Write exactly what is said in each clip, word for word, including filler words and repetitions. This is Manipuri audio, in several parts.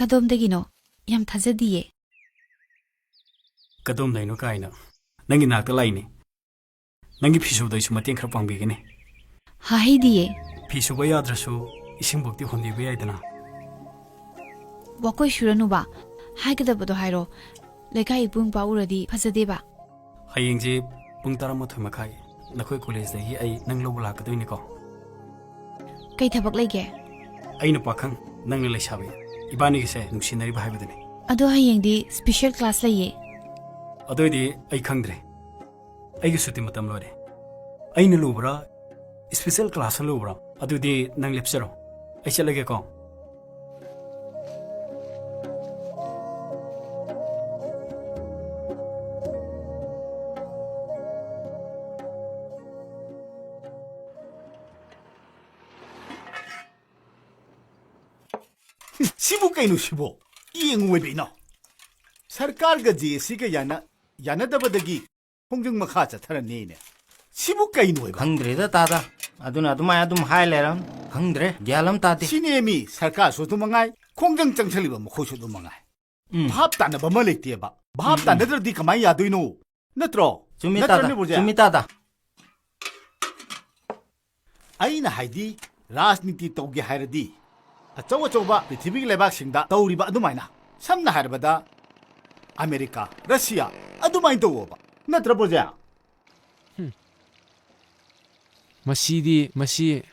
ꯑꯗꯣꯝꯗꯒꯤꯅꯣ? ꯌꯥꯝ ꯊꯥꯖꯗꯤꯌꯦ꯫ ꯀꯗꯣꯝꯗꯩꯅꯣ ꯀꯥꯏꯅ? ꯅꯪꯒꯤ ꯅꯥꯛꯇ ꯂꯥꯛꯏꯅꯦ꯫ ꯅꯪꯒꯤ ꯐꯤ ꯁꯨꯕꯗ ꯑꯩꯁꯨ ꯃꯇꯦꯡ ꯈꯔ ꯄꯥꯡꯕꯤꯒꯅꯤ꯫ ꯍꯥꯍꯩꯗꯤꯌꯦ꯫ ꯐꯤ ꯁꯨꯕ ꯌꯥꯗ꯭ꯔꯁꯨ ꯏꯁꯤꯡꯕꯨꯛꯇꯤ ꯍꯣꯟꯕꯤꯕ ꯌꯥꯏꯗꯅ꯫ ꯋꯥꯀꯣꯏ ꯁꯨꯔꯅꯨꯕ꯫ ꯍꯥꯏꯒꯗꯕꯗꯣ ꯍꯥꯏꯔꯣ꯫ ꯂꯩꯀꯥꯏ ꯏꯕꯨꯡ ꯄꯥꯎ ꯎꯔꯗꯤ ꯐꯖꯗꯦꯕ꯫ ꯍꯌꯦꯡꯁꯦ ꯄꯨꯡ ꯇꯔꯥꯃꯥꯊꯣꯏ ꯃꯈꯥꯏ ꯅꯈꯣꯏ ꯀꯣꯂꯦꯖꯇꯒꯤ ꯑꯩ ꯅꯪ ꯂꯧꯕ ꯂꯥꯛꯀꯗꯣꯏꯅꯤꯀꯣ꯫ ꯀꯩ ꯊꯕꯛ ꯂꯩꯒꯦ? ꯑꯩꯅ ꯄꯥꯈꯪ, ꯅꯪꯅ ꯂꯩꯁꯥꯕꯤ꯫ ꯏꯕꯥꯅꯤꯒꯤꯁꯦ ꯅꯨꯡꯁꯤꯅꯔꯤꯕ ꯍꯥꯏꯕꯗꯨꯅꯤ꯫ ꯑꯗꯣ ꯍꯌꯦꯡꯗꯤ special class ꯂꯩꯌꯦ꯫ ꯑꯗꯨꯏꯗꯤ ꯑꯩ ꯈꯪꯗ꯭ꯔꯦ꯫ ꯑꯩꯒꯤ ꯁꯨꯇꯤ ꯃꯇꯝ ꯂꯣꯏꯔꯦ꯫ ꯑꯩꯅ ꯂꯨꯕ꯭ꯔꯥ, special classꯅ ꯂꯨꯕ꯭ꯔꯥ? ꯑꯗꯨꯗꯤ ꯅꯪ ꯂꯦꯞꯆꯔꯣ꯫ ꯑꯩ ꯆꯠꯂꯒꯦꯀꯣ꯫ ꯁꯤꯕꯨ ꯀꯩꯅꯣ ꯁꯤꯕꯣ? ꯌꯦꯡꯉꯨ ꯑꯣꯏꯕ ꯏꯅꯥꯎ꯫ ꯁꯔꯀꯥꯔꯒ ꯖꯦ ꯑꯦꯁ ꯁꯤꯒ ꯌꯥꯅ-, ꯌꯥꯅꯗꯕꯗꯒꯤ ꯈꯣꯡꯖꯪ ꯃꯈꯥ ꯆꯠꯊꯔꯅꯤꯅꯦ꯫ ꯁꯤꯕꯨ ꯀꯩꯅꯣ ꯑꯣꯏꯕ? ꯈꯪꯗ꯭ꯔꯦꯗ ꯇꯥꯗ꯫ ꯑꯗꯨꯅ ꯑꯗꯨꯃꯥꯏ ꯑꯗꯨꯝ ꯍꯥꯏ ꯂꯩꯔꯝ꯫ ꯈꯪꯗ꯭ꯔꯦ, ꯒ꯭ꯌꯥꯟ ꯑꯃ ꯇꯥꯗꯦ꯫ ꯁꯤꯅꯦꯃꯤ, ꯁꯔꯀꯥꯔꯁꯨ ꯑꯗꯨ ꯃꯉꯥꯏ, ꯈꯣꯡꯖꯪ ꯆꯪꯁꯜꯂꯤꯕ ꯃꯈꯣꯏꯁꯨ ꯑꯗꯨ ꯃꯉꯥꯏ꯫ ꯎꯝ꯫ ꯚꯥꯞ ꯇꯥꯅꯕ ꯑꯃ ꯂꯩꯇꯦꯕ꯫ ꯚꯥꯞ ꯎꯝ, ꯎꯝ꯫ ꯇꯥꯅꯗ꯭ꯔꯗꯤ ꯀꯃꯥꯏ ꯌꯥꯗꯣꯏꯅꯣ? ꯅꯠꯇ꯭ꯔꯣ? ꯆꯨꯝꯃꯤ ꯇꯥꯗ, ꯅꯠꯇ꯭ꯔꯅꯦ, ꯕ꯭ꯔꯣꯖꯦ? ꯆꯨꯝꯃꯤ ꯇꯥꯗ꯫ ꯑꯩꯅ ꯍꯥꯏꯗꯤ, ꯔꯥꯖꯅꯤꯇꯤ ꯇꯧꯒꯦ ꯍꯥꯏꯔꯗꯤ, ꯑꯆꯧ ꯑꯆꯧꯕ ꯄ꯭ꯔꯤꯊꯤꯕꯤꯒꯤ ꯂꯩꯕꯥꯛꯁꯤꯡꯗ ꯇꯧꯔꯤꯕ ꯑꯗꯨꯃꯥꯏꯅ, ꯁꯝꯅ ꯍꯥꯏꯔꯕꯗ, ꯑꯃꯦꯔꯤꯀꯥ, ꯔꯁꯤꯌꯥ, ꯑꯗꯨꯃꯥꯏꯅ ꯇꯧꯑꯣꯕ꯫ ꯅꯠꯇ꯭ꯔ, ꯕ꯭ꯔꯣꯖꯦ? ꯍꯨꯝ꯫ ꯃꯁꯤꯗꯤ, ꯃꯁꯤ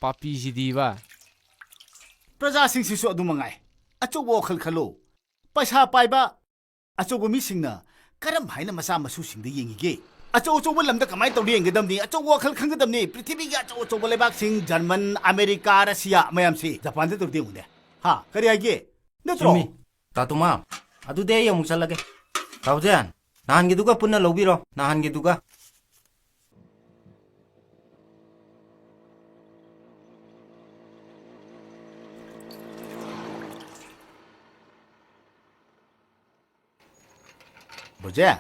ꯄꯥꯄꯤꯁꯤꯗꯤꯕ꯫ ꯄ꯭ꯔꯖꯥꯁꯤꯡꯁꯤꯁꯨ ꯑꯗꯨ ꯃꯉꯥꯏ꯫ ꯑꯆꯧꯕ ꯋꯥꯈꯜ ꯈꯜꯂꯨ꯫ ꯄꯩꯁꯥ ꯄꯥꯏꯕ ꯑꯆꯧꯕ ꯃꯤꯁꯤꯡꯅ ꯀꯔꯝ ꯍꯥꯏꯅ ꯃꯆꯥ ꯃꯁꯨꯁꯤꯡꯗ ꯌꯦꯡꯉꯤꯒꯦ? ꯑꯆꯧ ꯑꯆꯧꯕ ꯂꯝꯗ ꯀꯃꯥꯏꯅ ꯇꯧꯔꯤ ꯌꯦꯡꯒꯗꯕꯅꯤ? ꯑꯆꯧꯕ ꯋꯥꯈꯜ ꯈꯟꯒꯗꯕꯅꯤ꯫ ꯄ꯭ꯔꯤꯊꯤꯕꯤꯒꯤ ꯑꯆꯧ ꯑꯆꯧꯕ ꯂꯩꯕꯥꯛꯁꯤꯡ, ꯖꯔꯃꯟ, ꯑꯃꯦꯔꯤꯀꯥ, ꯔꯁꯤꯌꯥ ꯃꯌꯥꯝꯁꯤ ꯖꯄꯥꯟꯗ ꯇꯧꯔꯤꯗꯣ ꯌꯦꯡꯉꯨꯅꯦ꯫ ꯍꯥ? ꯀꯔꯤ ꯍꯥꯏꯒꯦ? ꯅꯠꯇ꯭ꯔꯣ? ꯆꯨꯝꯃꯤ꯫ ꯇꯥ ꯇꯣꯃꯥ, ꯑꯗꯨꯗꯤ ꯑꯩ ꯑꯃꯨꯛ ꯆꯠꯂꯒꯦ꯫ ꯇꯥꯎꯖꯦꯟ, ꯅꯍꯥꯟꯒꯤꯗꯨꯒ ꯄꯨꯟꯅ ꯂꯧꯕꯤꯔꯣ, ꯅꯍꯥꯟꯒꯤꯗꯨꯒ꯫ ꯕ꯭ꯔꯣꯖꯦ,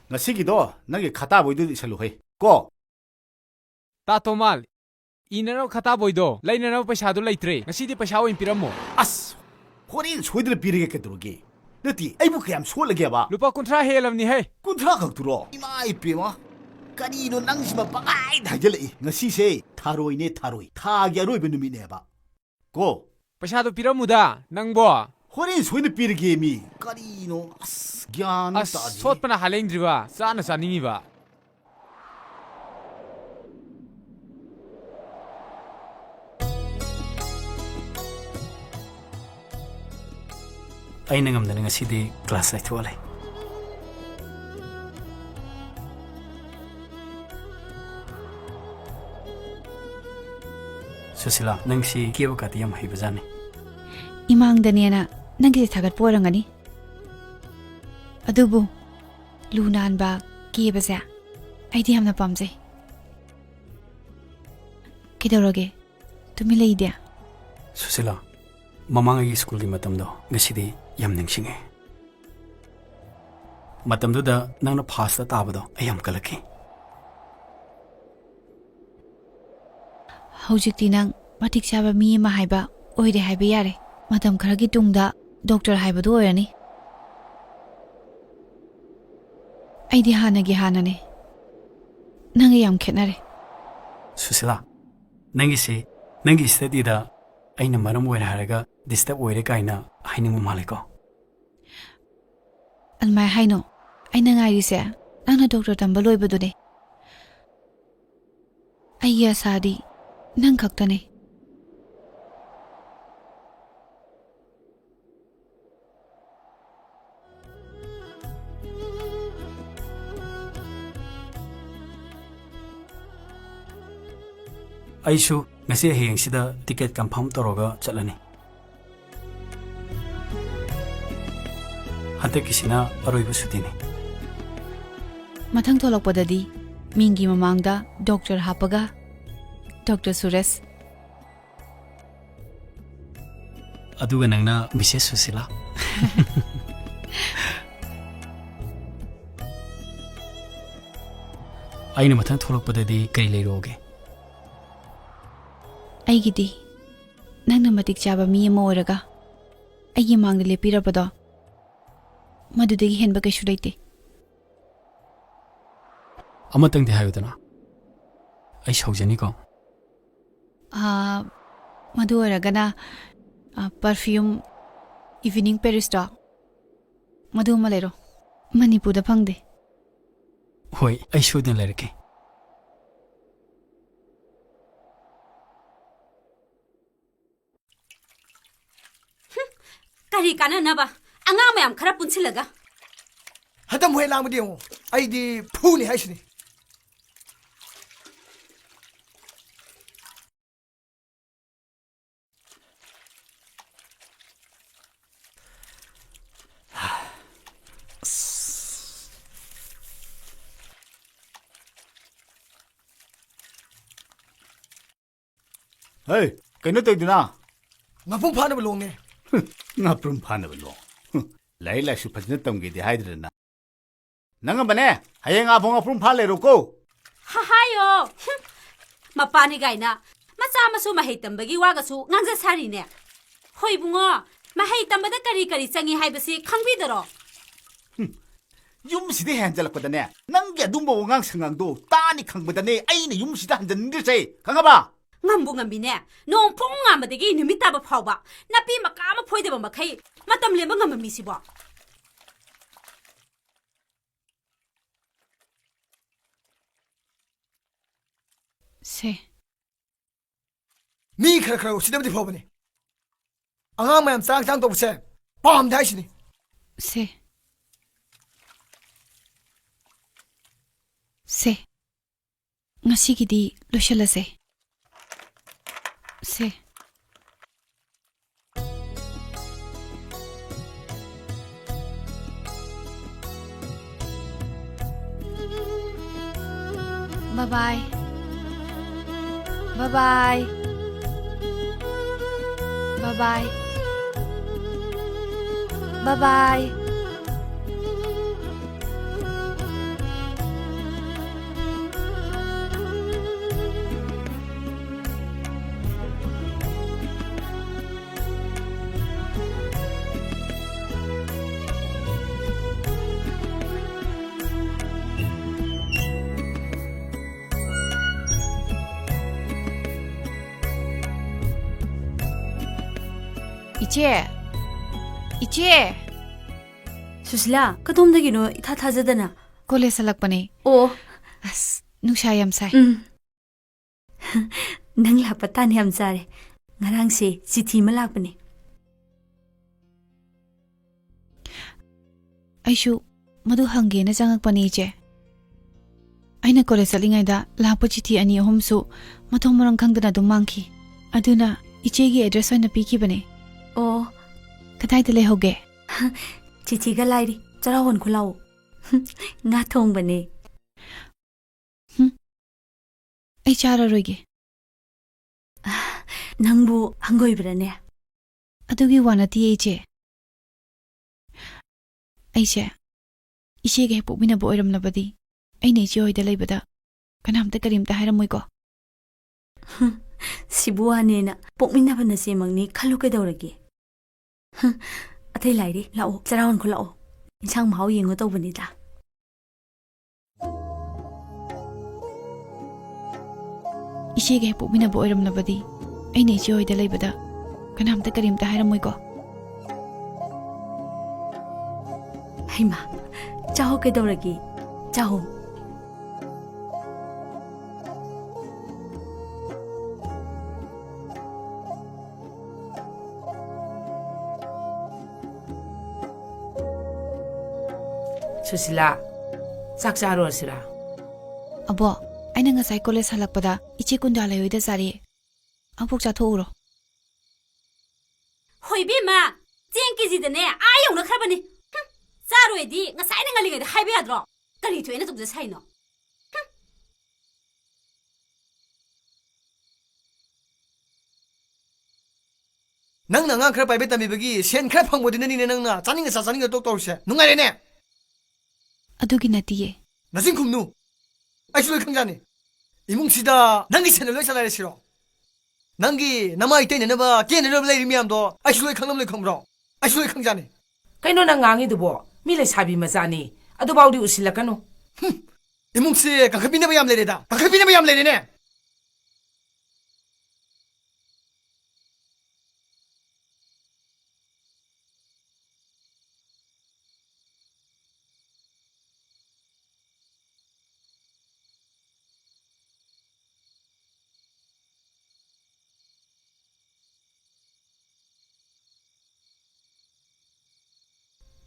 ꯉꯁꯤꯒꯤꯗꯣ ꯅꯪꯒꯤ ꯈꯇꯥꯕꯣꯏꯗꯨꯗ ꯏꯁꯜꯂꯨ ꯍꯩ꯫ ꯀꯣ? ꯇꯥ ꯇꯣꯃꯥꯜ, ꯏꯅꯅꯕ ꯈꯇꯥꯕꯣꯏꯗꯣ ꯂꯩꯅꯅꯕ ꯄꯩꯁꯥꯗꯣ ꯂꯩꯇ꯭ꯔꯦ꯫ ꯉꯁꯤꯗꯤ ꯄꯩꯁꯥ ꯑꯣꯏꯅ ꯄꯤꯔꯝꯃꯣ꯫ ꯑꯁ! ꯍꯣꯔꯦꯟ ꯁꯣꯏꯗꯅ ꯄꯤꯔꯒꯦ ꯀꯩꯗꯧꯔꯒꯦ? ꯅꯠꯇꯦ, ꯑꯩꯕꯨ ꯀꯌꯥꯝ ꯁꯣꯠꯂꯒꯦꯕ? ꯂꯨꯄꯥ ꯀꯨꯟꯊ꯭ꯔꯥ ꯍꯦꯜꯂꯕꯅꯤꯍꯦ꯫ ꯀꯨꯟꯊ꯭ꯔꯥ ꯈꯛꯇꯨꯔꯣ? ꯏꯃꯥ ꯏꯄꯦꯝꯃ, ꯀꯔꯤꯅꯣ ꯅꯪꯁꯤꯃ ꯄꯪꯍꯥꯏꯗ ꯍꯥꯏꯖꯜꯂꯛꯏ꯫ ꯉꯁꯤꯁꯦ ꯊꯥꯔꯣꯏꯅꯦ, ꯊꯥꯔꯣꯏ꯫ ꯊꯥꯒꯤ ꯑꯔꯣꯏꯕ ꯅꯨꯃꯤꯠꯅꯦꯕ꯫ ꯀꯣ? ꯄꯩꯁꯥꯗꯣ ꯄꯤꯔꯝꯃꯨꯗ, ꯅꯪꯕꯣ꯫ ꯍꯣꯔꯦꯟ ꯁꯣꯏꯗꯅ ꯄꯤꯔꯒꯦ ꯃꯤ꯫ ꯀꯔꯤꯅꯣ? ꯑꯁ, ꯒ꯭ꯌꯥꯟ ꯑꯁ, ꯇꯥꯗꯦ꯫ ꯁꯣꯠꯄꯅ ꯍꯥꯜꯂꯦꯡꯗ꯭ꯔꯤꯕ, ꯆꯥꯅ ꯆꯥꯅꯤꯡꯉꯤꯕ꯫ ꯑꯩꯅ ꯉꯝꯗꯅ ꯉꯁꯤꯗꯤ ꯀ꯭ꯂꯥꯁ ꯂꯩꯊꯣꯛꯍꯜꯂꯦ꯫ ꯁꯨꯁꯤꯂꯥ, ꯅꯪꯁꯤ ꯀꯦꯕ ꯀꯥꯇꯤ ꯌꯥꯝ ꯍꯩꯕꯖꯥꯠꯅꯤ꯫ ꯏꯃꯥꯡꯗꯅꯦꯅ ꯅꯪꯒꯤꯁꯦ ꯊꯥꯒꯠꯄ ꯑꯣꯏꯔꯝꯒꯅꯤ꯫ ꯑꯗꯨꯕꯨ ꯂꯨ ꯅꯥꯟꯕ, ꯀꯦꯕꯁꯦ ꯑꯩꯗꯤ ꯌꯥꯝꯅ ꯄꯥꯝꯖꯩ꯫ ꯀꯩꯗꯧꯔꯒꯦ? ꯇꯨꯃꯤꯟ ꯂꯩꯗꯦ? ꯁꯨꯁꯤꯂꯥ, ꯃꯃꯥꯡ ꯑꯩꯒꯤ ꯁ꯭ꯀꯨꯜꯒꯤ ꯃꯇꯝꯗꯣ ꯉꯁꯤꯗꯤ ꯌꯥꯝ ꯅꯤꯡꯁꯤꯡꯉꯦ꯫ ꯃꯇꯝꯗꯨꯗ ꯅꯪꯅ ꯐꯥꯔꯁꯇ ꯇꯥꯕꯗꯣ ꯑꯩ ꯌꯥꯝ ꯀꯜꯂꯛꯈꯤ꯫ ꯍꯧꯖꯤꯛꯇꯤ ꯅꯪ ꯃꯇꯤꯛ ꯆꯥꯕ ꯃꯤ ꯑꯃ ꯍꯥꯏꯕ ꯑꯣꯏꯔꯦ ꯍꯥꯏꯕ ꯌꯥꯔꯦ꯫ ꯃꯇꯝ ꯈꯔꯒꯤ ꯇꯨꯡꯗ ꯗꯣꯛꯇꯔ ꯍꯥꯏꯕꯗꯨ ꯑꯣꯏꯔꯅꯤ꯫ ꯑꯩꯗꯤ ꯍꯥꯟꯅꯒꯤ ꯍꯥꯟꯅꯅꯦ꯫ ꯅꯪꯒ ꯌꯥꯝ ꯈꯦꯠꯅꯔꯦ꯫ ꯁꯨꯁꯤꯂꯥ, ꯅꯪꯒꯤꯁꯤ ꯅꯪꯒꯤ ꯁ꯭ꯇꯗꯤꯗ ꯑꯩꯅ ꯃꯔꯝ ꯑꯣꯏꯔꯦ ꯍꯥꯏꯔꯒ ꯗꯤꯁꯇꯔꯕ ꯑꯣꯏꯔꯦ ꯀꯥꯏꯅ ꯍꯥꯏꯅꯤꯡꯕ ꯃꯥꯜꯂꯦꯀꯣ? ꯑꯗꯨꯃꯥꯏ ꯍꯥꯏꯅꯣ꯫ ꯑꯩꯅ ꯉꯥꯏꯔꯤꯁꯦ ꯅꯪꯅ ꯗꯣꯛꯇꯔ ꯇꯝꯕ ꯂꯣꯏꯕꯗꯨꯅꯦ꯫ ꯑꯩꯒꯤ ꯑꯁꯥꯗꯤ ꯅꯪ ꯈꯛꯇꯅꯦ꯫ ꯑꯩꯁꯨ ꯉꯁꯤ ꯍꯌꯦꯡꯁꯤꯗ ꯇꯤꯀꯦꯠ ꯀꯟꯐꯥꯔꯝ ꯇꯧꯔꯒ ꯆꯠꯂꯅꯤ꯫ ꯍꯟꯗꯛꯀꯤꯁꯤꯅ ꯑꯔꯣꯏꯕ ꯁꯨꯇꯤꯅꯤ꯫ ꯃꯊꯪ ꯊꯣꯛꯂꯛꯄꯗꯗꯤ ꯃꯤꯡꯒꯤ ꯃꯃꯥꯡꯗ ꯗꯣꯛꯇꯔ ꯍꯥꯞꯄꯒ ꯗꯣꯛꯇꯔ ꯁꯨꯔꯦꯁ꯫ ꯑꯗꯨꯒ ꯅꯪꯅ ꯃꯤꯁꯦꯁ ꯁꯨꯁꯤꯂꯥ꯫ ꯑꯩꯅ ꯃꯊꯪ ꯊꯣꯛꯂꯛꯄꯗꯗꯤ ꯀꯔꯤ ꯂꯩꯔꯛꯑꯣꯒꯦ? ꯑꯩꯒꯤꯗꯤ ꯅꯪꯅ ꯃꯇꯤꯛ ꯆꯥꯕ ꯃꯤ ꯑꯃ ꯑꯣꯏꯔꯒ ꯑꯩꯒꯤ ꯃꯥꯡꯗ ꯂꯦꯞꯄꯤꯔꯕꯗꯣ, ꯃꯗꯨꯗꯒꯤ ꯍꯦꯟꯕ ꯀꯩꯁꯨ ꯂꯩꯇꯦ꯫ ꯑꯃꯇꯪꯗꯤ ꯍꯥꯏꯌꯨꯗꯅ, ꯑꯩ ꯁꯥꯎꯖꯅꯤꯀꯣ꯫ ꯑꯥ, ꯃꯗꯨ ꯑꯣꯏꯔꯒꯅ, ꯑꯥ, perfume Evening Parisꯇꯣ, ꯃꯗꯨ ꯑꯃ ꯂꯩꯔꯣ꯫ ꯃꯅꯤꯄꯨꯔꯗ ꯐꯪꯗꯦ꯫ ꯍꯣꯏ, ꯑꯩ ꯁꯣꯏꯗꯅ ꯂꯩꯔꯛꯀꯦ꯫ ꯀꯔꯤ ꯀꯥꯟꯅꯅꯕ? ꯑꯉꯥꯡ ꯃꯌꯥꯝ ꯈꯔ ꯄꯨꯟꯁꯤꯜꯂꯒ꯫ ꯍꯟꯗꯛ ꯃꯣꯏ ꯂꯥꯡꯕꯗꯤ ꯌꯦꯡꯉꯣ, ꯑꯩꯗꯤ ꯐꯨꯅꯤ ꯍꯥꯏꯁꯤꯅꯤ꯫ ꯍꯩ, ꯀꯩꯅꯣ ꯇꯧꯗꯨꯅ? ꯉꯥꯄ꯭ꯔꯨꯝ ꯐꯥꯅꯕ ꯂꯣꯡꯅꯦ꯫ ꯉꯥꯄ꯭ꯔꯨꯝ ꯐꯥꯅꯕ ꯂꯣꯡ? ꯂꯥꯏꯔꯤꯛ ꯂꯥꯏꯁꯨ ꯐꯖꯅ ꯇꯝꯒꯦꯗꯤ ꯍꯥꯏꯗ꯭ꯔꯅ? ꯅꯪ ꯑꯃꯅꯦ, ꯍꯌꯦꯡ ꯉꯥꯐꯥꯎ ꯉꯥꯄ꯭ꯔꯨꯝ ꯐꯥ ꯂꯩꯔꯣꯀꯣ꯫ ꯍꯥ-, ꯍꯥꯏꯌꯣ꯫ ꯃꯄꯥꯅꯤ ꯀꯥꯏꯅ ꯃꯆꯥ ꯃꯁꯨ ꯃꯍꯩ ꯇꯝꯕꯒꯤ ꯋꯥꯒꯁꯨ ꯉꯥꯡꯖ ꯁꯥꯔꯤꯅꯦ꯫ ꯍꯣꯏ ꯏꯕꯨꯡꯉꯣ, ꯃꯍꯩ ꯇꯝꯕꯗ ꯀꯔꯤ ꯀꯔꯤ ꯆꯪꯉꯤ ꯍꯥꯏꯕꯁꯤ ꯈꯪꯕꯤꯗꯔꯣ? ꯌꯨꯝꯁꯤꯗ ꯍꯦꯟꯖꯜꯂꯛꯄꯗꯅꯦ, ꯅꯪꯒꯤ ꯑꯗꯨꯝꯕ ꯋꯥꯉꯥꯡ ꯁꯉꯥꯡꯗꯣ ꯇꯥꯅꯤ ꯈꯪꯕꯗꯅꯦ ꯑꯩꯅ ꯌꯨꯝꯁꯤꯗ ꯍꯟꯖꯟꯅꯤꯡꯗ꯭ꯔꯤꯁꯦ, ꯈꯪꯉꯕ? ꯉꯝꯕꯨ ꯉꯝꯃꯤꯅꯦ, ꯅꯣꯡ ꯄꯨꯡ ꯉꯥꯟꯕꯗꯒꯤ ꯅꯨꯃꯤꯠ ꯇꯥꯕ ꯐꯥꯎꯕ ꯅꯥꯄꯤ ꯃꯀꯥ ꯑꯃ ꯐꯣꯏꯗꯕ ꯃꯈꯩ ꯃꯇꯝ ꯂꯦꯟꯕ ꯉꯝꯕ ꯃꯤꯁꯤꯕꯣ? ꯁꯦ꯫ ꯃꯤ ꯈꯔ ꯈꯔ ꯎꯁꯤꯠꯇꯕꯗꯤ ꯐꯕꯅꯤ꯫ ꯑꯉꯥꯡ ꯃꯌꯥꯝ ꯆꯔꯥꯡ ꯆꯔꯥꯡ ꯇꯧꯕꯁꯦ ꯄꯥꯝꯗꯦ ꯍꯥꯏꯁꯤꯅꯤ꯫ ꯁꯦ꯫ ꯁꯦ꯫ ꯉꯁꯤꯒꯤꯗꯤ ꯂꯣꯏꯁꯤꯜꯂꯁꯦ꯫ ꯁꯦ꯫ Bye bye. Bye bye. Bye bye. Bye bye. ꯏꯆꯦ! ꯏꯆꯦ! ꯁꯨꯁꯤꯂꯥ, ꯀꯗꯣꯝꯗꯒꯤꯅꯣ ꯏꯊꯥ ꯊꯥꯖꯗꯅ? ꯀꯣꯂꯦꯖ ꯍꯜꯂꯛꯄꯅꯦ꯫ ꯑꯣ꯫ ꯑꯁ, ꯅꯨꯡꯁꯥ ꯌꯥꯝ ꯁꯥꯏ꯫ ꯎꯝ꯫ ꯅꯪ ꯂꯥꯛꯄ ꯇꯥꯟ ꯌꯥꯝ ꯆꯥꯔꯦ꯫ ꯉꯔꯥꯡꯁꯦ ꯆꯤꯊꯤ ꯑꯃ ꯂꯥꯛꯄꯅꯦ꯫ ꯑꯩꯁꯨ ꯃꯗꯨ ꯍꯪꯒꯦꯅ ꯆꯪꯉꯛꯄꯅꯦ, ꯏꯆꯦ꯫ ꯑꯩꯅ ꯀꯣꯂꯦꯖ ꯆꯠꯂꯤꯉꯩꯗ ꯂꯥꯛꯄ ꯆꯤꯊꯤ ꯑꯅꯤ ꯑꯍꯨꯝꯁꯨ ꯃꯊꯣꯡ ꯃꯔꯝ ꯈꯪꯗꯅ ꯑꯗꯨꯝ ꯃꯥꯡꯈꯤ꯫ ꯑꯗꯨꯅ ꯏꯆꯦꯒꯤ ꯑꯦꯗ꯭ꯔꯦꯁ ꯑꯣꯏꯅ ꯄꯤꯈꯤꯕꯅꯦ꯫ ꯑꯣ꯫ ꯀꯗꯥꯏꯗ ꯂꯩꯍꯧꯒꯦ? ꯆꯤꯊꯤꯒ ꯂꯥꯏꯔꯤ꯫ ꯆꯔꯥ ꯍꯣꯟꯈꯣ ꯂꯥꯛꯑꯣ꯫ ꯉꯥ ꯊꯣꯡꯕꯅꯦ꯫ ꯍꯨꯝ꯫ ꯑꯩ ꯆꯥꯔꯔꯣꯏꯒꯦ꯫ ꯅꯪꯕꯨ ꯍꯪꯒꯣꯏꯕ꯭ꯔꯥꯅꯦ? ꯑꯗꯨꯒꯤ ꯋꯥ ꯅꯠꯇꯤꯌꯦ, ꯏꯆꯦ꯫ ꯑꯩꯁꯦ ꯏꯆꯦꯒ ꯍꯦꯛ ꯄꯣꯛꯃꯤꯟꯅꯕ ꯑꯣꯏꯔꯝꯂꯕꯗꯤ, ꯑꯩꯅ ꯏꯆꯦ ꯍꯣꯏꯗ ꯂꯩꯕꯗ ꯀꯅꯥꯝꯇ ꯀꯔꯤꯝꯇ ꯍꯥꯏꯔꯝꯃꯣꯏꯀꯣ? ꯍꯨꯝ, ꯁꯤꯕꯨ ꯋꯥꯅꯦꯅ꯫ ꯄꯣꯛꯃꯤꯟꯅꯕ ꯅꯆꯦꯃꯛꯅꯤ ꯈꯜꯂꯨ ꯀꯩꯗꯧꯔꯒꯦ? ꯍꯨꯝ, ꯑꯇꯩ ꯂꯥꯏꯔꯤ, ꯂꯥꯛꯑꯣ, ꯆꯔꯥ ꯍꯣꯟꯈꯣ ꯂꯥꯛꯑꯣ꯫ ꯏꯟꯁꯥꯡ ꯃꯍꯥꯎ ꯌꯦꯡꯉꯨ ꯇꯧꯕꯅꯤꯗ꯫ ꯏꯆꯦꯒ ꯍꯦꯛ ꯄꯣꯛꯃꯤꯟꯅꯕ ꯑꯣꯏꯔꯝꯂꯕꯗꯤ, ꯑꯩꯅ ꯏꯆꯦ ꯍꯣꯏꯗ ꯂꯩꯕꯗ ꯀꯅꯥꯝꯇ ꯀꯔꯤꯝꯇ ꯍꯥꯏꯔꯝꯃꯣꯏꯀꯣ? ꯍꯩꯃꯥ, ꯆꯥꯍꯧ ꯀꯩꯗꯧꯔꯒꯦ? ꯆꯥꯍꯧ꯫ ꯁꯨꯁꯤꯂꯥ, ꯆꯥꯛ ꯆꯥꯔꯨꯔꯁꯤꯔꯥ? ꯑꯕꯣ, ꯑꯩꯅ ꯉꯁꯥꯏ ꯀꯣꯂꯦꯖ ꯍꯜꯂꯛꯄꯗ ꯏꯆꯦ ꯀꯨꯟꯗꯥ ꯂꯩꯍꯣꯏꯗ ꯆꯥꯔꯛꯑꯦ꯫ ꯑꯕꯣꯛ ꯆꯥꯊꯣꯛꯎꯔꯣ꯫ ꯍꯣꯏ ꯏꯕꯦꯝꯃ, ꯆꯦꯡ ꯀꯦꯖꯤꯗꯅꯦ ꯑꯥ ꯌꯧꯅꯈ꯭ꯔꯕꯅꯤ꯫ ꯍꯨꯝ, ꯆꯥꯔꯣꯏꯗꯤ ꯉꯁꯥꯏꯅ ꯉꯜꯂꯤꯉꯩꯗ ꯍꯥꯏꯕ ꯌꯥꯗ꯭ꯔꯣ? ꯀꯔꯤ ꯊꯣꯛꯑꯦꯅ ꯇꯧꯖ ꯁꯥꯏꯅꯣ? ꯍꯨꯝ꯫ ꯅꯪꯅ ꯑꯉꯥꯡ ꯈꯔ ꯄꯥꯏꯕ ꯇꯝꯕꯤꯕꯒꯤ ꯁꯦꯟ ꯈꯔ ꯐꯪꯕꯗꯨꯅꯅꯤꯅꯦ ꯅꯪꯅ ꯆꯥꯅꯤꯡꯉ ꯆꯥ, ꯆꯥꯅꯤꯡꯉ ꯇꯣꯛ ꯇꯧꯔꯤꯁꯦ꯫ ꯅꯨꯡꯉꯥꯏꯔꯦꯅꯦ? ꯑꯗꯨꯒꯤ ꯅꯠꯇꯤꯌꯦ꯫ ꯅꯆꯤꯟ ꯈꯨꯝꯅꯨ꯫ ꯑꯩꯁꯨ ꯂꯣꯏ ꯈꯪꯖꯥꯅꯤ꯫ ꯏꯃꯨꯡꯁꯤꯗ ꯅꯪꯒꯤ ꯁꯦꯟꯅ ꯂꯣꯏ ꯆꯂꯥꯏꯔꯁꯤꯔꯣ? ꯅꯪꯒꯤ ꯅꯃꯥꯏ ꯇꯩꯅꯅꯕ, ꯀꯦꯅꯅꯕ ꯂꯩꯔꯤ ꯃꯌꯥꯝꯗꯣ ꯑꯩꯁꯨ ꯂꯣꯏ ꯈꯪꯂꯝ ꯂꯣꯏ ꯈꯪꯕ꯭ꯔꯣ? ꯑꯩꯁꯨ ꯂꯣꯏ ꯈꯪꯖꯥꯅꯤ꯫ ꯀꯩꯅꯣ ꯅꯪ ꯉꯥꯡꯉꯤꯗꯨꯕꯣ? ꯃꯤ ꯂꯩꯁꯥꯕꯤ ꯃꯆꯥꯅꯤ꯫ ꯑꯗꯨꯐꯥꯎꯗꯤ ꯎꯁꯤꯜꯂꯛꯀꯅꯨ꯫ ꯍꯨꯝ! ꯏꯃꯨꯡꯁꯦ ꯀꯟꯈꯠꯄꯤꯅꯕ ꯌꯥꯝ ꯂꯩꯔꯦꯗ꯫ ꯀꯟꯈꯠꯄꯤꯅꯕ ꯌꯥꯝ ꯂꯩꯔꯦꯅꯦ꯫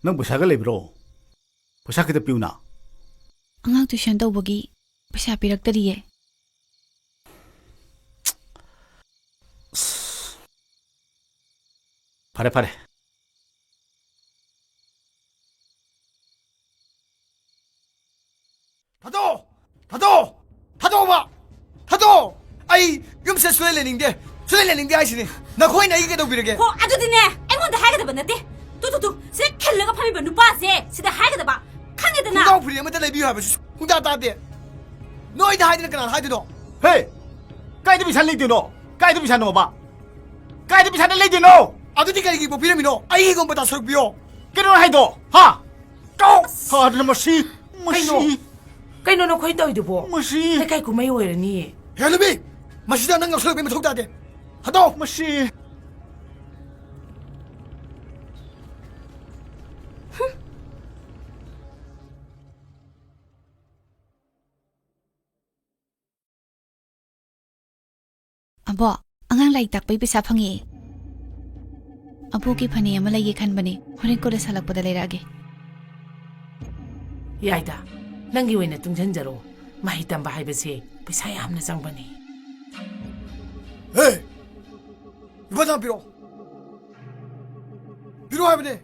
ꯅꯪ ꯄꯩꯁꯥꯒ ꯂꯩꯕ꯭ꯔꯣ? ꯄꯩꯁꯥ ꯈꯤꯇ ꯄꯤꯌꯨꯅ꯫ ꯑꯉꯥꯡ tuition ꯇꯧꯕꯒꯤ ꯄꯩꯁꯥ ꯄꯤꯔꯛꯇꯔꯤꯌꯦ꯫ ꯐꯔꯦ, ꯐꯔꯦ꯫ ꯊꯥꯗꯣꯛꯑꯣ! ꯊꯥꯗꯣꯛꯑꯣ! ꯊꯥꯗꯣꯛꯑꯣꯕ! ꯊꯥꯗꯣꯛꯑꯣ! ꯑꯩ ꯌꯨꯝꯁꯤꯗ ꯁꯨꯡꯂꯩ ꯂꯩꯅꯤꯡꯗꯦ꯫ ꯁꯨꯡꯂꯩ ꯂꯩꯅꯤꯡꯗꯦ ꯍꯥꯏꯁꯤꯅꯤ꯫ ꯅꯈꯣꯏꯅ ꯑꯩꯒꯤ ꯀꯩꯗꯧꯕꯤꯔꯒꯦ? ꯍꯣ, ꯑꯗꯨꯗꯤꯅꯦ, ꯑꯩꯉꯣꯟꯗ ꯍꯥꯏꯒꯗꯕ ꯅꯠꯇꯦ꯫ ꯇꯨ, ꯇꯨ, ꯇꯨ, ꯁꯤꯗ ꯈꯤꯜꯂꯒ ꯐꯝꯃꯤꯕ ꯅꯨꯄꯥꯁꯦ, ꯁꯤꯗ ꯍꯥꯏꯒꯗꯕ꯫ ꯈꯪꯉꯦꯗꯅ? ꯈꯣꯡꯒ꯭ꯔꯥꯎ ꯐꯨꯔꯤꯠ ꯑꯃꯠꯇ ꯂꯩꯕꯤꯌꯨ ꯍꯥꯏꯕꯁꯨ ꯁꯨꯡꯇꯥ ꯇꯥꯗꯦ꯫ ꯅꯣꯏꯗ ꯍꯥꯏꯗꯅ ꯀꯅꯥꯗ ꯍꯥꯏꯗꯣꯏꯅꯣ? ꯍꯦ! ꯀꯥꯏꯗ ꯄꯩꯁꯥ ꯂꯩꯗꯣꯏꯅꯣ? ꯀꯥꯏꯗ ꯄꯩꯁꯥꯅꯣꯕ? ꯀꯥꯏꯗ ꯄꯩꯁꯥꯅ ꯂꯩꯗꯣꯏꯅꯣ? ꯑꯗꯨꯗꯤ ꯀꯔꯤꯒꯤ ꯄꯣꯛꯄꯤꯔꯝꯃꯤꯅꯣ? ꯑꯩꯒꯤ ꯍꯤꯡꯒꯣꯜ ꯄꯇꯥ ꯁꯔꯨꯛ ꯄꯤꯌꯣ꯫ ꯀꯩꯅꯣ ꯍꯥꯏꯗꯣ? ꯍꯥ? ꯇꯣꯛ! ꯐꯗꯅ ꯃꯁꯤ, ꯃꯁꯤ꯫ ꯀꯩꯅꯣ? ꯀꯩꯅꯣ ꯅꯈꯣꯏ ꯇꯧꯔꯤꯗꯨꯕꯣ? ꯃꯁꯤ꯫ ꯂꯩꯀꯥꯏ ꯀꯨꯝꯍꯩ ꯑꯣꯏꯔꯅꯤꯌꯦ꯫ ꯍꯦ, ꯅꯨꯄꯤ! ꯃꯁꯤꯗ ꯅꯪ ꯉꯥꯎꯁꯜꯂꯛꯄꯒꯤ ꯃꯊꯧ ꯇꯥꯗꯦ꯫ ꯊꯥꯗꯣꯛ! ꯃꯁꯤ꯫ ꯑꯕꯣ, ꯑꯉꯥꯡ ꯂꯥꯏꯔꯤꯛ ꯇꯥꯛꯄꯩ ꯄꯩꯁꯥ ꯐꯪꯉꯦ꯫ ꯑꯕꯣꯛꯀꯤ ꯐꯅꯦꯛ ꯑꯃ ꯂꯩꯒꯦ ꯈꯟꯕꯅꯦ, ꯍꯣꯔꯦꯟ college ꯍꯜꯂꯛꯄꯗ ꯂꯩꯔꯛꯑꯒꯦ꯫ ꯌꯥꯏꯗ, ꯅꯪꯒꯤ ꯑꯣꯏꯅ ꯇꯨꯡꯁꯤꯟꯖꯔꯣ꯫ ꯃꯍꯩ ꯇꯝꯕ ꯍꯥꯏꯕꯁꯦ ꯄꯩꯁꯥ ꯌꯥꯝꯅ ꯆꯪꯕꯅꯤ꯫ ꯍꯦ! ꯂꯨꯄꯥ ꯆꯥꯝꯃ ꯄꯤꯔꯛꯑꯣ꯫ ꯄꯤꯔꯛꯑꯣ ꯍꯥꯏꯕꯅꯦ꯫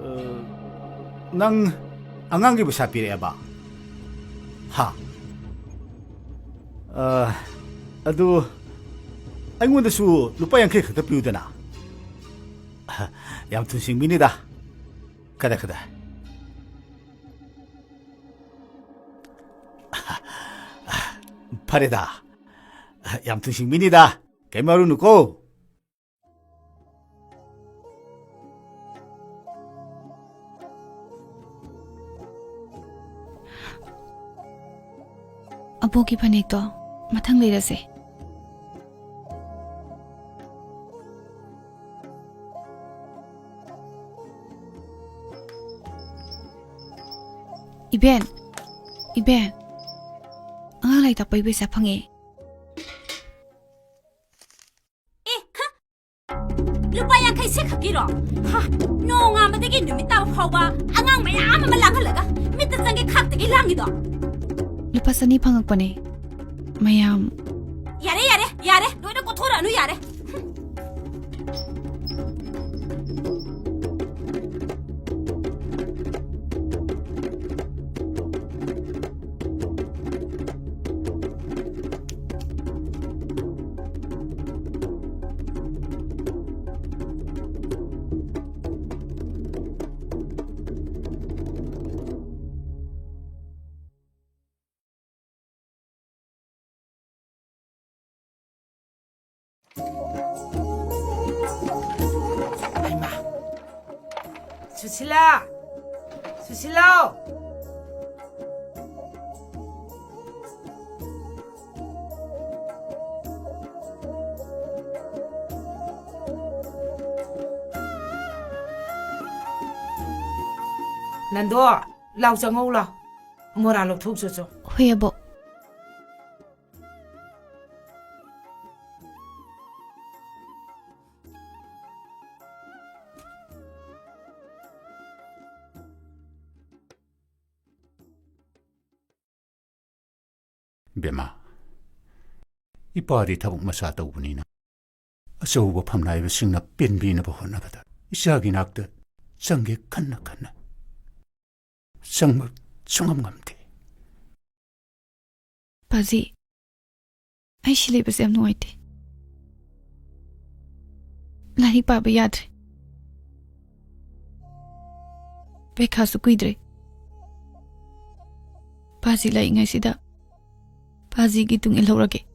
ꯑ, ꯅꯪ ꯑꯉꯥꯡꯒꯤ ꯄꯩꯁꯥ ꯄꯤꯔꯛꯑꯦꯕ? ꯍꯥ? ꯑ, ꯑꯗꯨ ꯑꯩꯉꯣꯟꯗꯁꯨ ꯂꯨꯄꯥ ꯌꯥꯡꯈꯩ ꯈꯛꯇ ꯄꯤꯌꯨꯗꯅ꯫ ꯌꯥꯝ ꯊꯨꯅ ꯁꯤꯡꯕꯤꯅꯤꯗ꯫ ꯀꯗꯥꯏ, ꯀꯗꯥꯏ? ꯐꯔꯦꯗ꯫ ꯌꯥꯝ ꯊꯨꯅ ꯁꯤꯡꯕꯤꯅꯤꯗ꯫ ꯀꯩꯝ ꯋꯥꯔꯨꯅꯨꯀꯣ꯫ ꯑꯕꯣꯛꯀꯤ ꯐꯅꯦꯛꯇꯣ ꯃꯊꯪ ꯂꯩꯔꯁꯦ꯫ ꯏꯕꯦꯟ, ꯏꯕꯦꯟ, ꯑꯉꯥꯡ ꯂꯥꯏꯔꯤꯛ ꯇꯥꯛꯄꯒꯤ ꯄꯩꯁꯥ ꯐꯪꯉꯦ꯫ ꯑꯦ, ꯍ? ꯂꯨꯄꯥ ꯌꯥꯡꯈꯩ ꯁꯤ ꯈꯛꯀꯤꯔꯣ? ꯍ, ꯅꯣꯡꯉꯥꯟꯕꯗꯒꯤ ꯅꯨꯃꯤꯠ ꯇꯥꯕ ꯐꯥꯎꯕ ꯑꯉꯥꯡ ꯃꯌꯥꯝ ꯑꯃ ꯂꯥꯡꯍꯜꯂꯒ ꯃꯤꯠꯇ ꯆꯪꯒꯦ ꯈꯥꯛꯇꯒꯤ ꯂꯥꯡꯉꯤꯗꯣ꯫ ꯂꯨꯄꯥ ꯆꯅꯤ ꯐꯪꯉꯛꯄꯅꯦ, ꯃꯌꯥꯝ꯫ ꯌꯥꯔꯦ, ꯌꯥꯔꯦ, ꯌꯥꯔꯦ, ꯂꯣꯏꯅ ꯀꯣꯊꯣꯔꯛꯑꯅꯨ, ꯌꯥꯔꯦ꯫ ꯍꯩꯃꯥ! ꯁꯨꯁꯤꯂꯥ! ꯁꯨꯁꯤꯂꯥꯎ! ꯅꯟꯗꯣ, ꯂꯥꯎ ꯆꯪꯉꯧ ꯂꯥꯎ꯫ ꯃꯣꯔꯥ ꯂꯧꯊꯣꯛꯆꯣ ꯆꯣ꯫ ꯍꯣꯏ, ꯑꯕꯣꯛ꯫ ꯕꯦꯝꯃ, ꯏꯄꯥꯗꯤ ꯊꯕꯛ ꯃꯆꯥ ꯇꯧꯕꯅꯤꯅ ꯑꯆꯧꯕ ꯐꯝꯅꯥꯏꯕꯁꯤꯡꯅ ꯄꯦꯟꯕꯤꯅꯕ ꯍꯣꯠꯅꯕꯗ ꯏꯆꯥꯒꯤ ꯅꯥꯛꯇ ꯆꯪꯒꯦ ꯈꯟꯅ ꯈꯟꯅ ꯆꯪꯕ ꯁꯨꯡꯉꯝ ꯉꯝꯗꯦ꯫ ꯄꯥꯖꯤ, ꯑꯩ ꯁꯤ ꯂꯩꯕꯁꯦ ꯌꯥꯝ ꯅꯨꯡꯉꯥꯏꯇꯦ꯫ ꯂꯥꯏꯔꯤꯛ ꯄꯥꯕ ꯌꯥꯗ꯭ꯔꯦ꯫ ꯄꯩꯈꯥꯁꯨ ꯀꯨꯏꯗ꯭ꯔꯦ꯫ ꯄꯥꯖꯤ ꯂꯥꯛꯏꯉꯩꯁꯤꯗ ꯄꯥꯖꯤꯒꯤ ꯇꯨꯡ ꯏꯜꯍꯧꯔꯒꯦ꯫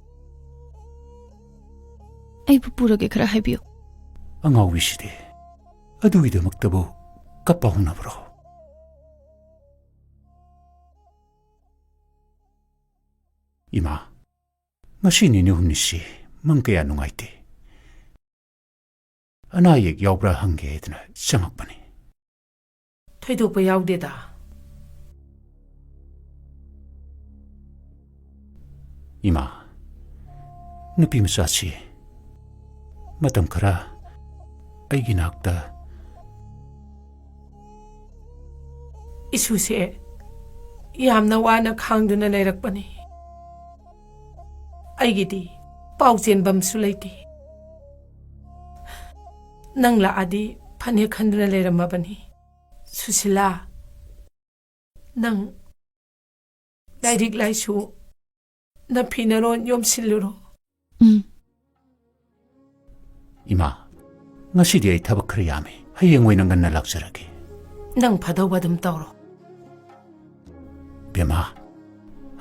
ꯑꯩꯕꯨ ꯄꯨꯔꯒꯦ ꯈꯔ ꯍꯥꯏꯕꯤꯌꯨ꯫ ꯑꯉꯥꯎꯕꯤꯁꯤꯗꯤ, ꯑꯗꯨꯒꯤꯗꯃꯛꯇꯕꯨ ꯀꯞꯄ ꯍꯧꯅꯕ꯭ꯔꯣ? ꯏꯃꯥ, ꯉꯁꯤ ꯅꯤꯅꯤ ꯍꯨꯝꯅꯤꯁꯤ ꯃꯪ ꯀꯌꯥ ꯅꯨꯡꯉꯥꯏꯇꯦ꯫ ꯑꯅꯥ ꯑꯌꯦꯛ ꯌꯥꯎꯕ꯭ꯔꯥ ꯍꯪꯒꯦ ꯍꯥꯏꯗꯅ ꯆꯪꯉꯛꯄꯅꯤ꯫ ꯊꯣꯏꯗꯣꯛꯄ ꯌꯥꯎꯗꯦꯗ꯫ ꯏꯃꯥ, ꯅꯨꯄꯤ ꯃꯆꯥꯁꯤ ꯃꯇꯝ ꯈꯔ ꯑꯩꯒꯤ ꯅꯥꯛꯇ꯫ ꯏꯁꯨꯁꯦ ꯌꯥꯝꯅ ꯋꯥꯅ ꯈꯥꯡꯗꯨꯅ ꯂꯩꯔꯛꯄꯅꯤ꯫ ꯑꯩꯒꯤꯗꯤ ꯄꯥꯎ ꯆꯦꯟꯕꯝꯁꯨ ꯂꯩꯇꯦ꯫ ꯅꯪ ꯂꯥꯛꯑꯗꯤ ꯐꯅꯦ ꯈꯟꯗꯨꯅ ꯂꯩꯔꯝꯃꯕꯅꯤ꯫ ꯁꯨꯁꯤꯂꯥ, ꯅꯪ ꯂꯥꯏꯔꯤꯛ ꯂꯥꯏꯁꯨ ꯅꯐꯤ ꯅꯔꯣꯟ ꯌꯣꯝꯁꯤꯜꯂꯨꯔꯣ꯫ ꯎꯝ꯫ ꯏꯃꯥ, ꯉꯁꯤꯗꯤ ꯑꯩ ꯊꯕꯛ ꯈꯔ ꯌꯥꯝꯃꯤ꯫ ꯍꯌꯦꯡ ꯑꯣꯏꯅ ꯉꯟꯅ ꯂꯥꯛꯆꯔꯒꯦ꯫ ꯅꯪ ꯐꯗꯧꯕ ꯑꯗꯨꯝ ꯇꯧꯔꯣ꯫ ꯕꯦꯝꯃ,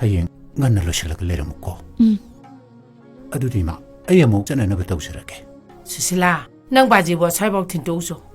ꯍꯌꯦꯡ ꯉꯟꯅ ꯂꯣꯏꯁꯤꯜꯂꯒ ꯂꯩꯔꯝꯃꯨꯀꯣ꯫ ꯎꯝ꯫ ꯑꯗꯨꯗꯤ ꯏꯃꯥ, ꯑꯩ ꯑꯃꯨꯛ ꯆꯠꯅꯅꯕ ꯇꯧꯖꯔꯒꯦ꯫ ꯁꯨꯁꯤꯂꯥ, ꯅꯪ ꯕꯥꯖꯤꯕꯨ ꯑꯁ꯭ꯋꯥꯏꯐꯥꯎ ꯊꯤꯟꯇꯣꯛꯎꯆꯣ꯫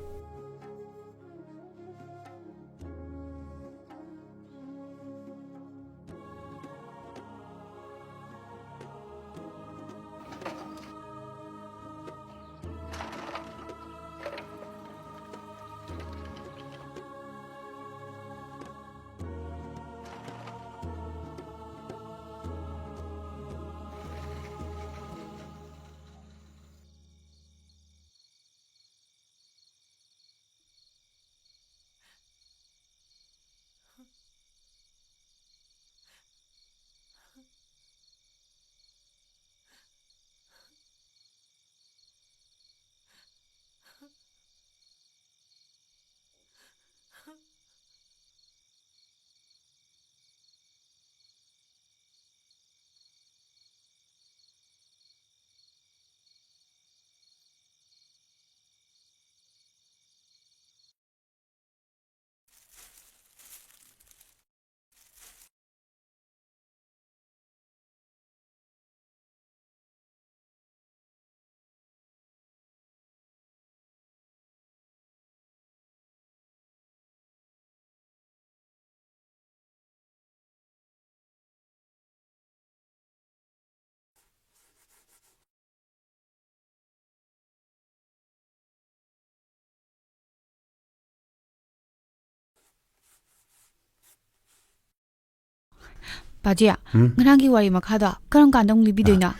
ꯕꯥꯖꯤ, ꯎꯝ? ꯉꯔꯥꯡꯒꯤ ꯋꯥꯔꯤ ꯃꯈꯥꯗꯣ ꯀꯔꯝ ꯀꯥꯟꯗ ꯑꯃꯨꯛ ꯂꯤꯕꯤꯗꯣꯏꯅꯣ?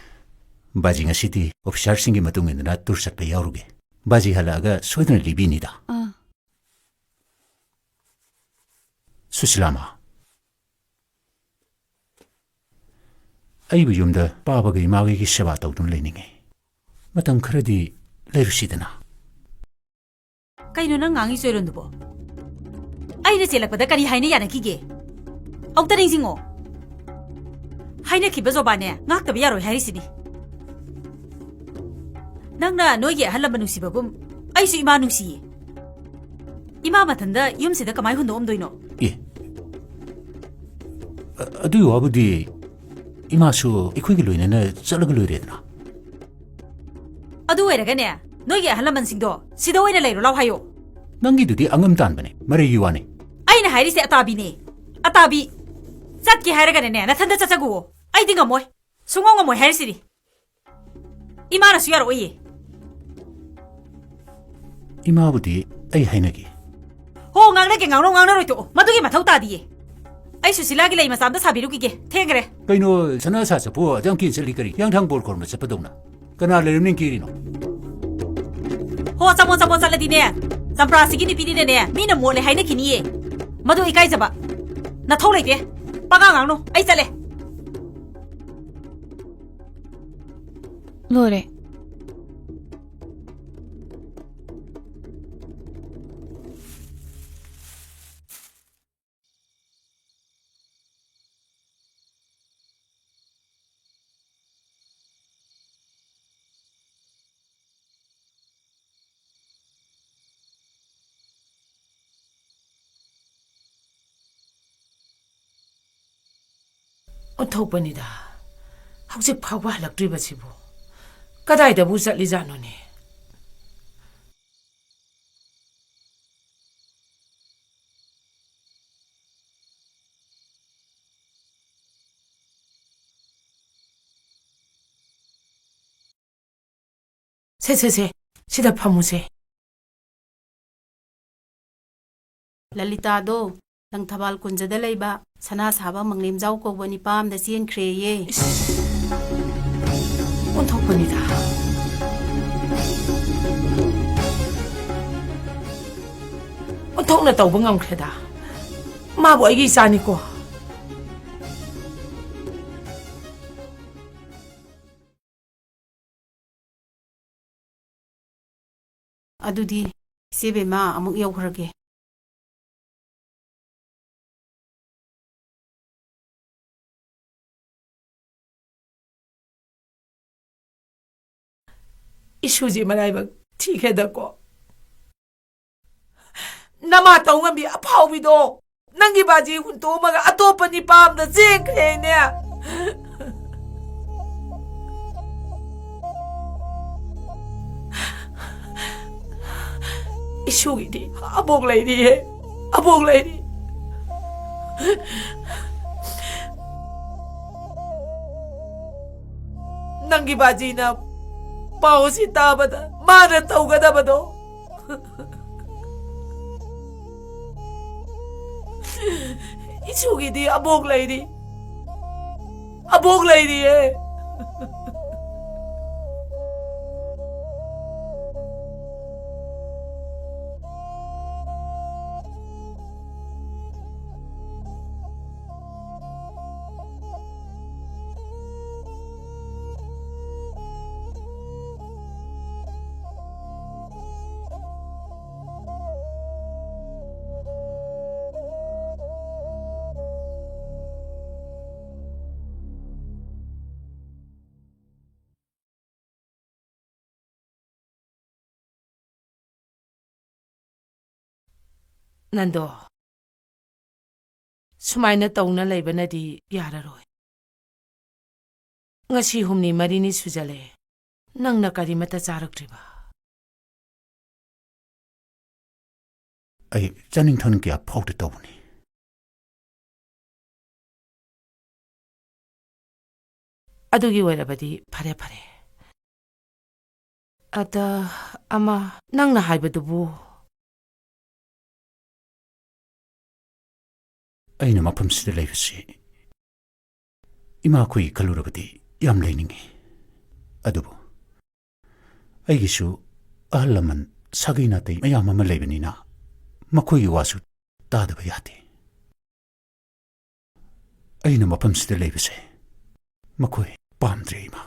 ꯕꯥꯖꯤ, ꯉꯁꯤꯗꯤ ꯑꯣꯐꯤꯁꯥꯔꯁꯤꯡꯒꯤ ꯃꯇꯨꯡ ꯏꯟꯗꯨꯅ ꯇꯨꯔ ꯆꯠꯄ ꯌꯥꯎꯔꯨꯒꯦ꯫ ꯕꯥꯖꯤ ꯍꯜꯂꯛꯑꯒ ꯁꯣꯏꯗꯅ ꯂꯤꯕꯤꯅꯤꯗ꯫ ꯑꯥ꯫ ꯁꯨꯁꯤꯂꯥꯃꯥ, ꯑꯩꯕꯨ ꯌꯨꯝꯗ ꯄꯥꯕꯒ ꯏꯃꯥꯒꯩꯒꯤ ꯁꯦꯕꯥ ꯇꯧꯗꯨꯅ ꯂꯩꯅꯤꯡꯉꯤ꯫ ꯃꯇꯝ ꯈꯔꯗꯤ ꯂꯩꯔꯨꯁꯤꯗꯅ꯫ ꯀꯩꯅꯣ ꯅꯪ ꯉꯥꯡꯉꯤ ꯆꯣꯏꯔꯣꯟꯗꯨꯕꯣ? ꯑꯩꯅ ꯆꯦꯜꯂꯛꯄꯗ ꯀꯔꯤ ꯍꯥꯏꯅ ꯌꯥꯅꯈꯤꯒꯦ? ꯑꯃꯨꯛꯇ ꯅꯤꯡꯁꯤꯡꯉꯣ꯫ ꯍꯥꯏꯅꯈꯤꯕ ꯖꯣꯕꯥꯅꯦ ꯉꯥꯛꯇꯕ ꯌꯥꯔꯣꯏ ꯍꯥꯏꯔꯤꯁꯤꯅꯤ꯫ ꯅꯪꯅ ꯅꯣꯏꯒꯤ ꯑꯍꯜ ꯂꯃꯟ ꯅꯨꯡꯁꯤꯕꯒꯨꯝ ꯑꯩꯁꯨ ꯏꯃꯥ ꯅꯨꯡꯁꯤꯌꯦ꯫ ꯏꯃꯥ ꯃꯊꯟꯗ ꯌꯨꯝꯁꯤꯗ ꯀꯃꯥꯏ ꯍꯨꯟꯗꯣꯛꯑꯝꯗꯣꯏꯅꯣ? ꯑꯦ, ꯑ-, ꯑꯗꯨꯒꯤ ꯋꯥꯕꯨꯗꯤ ꯏꯃꯥꯁꯨ ꯑꯩꯈꯣꯏꯒ ꯂꯣꯏꯅꯅ ꯆꯠꯂꯒ ꯂꯣꯏꯔꯦꯗꯅ꯫ ꯑꯗꯨ ꯑꯣꯏꯔꯒꯅꯦ, ꯅꯣꯏꯒꯤ ꯑꯍꯜ ꯂꯃꯟꯁꯤꯡꯗꯣ ꯁꯤꯗ ꯑꯣꯏꯅ ꯂꯩꯔꯣ ꯂꯥꯎ ꯍꯥꯏꯌꯣ꯫ ꯅꯪꯒꯤꯗꯨꯗꯤ ꯑꯉꯝ ꯇꯥꯟꯕꯅꯦ, ꯃꯔꯩꯒꯤ ꯋꯥꯅꯦ꯫ ꯑꯩꯅ ꯍꯥꯏꯔꯤꯁꯦ ꯑꯇꯥꯕꯤꯅꯦ, ꯑꯇꯥꯕꯤ꯫ ꯆꯠꯀꯦ ꯍꯥꯏꯔꯒꯅꯅꯦ, ꯅꯊꯟꯗ ꯆꯠꯆꯒꯨꯋꯣ꯫ ꯑꯩꯗꯤ ꯉꯝꯃꯣꯏ, ꯁꯨꯡꯉꯝ ꯉꯝꯃꯣꯏ ꯍꯥꯏꯔꯤꯁꯤꯅꯤ꯫ ꯏꯃꯥꯅꯁꯨ ꯌꯥꯔꯛꯑꯣꯏꯌꯦ꯫ ꯏꯃꯥꯕꯨꯗꯤ ꯑꯩ ꯍꯥꯏꯅꯒꯦ꯫ ꯍꯣ, ꯉꯥꯡꯅꯒꯦ ꯉꯥꯡꯅꯧ, ꯉꯥꯡꯅꯔꯣꯏ ꯇꯣꯛꯑꯣ, ꯃꯗꯨꯒꯤ ꯃꯊꯧ ꯇꯥꯗꯤꯌꯦ꯫ ꯑꯩ ꯁꯨꯁꯤꯂꯥꯒꯤ ꯂꯩ ꯃꯆꯥ ꯑꯝꯇ ꯁꯥꯕꯤꯔꯨꯈꯤꯒꯦ, ꯊꯦꯡꯈ꯭ꯔꯦ꯫ ꯀꯩꯅꯣ, ꯁꯅꯥ ꯁꯥ ꯆꯠꯄꯨ ꯑꯗꯨꯌꯥꯝ ꯀꯦꯅ ꯆꯠꯂꯤ ꯀꯔꯤ? ꯍꯤꯌꯥꯡꯊꯥꯡ ꯕꯣꯔ ꯈꯣꯏꯔꯝꯕ ꯆꯠꯄꯗꯧꯅ꯫ ꯀꯅꯥ ꯂꯩꯔꯝꯅꯤ ꯀꯦꯔꯤꯅꯣ? ꯍꯣ, ꯆꯃꯣ ꯆꯃꯣ ꯆꯠꯂꯗꯤꯅꯦ, ꯆꯝꯄ꯭ꯔꯥꯁꯤꯒꯤ ꯅꯨꯄꯤꯗꯤꯅꯦ, ꯃꯤꯅ ꯃꯣꯠꯂꯦ ꯍꯥꯏꯅꯈꯤꯅꯤꯌꯦ꯫ ꯃꯗꯨ ꯏꯀꯥꯏꯖꯕ꯫ ꯅꯊꯧ ꯂꯩꯇꯦ꯫ ꯄꯉꯥꯡ ꯉꯥꯡꯅꯨ, ꯑꯩ ꯆꯠꯂꯦ꯫ ꯂꯣꯏꯔꯦ꯫ ꯑꯣꯟꯊꯣꯛꯄꯅꯤꯗ, ꯍꯧꯖꯤꯛ ꯐꯥꯎꯕ ꯍꯜꯂꯛꯇ꯭ꯔꯤꯕꯁꯤꯕꯨ ꯀꯗꯥꯏꯗꯕꯨ ꯆꯠꯂꯤꯖꯥꯠꯅꯣꯅꯦ? ꯁꯦ, ꯁꯦ, ꯁꯦ, ꯁꯤꯗ ꯐꯝꯃꯨꯁꯦ꯫ ꯂꯂꯤꯇꯥꯗꯣ ꯂꯪꯊꯕꯥꯜ ꯀꯨꯟꯖꯗ ꯂꯩꯕ ꯁꯅꯥ ꯁꯥꯕ ꯃꯪꯂꯦꯝꯖꯥꯎ ꯀꯧꯕ ꯅꯤꯄꯥ ꯑꯃꯗ ꯆꯦꯟꯈ꯭ꯔꯦꯌꯦ꯫ ꯏꯁ! ꯑꯣꯟꯊꯣꯛꯄꯅꯤꯗ꯫ ꯑꯣꯟꯊꯣꯛꯅ ꯇꯧꯕ ꯉꯝꯈ꯭ꯔꯦꯗ꯫ ꯃꯥꯕꯨ ꯑꯩꯒꯤ ꯏꯆꯥꯅꯤꯀꯣ꯫ ꯑꯗꯨꯗꯤ ꯏꯆꯦ ꯕꯦꯝꯃ ꯑꯃꯨꯛ ꯌꯧꯈ꯭ꯔꯒꯦ꯫ ꯏꯁꯨꯁꯤ ꯃꯔꯥꯏꯕꯛ ꯊꯤꯈ꯭ꯔꯦꯗꯀꯣ꯫ ꯅꯃꯥ ꯇꯧꯉꯝꯕꯤ ꯑꯐꯥꯎꯕꯤꯗꯣ ꯅꯪꯒꯤ ꯕꯥꯖꯤ ꯍꯨꯟꯇꯣꯛꯑꯝꯃꯒ ꯑꯇꯣꯞꯄ ꯅꯤꯄꯥ ꯑꯝꯗ ꯆꯦꯟꯈ꯭ꯔꯦꯅꯦ꯫ ꯏꯁꯨꯒꯤꯗꯤ ꯑꯕꯣꯛ ꯂꯩꯔꯤꯌꯦ, ꯑꯕꯣꯛ ꯂꯩꯔꯤ꯫ ꯅꯪꯒꯤ ꯕꯥꯖꯤꯅ ꯄꯥꯎ ꯑꯁꯤ ꯇꯥꯕꯗ ꯃꯥꯅ ꯇꯧꯒꯗꯕꯗꯣ꯫ ꯏꯁꯨꯒꯤꯗꯤ ꯑꯕꯣꯛ ꯂꯩꯔꯤ, ꯑꯕꯣꯛ ꯂꯩꯔꯤꯌꯦ꯫ ꯅꯟꯗꯣ, ꯁꯨꯃꯥꯏꯅ ꯇꯧꯅ ꯂꯩꯕꯅꯗꯤ ꯌꯥꯔꯔꯣꯏ꯫ ꯉꯁꯤ ꯍꯨꯝꯅꯤ ꯃꯔꯤꯅꯤ ꯁꯨꯖꯜꯂꯦ, ꯅꯪꯅ ꯀꯔꯤꯃꯠꯇ ꯆꯥꯔꯛꯇ꯭ꯔꯤꯕ꯫ ꯑꯩ ꯆꯥꯅꯤꯡ ꯊꯛꯅꯤꯡ ꯀꯌꯥ ꯐꯥꯎꯗꯦ ꯇꯧꯕꯅꯤ꯫ ꯑꯗꯨꯒꯤ ꯑꯣꯏꯔꯕꯗꯤ ꯐꯔꯦ, ꯐꯔꯦ꯫ ꯑꯗ, ꯑꯃ, ꯅꯪꯅ ꯍꯥꯏꯕꯗꯨꯕꯨ? ꯑꯩꯅ ꯃꯐꯝꯁꯤꯗ ꯂꯩꯕꯁꯤ ꯏꯃꯥꯈꯣꯏꯒꯤ ꯈꯜꯂꯨꯔꯕꯗꯤ ꯌꯥꯝ ꯂꯩꯅꯤꯡꯉꯤ꯫ ꯑꯗꯨꯕꯨ ꯑꯩꯒꯤꯁꯨ ꯑꯍꯜ ꯂꯃꯟ, ꯁꯥꯒꯩ ꯅꯥꯇꯩ ꯃꯌꯥꯝ ꯑꯃ ꯂꯩꯕꯅꯤꯅ ꯃꯈꯣꯏꯒꯤ ꯋꯥꯁꯨ ꯇꯥꯗꯕ ꯌꯥꯗꯦ꯫ ꯑꯩꯅ ꯃꯐꯝꯁꯤꯗ ꯂꯩꯕꯁꯦ ꯃꯈꯣꯏ ꯄꯥꯝꯗ꯭ꯔꯦ, ꯏꯃꯥ꯫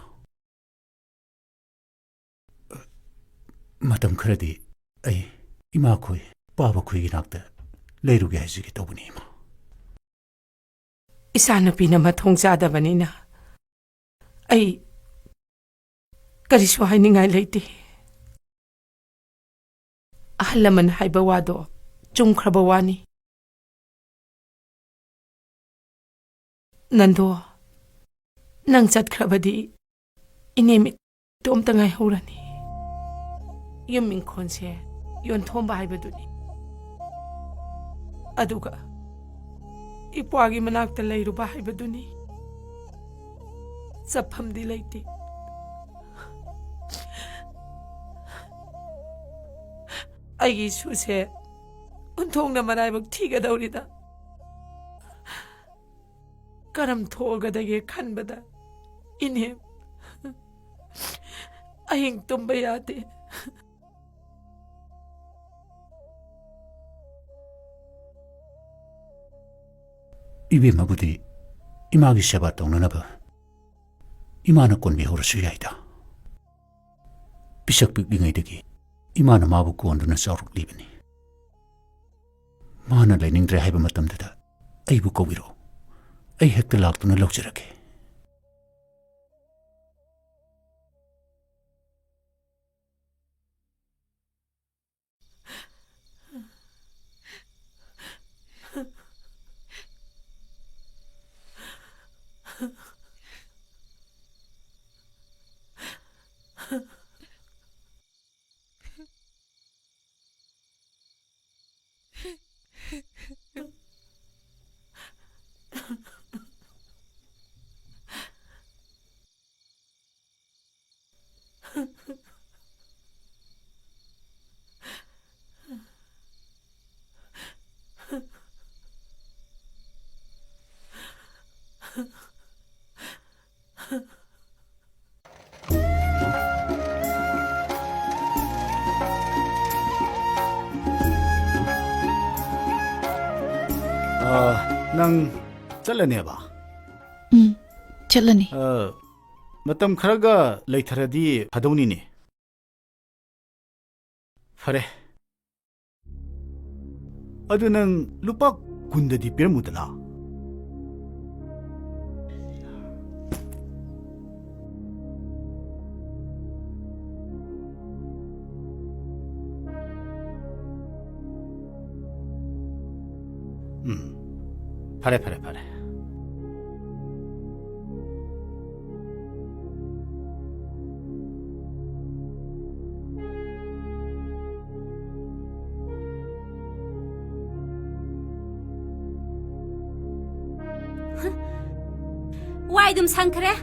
ꯃꯇꯝ ꯈꯔꯗꯤ ꯑꯩ ꯏꯃꯥꯈꯣꯏ, ꯄꯥꯕꯈꯣꯏꯒꯤ ꯅꯥꯛꯇ ꯂꯩꯔꯨꯒꯦ ꯍꯥꯏꯖꯒꯦ ꯇꯧꯕꯅꯤ, ꯏꯃꯥ꯫ ꯏꯆꯥꯅꯨꯄꯤꯅ ꯃꯊꯣꯡ ꯆꯥꯗꯕꯅꯤꯅ ꯑꯩ ꯀꯔꯤꯁꯨ ꯍꯥꯏꯅꯤꯡꯉꯥꯏ ꯂꯩꯇꯦ꯫ ꯑꯍꯜ ꯂꯃꯟ ꯍꯥꯏꯕ ꯋꯥꯗꯣ ꯆꯨꯝꯈ꯭ꯔꯕ ꯋꯥꯅꯤ꯫ ꯅꯟꯗꯣ, ꯅꯪ ꯆꯠꯈ꯭ꯔꯕꯗꯤ ꯏꯅꯦ ꯃꯤꯠ ꯏꯇꯣꯝꯇ ꯉꯥꯏꯍꯧꯔꯅꯤ꯫ ꯌꯨꯝ ꯏꯪꯈꯣꯜꯁꯦ ꯌꯣꯟꯊꯣꯛꯑꯝꯕ ꯍꯥꯏꯕꯗꯨꯅꯤ꯫ ꯑꯗꯨꯒ ꯏꯄ꯭ꯋꯥꯒꯤ ꯃꯅꯥꯛꯇ ꯂꯩꯔꯨꯕ ꯍꯥꯏꯕꯗꯨꯅꯤ꯫ ꯆꯠꯐꯝꯗꯤ ꯂꯩꯇꯦ꯫ ꯑꯩꯒꯤ ꯏꯁꯨꯁꯦ ꯑꯣꯟꯊꯣꯛꯅ ꯃꯔꯥꯏꯕꯛ ꯊꯤꯒꯗꯧꯔꯤꯗ꯫ ꯀꯔꯝ ꯊꯣꯛꯑꯒꯗꯒꯦ ꯈꯟꯕꯗ, ꯏꯅꯦ, ꯑꯍꯤꯡ ꯇꯨꯝꯕ ꯌꯥꯗꯦ꯫ ꯏꯕꯦꯝꯃꯕꯨꯗꯤ ꯏꯃꯥꯒꯤ ꯁꯦꯕꯥ ꯇꯧꯅꯅꯕ ꯏꯃꯥꯅ ꯀꯣꯟꯕꯤꯍꯧꯔꯁꯨ ꯌꯥꯏꯗ꯫ ꯄꯤꯁꯛ ꯄꯤꯛꯂꯤꯉꯩꯗꯒꯤ ꯏꯃꯥꯅ ꯃꯥꯕꯨ ꯀꯣꯟꯗꯨꯅ ꯆꯥꯎꯔꯛꯂꯤꯕꯅꯤ꯫ ꯃꯥꯅ ꯂꯩꯅꯤꯡꯗ꯭ꯔꯦ ꯍꯥꯏꯕ ꯃꯇꯝꯗꯨꯗ ꯑꯩꯕꯨ ꯀꯧꯕꯤꯔꯛꯎ꯫ ꯑꯩ ꯍꯦꯛꯇ ꯂꯥꯛꯇꯨꯅ ꯂꯧꯖꯔꯒꯦ꯫ ꯑ, ꯅꯪ ꯆꯠꯂꯅꯦꯕ? ꯎꯝ, ꯆꯠꯂꯅꯤ꯫ ꯑ, ꯃꯇꯝ ꯈꯔꯒ ꯂꯩꯊꯔꯗꯤ ꯐꯗꯧꯅꯤꯅꯦ꯫ ꯐꯔꯦ꯫ ꯑꯗꯨ ꯅꯪ ꯂꯨꯄꯥ ꯀꯨꯟꯗꯗꯤ ꯄꯤꯔꯝꯃꯨꯗꯅ꯫ ꯎꯝ, ꯐꯔꯦ, ꯐꯔꯦ, ꯐꯔꯦ꯫ ꯋꯥꯏ ꯑꯗꯨꯝ ꯁꯪꯈ꯭ꯔꯦ꯫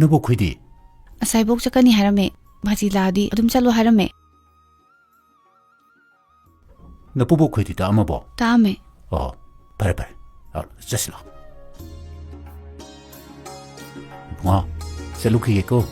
ꯅꯕꯣꯛꯈꯣꯏꯗꯤ? ꯉꯁꯥꯏꯕꯣꯛ ꯆꯠꯀꯅꯤ ꯍꯥꯏꯔꯝꯃꯦ꯫ ꯚꯥꯖꯤ ꯂꯥꯛꯑꯗꯤ ꯑꯗꯨꯝ ꯆꯠꯂꯣ ꯍꯥꯏꯔꯝꯃꯦ꯫ ꯅꯄꯨꯕꯣꯛꯈꯣꯏꯗꯤ ꯇꯥꯛꯑꯝꯃꯕꯣ? ꯇꯥꯛꯑꯝꯃꯦ꯫ ꯑꯣ, ꯐꯔꯦ, ꯐꯔꯦ꯫ ꯑ, ꯆꯠꯁꯤ ꯂꯥꯛꯑꯣ꯫ ꯏꯕꯨꯡꯉꯣ, ꯆꯠꯂꯨꯈꯤꯒꯦꯀꯣ꯫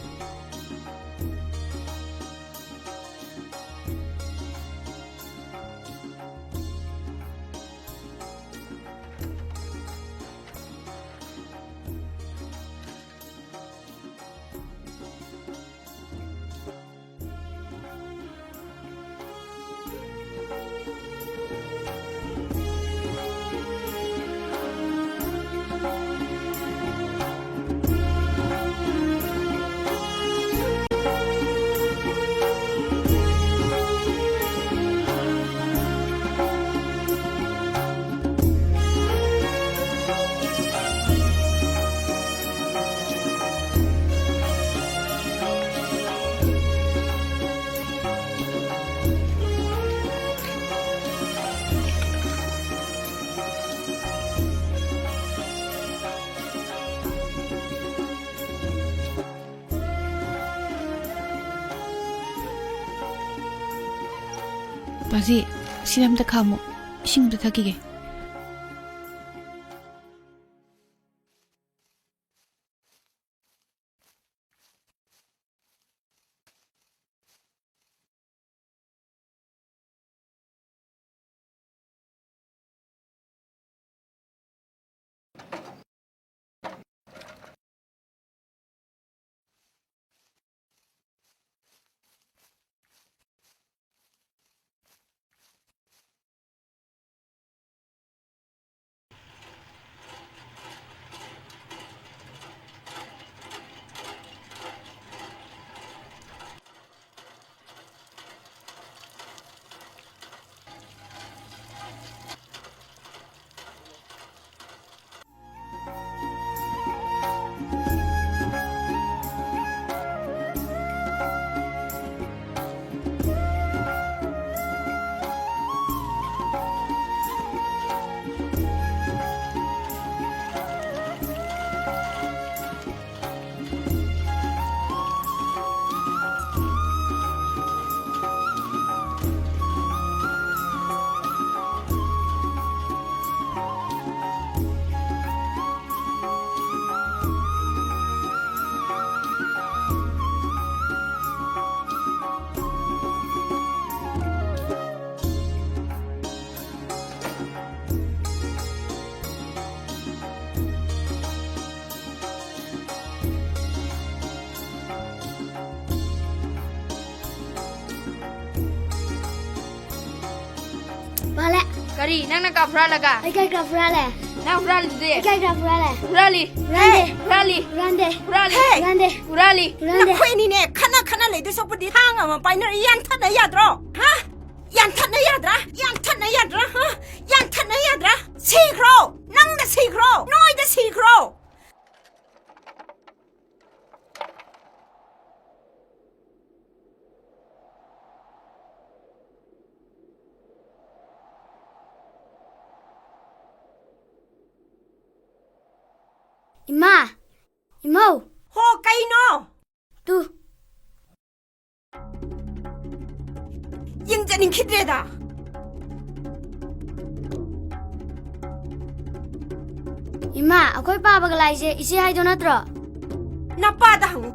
ꯄꯥꯖꯤ, ꯁꯤꯗ ꯑꯝꯇ ꯈꯥꯝꯃꯣ꯫ ꯏꯁꯤꯡ ꯑꯝꯇ ꯊꯛꯈꯤꯒꯦ꯫ ꯃꯥꯜꯂꯦ꯫ ꯀꯔꯤ? ꯅꯪꯅ ꯀꯥꯞ ꯍꯨꯔꯥꯜꯂꯒ? ꯑꯩ ꯀꯥꯏ ꯀꯥꯞ ꯍꯨꯔꯥꯜꯂꯦ? ꯅꯪ ꯍꯨꯔꯥꯜꯂꯤꯗꯨꯗꯤ? ꯑꯩ ꯀꯥꯏ ꯀꯥꯞ ꯍꯨꯔꯥꯜꯂꯦ? ꯍꯨꯔꯥꯜꯂꯤ꯫ ꯍꯨꯔꯥꯜꯂꯦ꯫ ꯍꯨꯔꯥꯜꯂꯤ꯫ ꯍꯨꯔꯥꯟꯗꯦ꯫ ꯍꯨꯔꯥꯜꯂꯤ꯫ ꯍꯦ! ꯍꯨꯔꯥꯜꯂꯦ꯫ ꯍꯨꯔꯥꯜꯂꯤ꯫ ꯍꯨꯔꯥꯟꯗꯦ꯫ ꯅꯈꯣꯏ ꯑꯅꯤꯅꯦ, ꯈꯠꯅ ꯈꯠꯅ ꯂꯩꯗꯣꯏ ꯁꯔꯨꯛꯄꯨꯗꯤ ꯊꯥꯡ ꯑꯃ ꯄꯥꯏꯅꯔ ꯌꯥꯟꯊꯠꯅ ꯌꯥꯗ꯭ꯔꯣ? ꯍꯥ? ꯌꯥꯟꯊꯠꯅ ꯌꯥꯗ꯭ꯔꯥ? ꯌꯥꯟꯊꯠꯅ ꯌꯥꯗ꯭ꯔꯥ? ꯍꯥ? ꯌꯥꯟꯊꯠꯅ ꯌꯥꯗ꯭ꯔꯥ? ꯁꯤꯈ꯭ꯔꯣ! ꯅꯪꯗ ꯁꯤꯈ꯭ꯔꯣ! ꯅꯣꯏꯗ ꯁꯤꯈ꯭ꯔꯣ! ꯏꯃꯥ! ꯏꯃꯧ! ꯍꯣ, ꯀꯩꯅꯣ? ꯇꯨ꯫ ꯌꯦꯡꯖꯅꯤꯡꯈꯤꯗ꯭ꯔꯦꯗ꯫ ꯏꯃꯥ, ꯑꯩꯈꯣꯏ ꯄꯥꯕꯒ ꯂꯥꯏꯁꯦ ꯏꯆꯦ ꯍꯥꯏꯗꯣ ꯅꯠꯇ꯭ꯔꯣ? ꯅꯄꯥꯗ ꯍꯪꯉꯨ꯫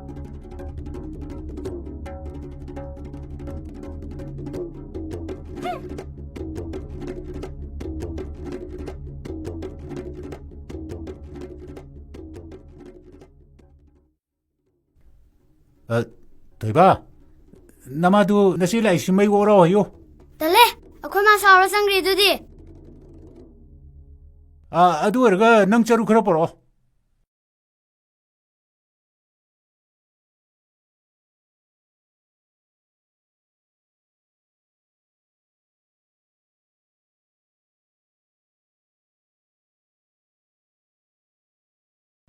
ꯑ, ꯊꯣꯏꯕ, ꯅꯃꯥꯗꯨ ꯅꯆꯦ ꯂꯥꯛꯏꯁꯤ ꯃꯩ ꯑꯣꯔꯣ ꯍꯥꯏꯌꯨ꯫ ꯇꯜꯂꯦ, ꯑꯩꯈꯣꯏ ꯃꯥ ꯁꯥꯎꯔ ꯆꯪꯈ꯭ꯔꯦ ꯑꯗꯨꯗꯤ꯫ ꯑ, ꯑꯗꯨ ꯑꯣꯏꯔꯒ ꯅꯪ ꯆꯔꯨ ꯈꯔ ꯄꯨꯔꯛꯑꯣ꯫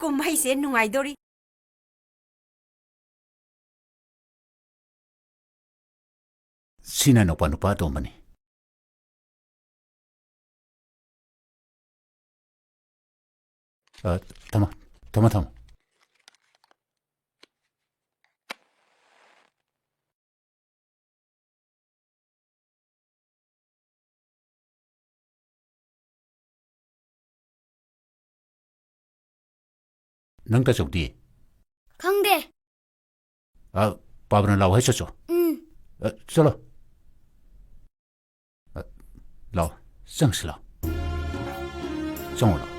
ꯀꯨꯝꯍꯩꯁꯦ ꯅꯨꯡꯉꯥꯏꯗꯣꯔꯤ꯫ ꯁꯤꯅ ꯅꯨꯄꯥ, ꯅꯨꯄꯥ ꯑꯇꯣꯝꯕꯅꯤ꯫ ꯑ, ꯊꯝꯃꯣ, ꯊꯝꯃꯣ, ꯊꯝꯃꯣ꯫ ꯅꯪ ꯇꯥꯆꯧꯗꯤ? ꯈꯪꯗꯦ꯫ ꯑ, ꯄꯥꯕꯅ ꯂꯥꯛꯑꯣ ꯍꯥꯏ ꯆꯠꯁꯣ꯫ ꯎꯝ꯫ ꯑ, ꯆꯠꯂꯣ꯫ ꯑ, ꯂꯥꯛꯑꯣ, ꯆꯪꯁꯤ ꯂꯥꯛꯑꯣ꯫ ꯆꯪꯉꯣ ꯂꯥꯛꯑꯣ꯫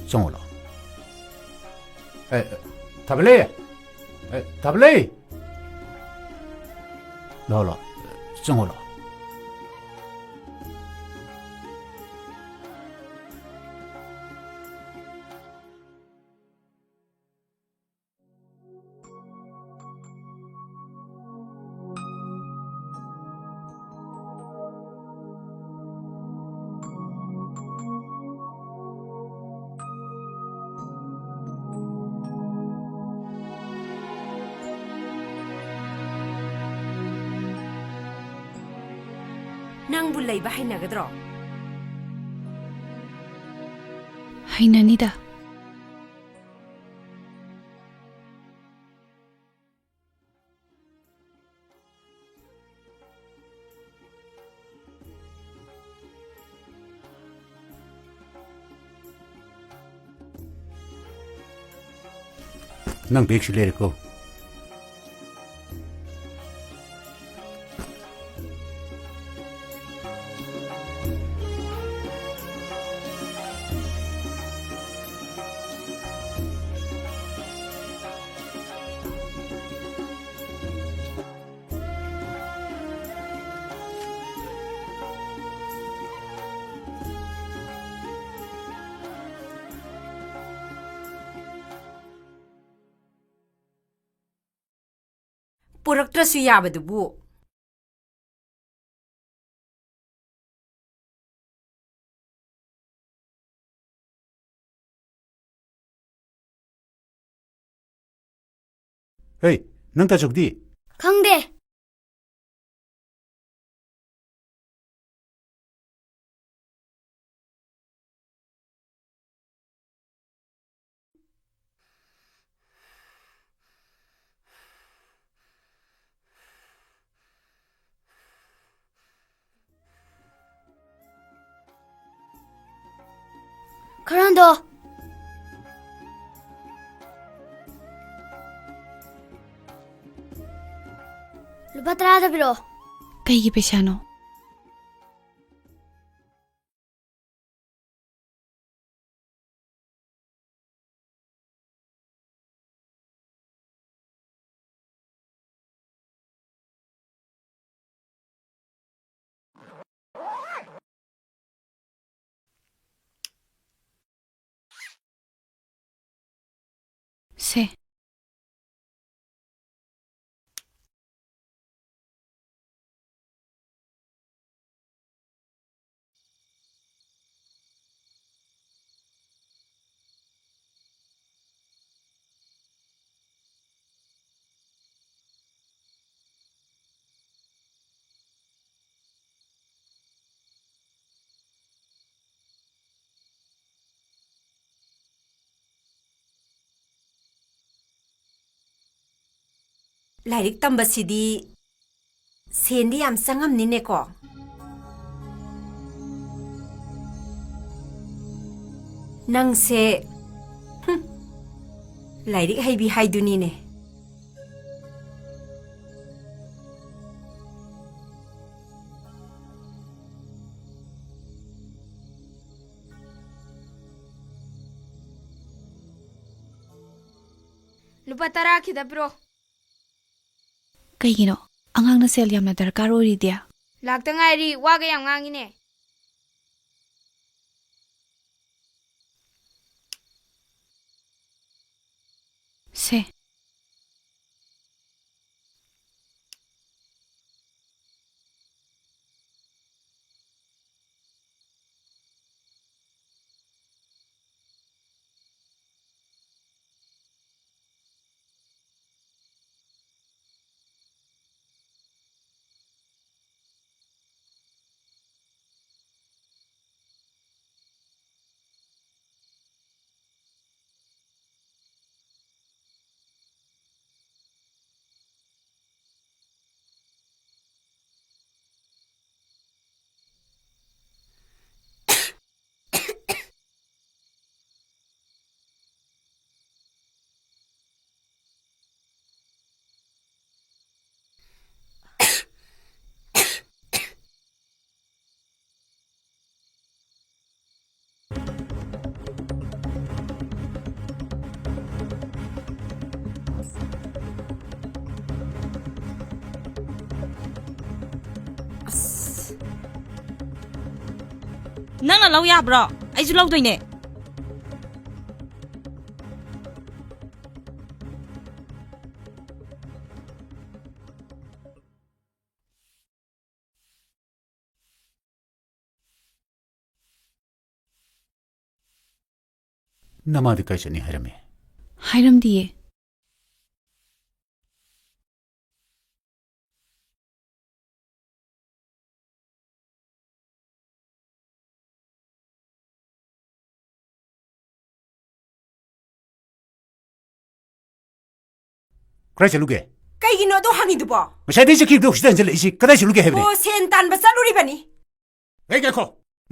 ꯆꯪꯉꯣ ꯂꯥꯛꯑꯣ꯫ ꯑꯦ, ꯊꯥꯕꯂꯩ! ꯑꯦ, ꯊꯥꯕꯂꯩ! ꯂꯥꯛꯑꯣ, ꯂꯥꯛꯑꯣ꯫ ꯆꯪꯉꯣ ꯂꯥꯛꯑꯣ꯫ ꯅꯪꯕꯨ ꯂꯩꯕ ꯍꯩꯅꯒꯗ꯭ꯔꯣ? ꯍꯩꯅꯅꯤꯗ꯫ ꯅꯪ ꯕꯦꯒꯁꯨ ꯂꯩꯔꯦꯀꯣ꯫ ꯄꯨꯔꯛꯇ꯭ꯔꯁꯨ ꯌꯥꯕꯗꯨꯕꯨ꯫ ꯍꯦ, ꯅꯪ ꯇꯥꯆꯧꯗꯤ? ꯈꯪꯗꯦ꯫ ꯈꯔ ꯍꯟꯗꯣꯛꯑꯣ꯫ ꯂꯨꯄꯥ ꯇꯔꯥꯗ ꯄꯤꯔꯛꯑꯣ꯫ ꯀꯩꯒꯤ ꯄꯩꯁꯥꯅꯣ? ꯁꯦ꯫ ꯂꯥꯏꯔꯤꯛ ꯇꯝꯕꯁꯤꯗꯤ ꯁꯦꯟꯗꯤ ꯌꯥꯝ ꯆꯪꯉꯝꯅꯤꯅꯦꯀꯣ? ꯅꯪꯁꯦ, ꯍꯨꯝ, ꯂꯥꯏꯔꯤꯛ ꯍꯩꯕꯤ ꯍꯥꯏꯗꯨꯅꯤꯅꯦ꯫ ꯂꯨꯄꯥ ꯇꯔꯥ ꯈꯤꯇ ꯄꯤꯔꯛꯑꯣ꯫ ꯀꯩꯒꯤꯅꯣ? ꯑꯉꯥꯡꯅ ꯁꯦꯜ ꯌꯥꯝꯅ ꯗꯔꯀꯥꯔ ꯑꯣꯏꯔꯤꯗꯤ? ꯂꯥꯛꯇ ꯉꯥꯏꯔꯤ, ꯋꯥꯒ ꯌꯥꯝ ꯉꯥꯡꯉꯤꯅꯦ꯫ ꯁꯦ꯫ ꯑꯁ꯫ ꯅꯪꯅ ꯂꯧ ꯌꯥꯕ꯭ꯔꯣ? ꯑꯩꯁꯨ ꯂꯧꯗꯣꯏꯅꯦ꯫ ꯅꯃꯥꯗꯤ ꯀꯥꯏ ꯆꯠꯅꯤ ꯍꯥꯏꯔꯝꯃꯤ? ꯍꯥꯏꯔꯝꯗꯤꯌꯦ꯫ ꯀꯗꯥꯏ ꯆꯠꯂꯨꯒꯦ? ꯀꯩꯒꯤꯅꯣ ꯑꯗꯨ ꯍꯪꯉꯤꯗꯨꯕꯣ? ꯉꯁꯥꯏꯗꯩ ꯆꯠꯈꯤꯕꯗꯣ ꯍꯧꯖꯤꯛꯇ ꯍꯟꯖꯜꯂꯛꯏꯁꯤ꯫ ꯀꯗꯥꯏ ꯆꯠꯂꯨꯒꯦ ꯍꯥꯏꯕꯅꯦ? ꯑꯣ, ꯁꯦꯟ ꯇꯥꯟꯕ ꯆꯠꯂꯨꯔꯤꯕꯅꯤ꯫ ꯑꯩ ꯉꯥꯏꯈꯣ꯫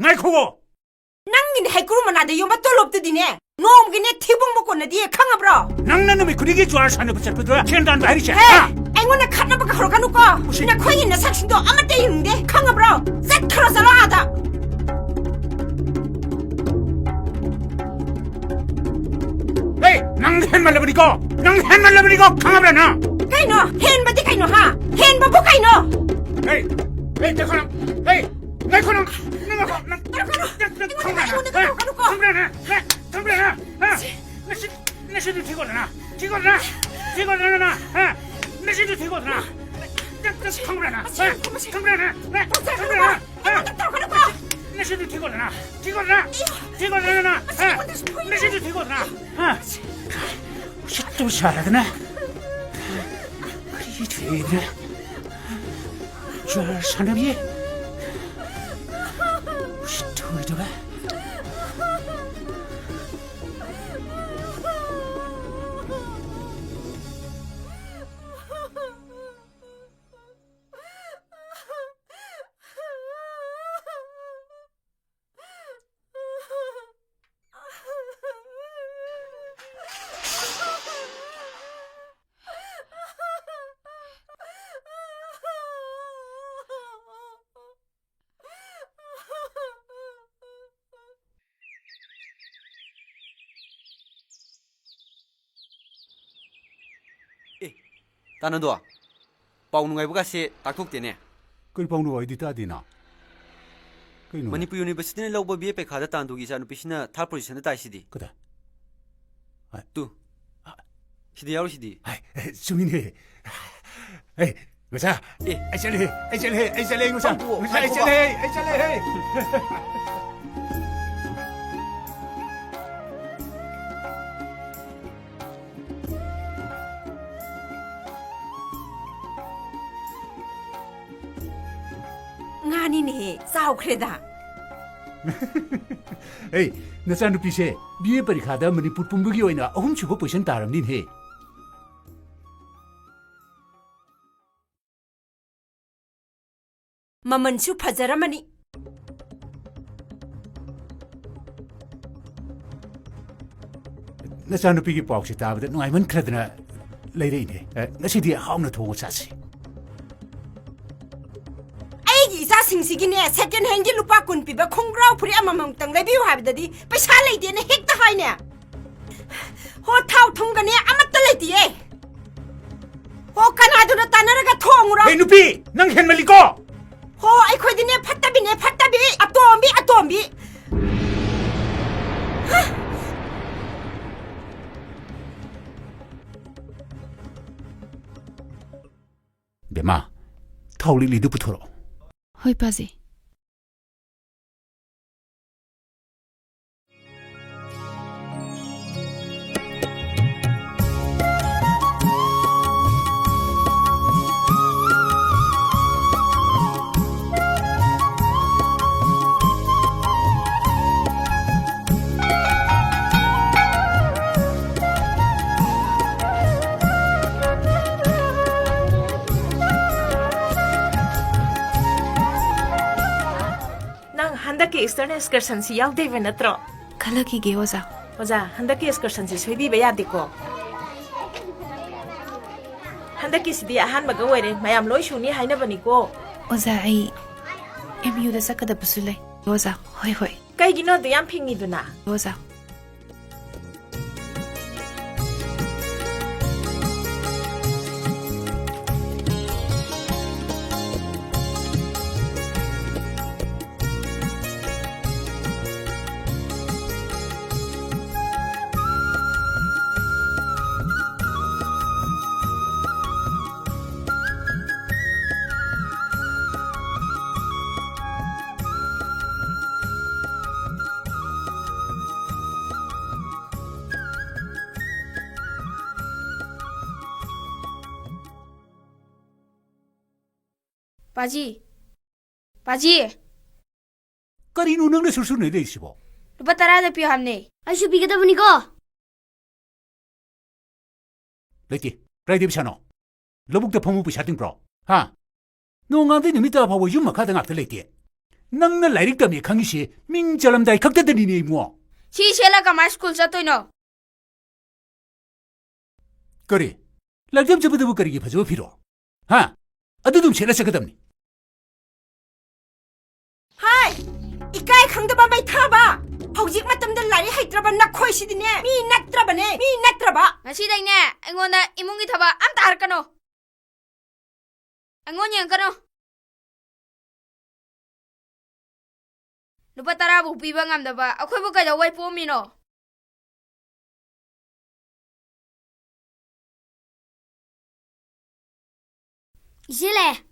ꯉꯥꯏꯈꯣꯋꯣ꯫ ꯅꯪꯒꯤꯅꯦ ꯍꯩꯀ꯭ꯔꯨ ꯃꯅꯥꯗ ꯌꯣꯝꯕ ꯇꯣꯂꯣꯞꯇꯨꯗꯤꯅꯦ, ꯅꯣꯡꯃꯒꯤꯅꯦ ꯊꯤꯕꯣꯡꯕ ꯀꯣꯟꯅꯗꯤꯌꯦ, ꯈꯪꯉꯕ꯭ꯔꯣ? ꯅꯪꯅ ꯅꯨꯃꯤꯠ ꯈꯨꯗꯤꯡꯒꯤ ꯖꯨꯋꯥꯔ ꯁꯥꯟꯅꯕ ꯆꯠꯄꯗꯨꯔ ꯁꯦꯟ ꯇꯥꯟꯕ ꯍꯥꯏꯔꯤꯁꯦ? ꯍꯦ! ꯍꯥ? ꯑꯩꯉꯣꯟꯗ ꯈꯠꯅꯕꯒ ꯍꯧꯔꯛꯀꯅꯨꯀꯣ꯫ ꯎꯁꯤꯠ- ꯅꯈꯣꯏꯒꯤ ꯅꯁꯛꯁꯤꯡꯗꯣ ꯑꯃꯠꯇ ꯌꯦꯡꯅꯤꯡꯗꯦ, ꯈꯪꯉꯕ꯭ꯔꯣ? ꯆꯠꯈ꯭ꯔꯣ, ꯆꯠꯂꯣ ꯑꯥꯗ꯫ ꯍꯦ! ꯅꯪ ꯍꯦꯟꯃꯜꯂꯕꯅꯤꯀꯣ! ꯅꯪ ꯍꯦꯟꯃꯜꯂꯕꯅꯤꯀꯣ! ꯈꯪꯉꯕ꯭ꯔꯥ ꯅꯪ? ꯀꯩꯅꯣ? ꯍꯦꯟꯕꯗꯤ ꯀꯩꯅꯣ, ꯍꯥ? ꯍꯦꯟꯕꯕꯨ ꯀꯩꯅꯣ? ꯍꯦ! ꯍꯦ, ꯉꯥꯏꯈꯣ ꯅꯪ! ꯍꯦ! ꯉꯥꯏꯈꯣ ꯅꯪ! ꯅꯪ ꯉꯥꯏꯈꯣ! ꯅꯪ, ꯅꯪ, ꯅꯪ ꯈꯪꯕ꯭ꯔꯥ ꯅꯪ? ꯑꯩꯉꯣꯟꯗ ꯍꯦ? ꯀꯩꯅꯣ ꯀꯩꯅꯣ ꯀꯣ? ꯈꯪꯕ꯭ꯔꯥ ꯅꯪ? ꯍꯦ? ꯈꯪꯕ꯭ꯔꯥ ꯅꯪ? ꯍꯦ? ꯅꯁꯤ-, ꯅꯁꯤꯗꯨ ꯊꯤꯒꯣꯠꯂꯅ? ꯊꯤꯒꯣꯠꯂꯅ? ꯊꯤꯒꯣꯠꯂꯅ? ꯍꯦ? ꯅꯁꯤꯗꯨ ꯊꯤꯒꯣꯠꯂꯅ? ꯅꯪ, ꯅꯪ ꯈꯪꯕ꯭ꯔꯥ ꯅꯪ? ꯍꯦ? ꯃꯁꯤ, ꯃꯁꯤ, ꯈꯪꯕ꯭ꯔꯥ ꯅꯪ? ꯍꯦ? ꯃꯁꯤ ꯈꯪꯕ꯭ꯔꯥ ꯅꯪ? ꯍꯦ? ꯑꯩꯉꯣꯟꯗ ꯇꯧꯔꯛꯀꯅꯨꯀꯣ꯫ ꯅꯁꯤꯗꯨ ꯊꯤꯒꯣꯠꯂꯅ? ꯊꯤꯒꯣꯠꯂꯅ? ꯏꯌꯣ꯫ ꯊꯤꯒꯣꯠꯂꯅ? ꯃꯁꯤ ꯍꯦ? ꯑꯩꯉꯣꯟꯗꯁꯨ ꯐꯨꯏꯅꯦ꯫ ꯅꯁꯤꯗꯨ ꯊꯤꯒꯣꯠꯂꯅ? ꯍꯦ? ꯎꯁꯤꯠꯇꯕ ꯁꯥꯔꯗꯅ꯫ ꯀꯔꯤ ꯊꯣꯛꯏꯗꯅ? ꯖ꯭ꯋꯥꯔ ꯁꯥꯟꯅꯕꯤ? ꯎꯁꯤꯠꯇꯣꯏꯗꯕ꯫ ꯑꯦ, ꯇꯥꯅꯗꯣ, ꯄꯥꯎ ꯅꯨꯡꯉꯥꯏꯕꯒꯁꯦ ꯇꯥꯛꯊꯣꯛꯇꯦꯅꯦ꯫ ꯀꯔꯤ ꯄꯥꯎ ꯅꯨꯡꯉꯥꯏꯗꯤ ꯇꯥꯗꯦꯅ? ꯀꯩꯅꯣ? ꯃꯅꯤꯄꯨꯔ ꯌꯨꯅꯤꯚꯔꯁꯤꯇꯤꯅ ꯂꯧꯕ ꯕꯤ ꯑꯦ ꯄꯩꯈꯥꯗ ꯇꯥꯟꯗꯨꯒꯤ ꯏꯆꯥꯅꯨꯄꯤꯁꯤꯅ ꯊꯥꯔꯠ ꯄꯣꯖꯤꯁꯟꯗ ꯇꯥꯏꯁꯤꯗꯤ꯫ ꯀꯗꯥꯏ? ꯍꯥꯏ꯫ ꯇꯨ꯫ ꯍꯥꯏ꯫ ꯁꯤꯗ ꯌꯥꯎꯔꯤꯁꯤꯗꯤ꯫ ꯍꯥꯏ, ꯆꯨꯝꯃꯤꯅꯦ꯫ ꯍꯦ, ꯉꯁꯥ꯫ ꯑꯦ꯫ ꯑꯩ ꯆꯠꯂꯦ, ꯑꯩ ꯆꯠꯂꯦ, ꯑꯩ ꯆꯠꯂꯦ, ꯉꯁꯥ꯫ ꯄꯥꯡꯊꯣꯛꯑꯣ, ꯉꯁꯥ, ꯑꯩ ꯄꯥꯡꯊꯣꯛꯑꯣ꯫ ꯆꯠꯂꯦ, ꯑꯩ ꯆꯠꯂꯦ꯫ ꯉꯥꯅꯤꯅꯦꯍꯦ, ꯆꯥꯎꯈ꯭ꯔꯦꯗ꯫ ꯑꯩ, ꯅꯆꯥꯅꯨꯄꯤꯁꯦ ꯕꯤ ꯑꯦ ꯄꯔꯤꯈꯥꯗ ꯃꯅꯤꯄꯨꯔ ꯄꯨꯝꯕꯒꯤ ꯑꯣꯏꯅ ꯑꯍꯨꯝꯁꯨꯕ ꯄꯣꯖꯤꯁꯟ ꯇꯥꯔꯝꯅꯤꯅꯦꯍꯦ꯫ ꯃꯃꯜꯁꯨ ꯐꯖꯔꯝꯃꯅꯤ꯫ ꯅꯆꯥꯅꯨꯄꯤꯒꯤ ꯄꯥꯎꯁꯦ ꯇꯥꯕꯗ ꯅꯨꯡꯉꯥꯏꯃꯟꯈ꯭ꯔꯗꯅ ꯂꯩꯔꯛꯏꯅꯦ꯫ ꯑ, ꯉꯁꯤꯗꯤ ꯍꯥꯎꯅ ꯊꯣꯡꯉ ꯆꯥꯁꯤ꯫ ꯑꯩꯒꯤ ꯏꯆꯥꯁꯤꯡꯁꯤꯒꯤꯅꯦ, second handꯒꯤ ꯂꯨꯄꯥ ꯀꯨꯟ ꯄꯤꯕ ꯈꯣꯡꯒ꯭ꯔꯥꯎ ꯐꯨꯔꯤꯠ ꯑꯃꯃꯝꯇꯪ ꯂꯩꯕꯤꯌꯨ ꯍꯥꯏꯕꯗꯗꯤ ꯄꯩꯁꯥ ꯂꯩꯇꯦꯅ ꯍꯦꯛꯇ ꯍꯥꯏꯅꯦ꯫ ꯍꯣ, ꯊꯥꯎ ꯊꯨꯝꯒꯅꯦ ꯑꯃꯠꯇ ꯂꯩꯇꯤꯌꯦ꯫ ꯍꯣ, ꯀꯅꯥꯗꯨꯅ ꯇꯥꯟꯅꯔꯒ ꯊꯣꯡꯉꯨꯔꯣ? ꯑꯩ ꯅꯨꯄꯤ, ꯅꯪ ꯍꯦꯟꯃꯜꯂꯤꯀꯣ꯫ ꯍꯣ, ꯑꯩꯈꯣꯏꯗꯤꯅꯦ ꯐꯠꯇꯕꯤꯅꯦ, ꯐꯠꯇꯕꯤ, ꯑꯇꯣꯝꯕꯤ, ꯑꯇꯣꯝꯕꯤ꯫ ꯕꯦꯝꯃ, ꯊꯥꯎ ꯂꯤꯛꯂꯤꯗꯨ ꯄꯨꯊꯣꯔꯛꯑꯣ꯫ ꯍꯣꯏ, ꯄꯥꯖꯤ꯫ ꯅꯪ ꯍꯟꯗꯛꯀꯤ Eastern Excursionꯁꯤ ꯌꯥꯎꯗꯣꯏꯕ ꯅꯠꯇ꯭ꯔꯣ? ꯈꯜꯂꯛꯈꯤꯒꯦ, ꯑꯣꯖꯥ꯫ ꯑꯣꯖꯥ, ꯍꯟꯗꯛꯀꯤ Excursionꯁꯤ ꯁꯣꯏꯕꯤꯕ ꯌꯥꯗꯦꯀꯣ꯫ ꯍꯟꯗꯛꯀꯤꯁꯤꯗꯤ ꯑꯍꯥꯟꯕꯒ ꯑꯣꯏꯔꯦ, ꯃꯌꯥꯝ ꯂꯣꯏ ꯁꯨꯅꯤ ꯍꯥꯏꯅꯕꯅꯤꯀꯣ꯫ ꯑꯣꯖꯥ, ꯑꯩ MUꯗ ꯆꯠꯀꯗꯕꯁꯨ ꯂꯩ꯫ ꯑꯣꯖꯥ, ꯍꯣꯏ, ꯍꯣꯏ꯫ ꯀꯩꯒꯤꯅꯣ ꯑꯗꯨ ꯌꯥꯝ ꯐꯤꯡꯉꯤꯗꯨꯅ? ꯑꯣꯖꯥ꯫ ꯄꯥꯖꯤ꯫ ꯄꯥꯖꯤ꯫ ꯀꯔꯤꯅꯣ ꯅꯪꯅ ꯁꯨꯔ ꯁꯨꯔ ꯅꯩꯔꯛꯏꯁꯤꯕꯣ? ꯂꯨꯄꯥ ꯇꯔꯥꯗ ꯄꯤꯌꯨ ꯍꯥꯏꯕꯅꯦ꯫ ꯑꯩꯁꯨ ꯄꯤꯒꯗꯕꯅꯤꯀꯣ꯫ ꯂꯩꯇꯦ꯫ ꯀꯗꯥꯏꯗꯩ ꯄꯩꯁꯥꯅꯣ? ꯂꯧꯕꯨꯛꯇ ꯐꯝꯃꯨ ꯄꯩꯁꯥ ꯇꯤꯡꯕ꯭ꯔꯣ? ꯍꯥ? ꯅꯣꯡꯉꯥꯟꯕꯗꯩ ꯅꯨꯃꯤꯠ ꯇꯥ ꯐꯥꯎꯕ ꯌꯨꯝ ꯃꯈꯥꯗ ꯉꯥꯛꯇ ꯂꯩꯇꯦ꯫ ꯅꯪꯅ ꯂꯥꯏꯔꯤꯛ ꯇꯝꯃꯦ ꯈꯪꯉꯤꯁꯦ ꯃꯤꯡ ꯆꯜꯂꯝꯗꯥꯏ ꯈꯛꯇꯗꯅꯤꯅꯦ ꯏꯕꯨꯡꯉꯣ꯫ ꯁꯤ ꯁꯦꯠꯂ ꯀꯃꯥꯏ ꯁ꯭ꯀꯨꯜ ꯆꯠꯇꯣꯏꯅꯣ? ꯀꯔꯤ? ꯂꯥꯏꯔꯤꯛ ꯇꯝ ꯆꯠꯄꯗꯕꯨ ꯀꯔꯤꯒꯤ ꯐꯖꯕ ꯐꯤꯔꯣꯜ? ꯍꯥ? ꯑꯗꯨ ꯑꯗꯨꯝ ꯁꯦꯠꯂ ꯆꯠꯀꯗꯕꯅꯤ꯫ ꯍꯥꯏ! ꯏꯀꯥꯏ ꯈꯪꯗꯕ ꯃꯩꯊꯥꯕ! ꯍꯧꯖꯤꯛ ꯃꯇꯝꯗ ꯂꯥꯏꯔꯤꯛ ꯍꯩꯇ꯭ꯔꯕ ꯅꯈꯣꯏꯁꯤꯗꯤꯅꯦ, ꯃꯤ ꯅꯠꯇ꯭ꯔꯕꯅꯦ, ꯃꯤ ꯅꯠꯇ꯭ꯔꯕ! ꯉꯁꯤꯗꯩꯅꯦ ꯑꯩꯉꯣꯟꯗ ꯏꯃꯨꯡꯒꯤ ꯊꯕꯛ ꯑꯝꯇ ꯍꯥꯏꯔꯛꯀꯅꯨ꯫ ꯑꯩꯉꯣꯟꯗ ꯌꯦꯡꯉꯛꯀꯅꯨ꯫ ꯂꯨꯄꯥ ꯇꯔꯥ ꯐꯥꯎ ꯄꯤꯕ ꯉꯝꯗꯕ ꯑꯩꯈꯣꯏꯕꯨ ꯀꯩꯗꯧꯕꯩ ꯄꯣꯛꯑꯝꯃꯤꯅꯣ? ꯏꯆꯦ ꯂꯥꯛꯑꯦ꯫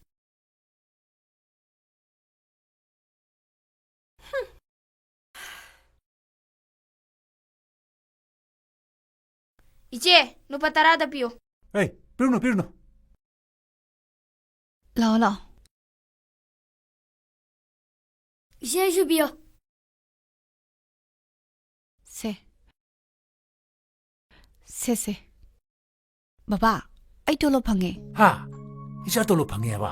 ꯏꯆꯦ, ꯂꯨꯄꯥ ꯇꯔꯥꯗ ꯄꯤꯌꯨ꯫ ꯑꯦ, ꯄꯤꯔꯨꯅꯨ, ꯄꯤꯔꯨꯅꯨ꯫ ꯂꯥꯛꯑꯣ, ꯂꯥꯛꯑꯣ꯫ ꯏꯆꯦ, ꯑꯩꯁꯨ ꯄꯤꯌꯣ꯫ ꯁꯦ꯫ ꯁꯦ, ꯁꯦ꯫ ꯕꯕꯥ, ꯑꯩ ꯇꯣꯂꯣꯞ ꯐꯪꯉꯦ꯫ ꯍꯥ? ꯏꯆꯥ ꯇꯣꯂꯣꯞ ꯐꯪꯉꯦ ꯍꯥꯏꯕ?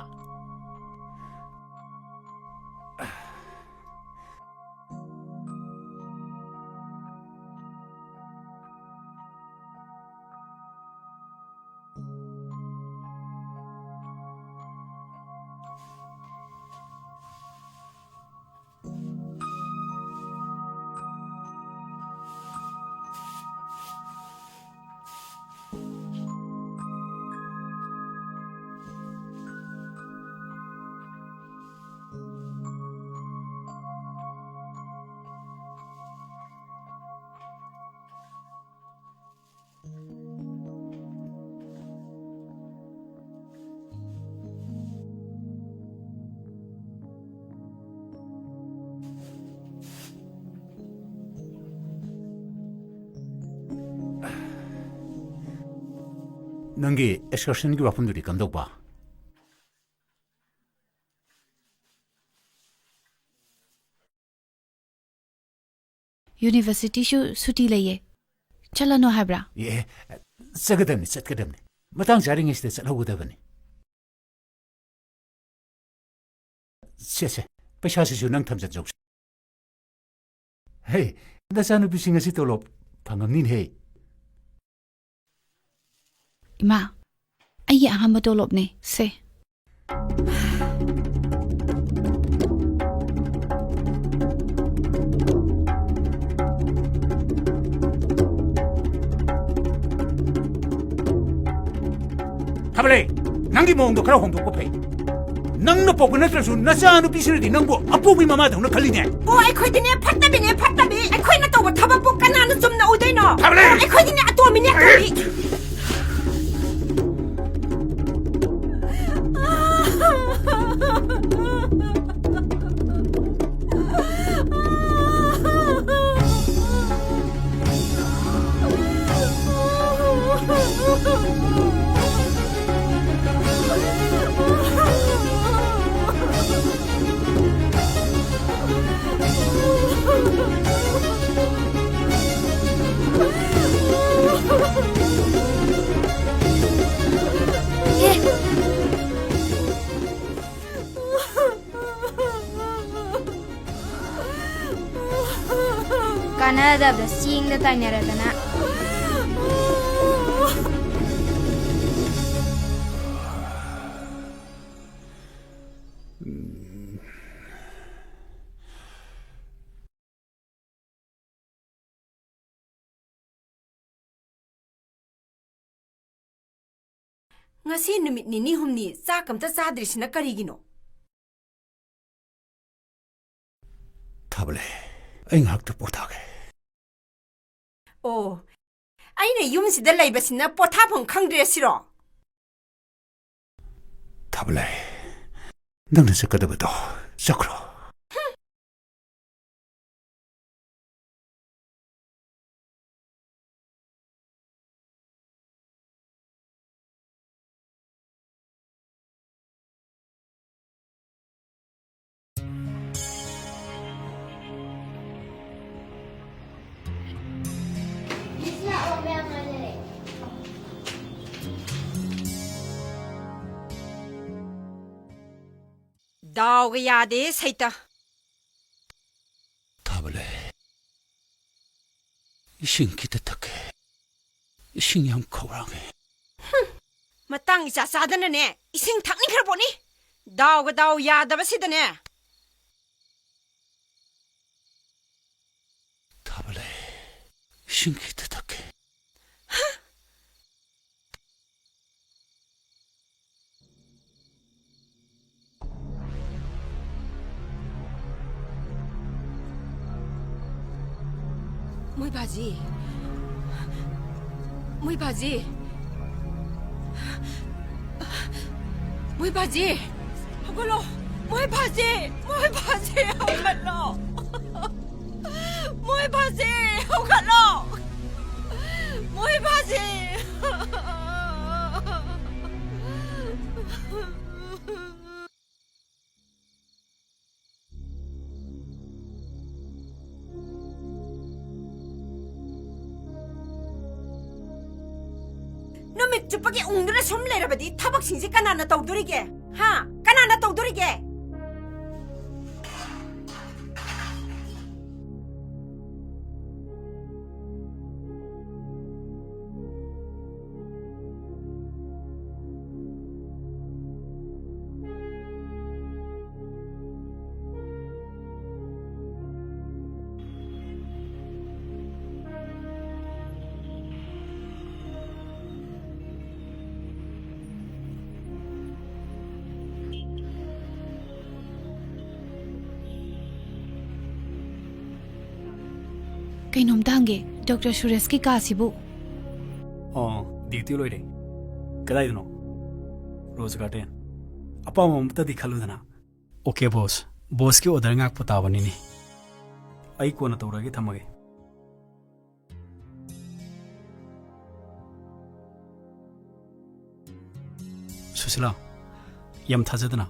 ꯅꯪꯒꯤ excursionꯒꯤ ꯋꯥꯐꯝꯗꯨꯗꯤ ꯀꯝꯗꯧꯕ? Universityꯁꯨ ꯁꯨꯇꯤ ꯂꯩꯌꯦ꯫ ꯆꯠꯂꯅꯣ ꯍꯥꯏꯕ꯭ꯔꯥ? ꯑꯦ, ꯆꯠꯀꯗꯕꯅꯤ, ꯆꯠꯀꯗꯕꯅꯤ꯫ ꯃꯇꯥꯡ ꯆꯥꯔꯤꯉꯩꯁꯤꯗ ꯆꯠꯍꯧꯒꯗꯕꯅꯤ꯫ ꯁꯦ, ꯁꯦ, ꯄꯩꯁꯥꯁꯤꯁꯨ ꯅꯪ ꯊꯝꯖꯟꯖꯧꯁꯦ꯫ ꯍꯦ, ꯅꯆꯥꯅꯨꯄꯤꯁꯤ ꯉꯁꯤ ꯇꯣꯂꯣꯞ ꯐꯪꯉꯝꯅꯤꯅꯦꯍꯦ꯫ ꯏꯃꯥ, ꯑꯩꯒꯤ ꯑꯍꯥꯟꯕ ꯇꯣꯂꯣꯞꯅꯦ꯫ ꯁꯦ꯫ ꯊꯥꯕꯂꯩ, ꯅꯪꯒꯤ ꯃꯑꯣꯡꯗꯣ ꯈꯔ ꯍꯣꯡꯗꯣꯛꯄ ꯐꯩ꯫ ꯅꯪꯅ ꯄꯣꯛꯄ ꯅꯠꯇ꯭ꯔꯁꯨ ꯅꯆꯥ ꯅꯨꯄꯤꯁꯤꯅꯗꯤ ꯅꯪꯕꯨ ꯑꯄꯣꯛꯄꯤ ꯃꯃꯥꯗꯧꯅ ꯈꯜꯂꯤꯅꯦ꯫ ꯑꯣ, ꯑꯩꯈꯣꯏꯗꯤꯅꯦ ꯐꯠꯇꯕꯤꯅꯦ, ꯐꯠꯇꯕꯤ꯫ ꯑꯩꯈꯣꯏꯅ ꯇꯧꯕ ꯊꯕꯛꯄꯨ ꯀꯅꯥꯅ ꯆꯨꯝꯅ ꯎꯗꯣꯏꯅꯣ? ꯊꯥꯕꯂꯩ! ꯑꯣ, ꯑꯩꯈꯣꯏꯗꯤꯅꯦ ꯑꯇꯣꯝꯕꯤꯅꯦ, ꯑꯇꯣꯝꯕꯤ꯫ ꯀꯥꯟꯅꯗꯕꯗ ꯆꯦꯡꯗ ꯇꯥꯏꯅꯔꯗꯅ꯫ ꯉꯁꯤ ꯅꯨꯃꯤꯠ ꯅꯤꯅꯤ ꯍꯨꯝꯅꯤ ꯆꯥꯛ ꯑꯝꯇ ꯆꯥꯗ꯭ꯔꯤꯁꯤꯅ ꯀꯔꯤꯒꯤꯅꯣ? ꯊꯥꯕꯂꯩ, ꯑꯩ ꯉꯥꯏꯍꯥꯛꯇ ꯄꯣꯊꯥꯒꯦ꯫ ꯑꯣ, ꯑꯩꯅ ꯌꯨꯝꯁꯤꯗ ꯂꯩꯕꯁꯤꯅ ꯄꯣꯊꯥꯐꯝ ꯈꯪꯗ꯭ꯔꯦ ꯁꯤꯔꯣ? ꯊꯥꯕꯂꯩ, ꯅꯪꯅ ꯆꯠꯀꯗꯕꯗꯣ ꯆꯠꯈ꯭ꯔꯣ꯫ ꯗꯥꯎꯒ ꯌꯥꯗꯦ, ꯁꯩꯇ꯫ ꯊꯥꯕ ꯂꯩ꯫ ꯏꯁꯤꯡ ꯈꯤꯇ ꯊꯛꯀꯦ꯫ ꯏꯁꯤꯡ ꯌꯥꯝ ꯈꯧꯔꯥꯡꯉꯦ꯫ ꯃꯇꯥꯡ ꯏꯆꯥ ꯆꯥꯗꯅꯅꯦ, ꯏꯁꯤꯡ ꯊꯛꯅꯤꯡꯈ꯭ꯔ ꯄꯣꯠꯅꯤ꯫ ꯗꯥꯎꯒ ꯗꯥꯎ ꯌꯥꯗꯕꯁꯤꯗꯅꯦ꯫ ꯊꯥꯕ ꯂꯩ꯫ ꯏꯁꯤꯡ ꯈꯤꯇ ꯊꯛꯀꯦ꯫ ꯃꯣꯏ ꯕꯥꯖꯤ꯫ ꯃꯣꯏ ꯕꯥꯖꯤ꯫ ꯃꯣꯏ ꯕꯥꯖꯤ꯫ ꯍꯧꯒꯠꯂꯣ꯫ ꯃꯣꯏ ꯕꯥꯖꯤ꯫ ꯃꯣꯏ ꯕꯥꯖꯤ, ꯍꯧꯒꯠꯂꯣ꯫ ꯃꯣꯏ ꯕꯥꯖꯤ, ꯍꯧꯒꯠꯂꯣ꯫ ꯃꯣꯏ ꯕꯥꯖꯤ꯫ ꯅꯨꯃꯤꯠ ꯆꯨꯞꯄꯒꯤ ꯎꯪꯗꯨꯅ ꯁꯨꯝ ꯂꯩꯔꯕꯗꯤ ꯊꯕꯛꯁꯤꯡꯁꯦ ꯀꯅꯥꯅ ꯇꯧꯗꯣꯔꯤꯒꯦ? ꯍꯥ? ꯀꯅꯥꯅ ꯇꯧꯗꯣꯔꯤꯒꯦ? ꯀꯩꯅꯣꯝꯇ ꯍꯪꯒꯦ, ꯗꯣꯛꯇꯔ ꯁꯨꯔꯦꯁꯀꯤ ꯀꯥꯁꯤꯕꯨ? ꯑꯣ, ꯗ꯭ꯌꯨꯇꯤ ꯂꯣꯏꯔꯦ꯫ ꯀꯗꯥꯏꯗꯅꯣ? Rose garden. ꯑꯄꯥꯝꯕ ꯑꯃꯇꯗꯤ ꯈꯜꯂꯨꯗꯅ꯫ ꯑꯣꯀꯦ, ꯕꯣꯁ꯫ ꯕꯣꯁꯀꯤ ꯑꯣꯔꯗꯔ ꯉꯥꯛꯄ ꯇꯥꯕꯅꯤꯅꯦ꯫ ꯑꯩ ꯀꯣꯟꯅ ꯇꯧꯔꯒꯦ, ꯊꯝꯃꯒꯦ꯫ ꯁꯨꯁꯤꯂꯥ, ꯌꯥꯝ ꯊꯥꯖꯗꯅ꯫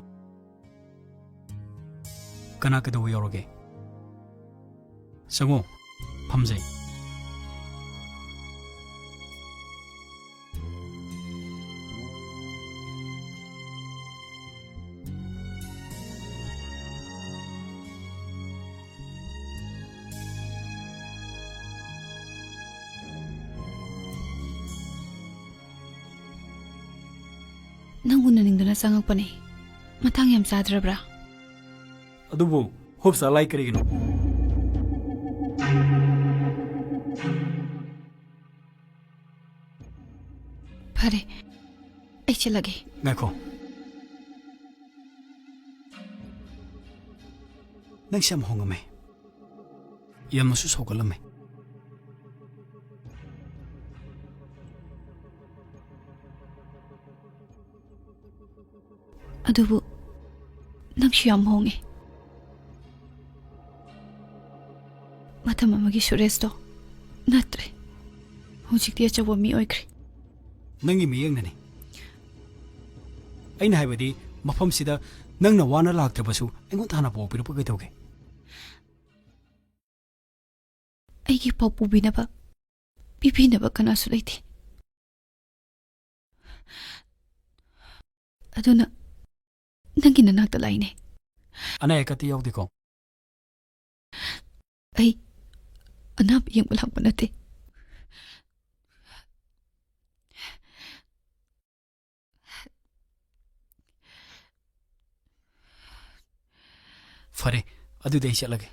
ꯀꯅꯥ ꯀꯩꯗꯧꯕ ꯌꯥꯎꯔꯒꯦ? ꯆꯪꯉꯣ, ꯐꯝꯖꯩ꯫ ꯅꯪ ꯎꯅꯅꯤꯡꯗꯨꯅ ꯆꯪꯉꯛꯄꯅꯦ꯫ ꯃꯇꯥꯡ ꯌꯥꯝ ꯆꯥꯗ꯭ꯔꯕ꯭ꯔꯥ? ꯑꯗꯨꯕꯨ ꯍꯣꯞ ꯆꯥꯂꯥꯏ ꯀꯔꯤꯒꯤꯅꯣ? ꯐꯔꯦ, ꯑꯩ ꯆꯠꯂꯒꯦ꯫ ꯉꯥꯏꯈꯣ꯫ ꯅꯪꯁꯦ ꯌꯥꯝ ꯍꯣꯡꯉꯝꯃꯦ꯫ ꯌꯥꯝꯅꯁꯨ ꯁꯧꯒꯠꯂꯝꯃꯦ꯫ ꯑꯗꯨꯕꯨ ꯅꯪꯁꯨ ꯌꯥꯝ ꯍꯣꯡꯉꯦ꯫ ꯃꯇꯝ ꯑꯃꯒꯤ ꯁꯨꯔꯦꯁꯇꯣ ꯅꯠꯇ꯭ꯔꯦ꯫ ꯍꯧꯖꯤꯛꯇꯤ ꯑꯆꯧꯕ ꯃꯤ ꯑꯣꯏꯈ꯭ꯔꯦ꯫ ꯅꯪꯒꯤ ꯃꯤꯠꯌꯦꯡꯅꯅꯤ꯫ ꯑꯩꯅ ꯍꯥꯏꯕꯗꯤ, ꯃꯐꯝꯁꯤꯗ ꯅꯪꯅ ꯋꯥꯅ ꯂꯥꯛꯇ꯭ꯔꯕꯁꯨ ꯑꯩꯉꯣꯟꯗ ꯍꯥꯟꯅ ꯄꯥꯎ ꯄꯤꯔꯛꯄ ꯀꯩꯗꯧꯒꯦ? ꯑꯩꯒꯤ ꯄꯥꯎ ꯄꯨꯕꯤꯅꯕ, ꯄꯤꯕꯤꯅꯕ ꯀꯅꯥꯁꯨ ꯂꯩꯇꯦ꯫ ꯑꯗꯨꯅ ꯅꯪꯒꯤ ꯅꯅꯥꯛꯇ ꯂꯥꯛꯏꯅꯦ꯫ ꯑꯅꯥ ꯑꯌꯦꯛꯀꯗꯤ ꯌꯥꯎꯗꯦꯀꯣ? ꯑꯩ ꯑꯅꯥꯕ ꯌꯦꯡꯕ ꯂꯥꯛꯄ ꯅꯠꯇꯦ꯫ ꯐꯔꯦ, ꯑꯗꯨꯗꯤ ꯑꯩ ꯆꯠꯂꯒꯦ꯫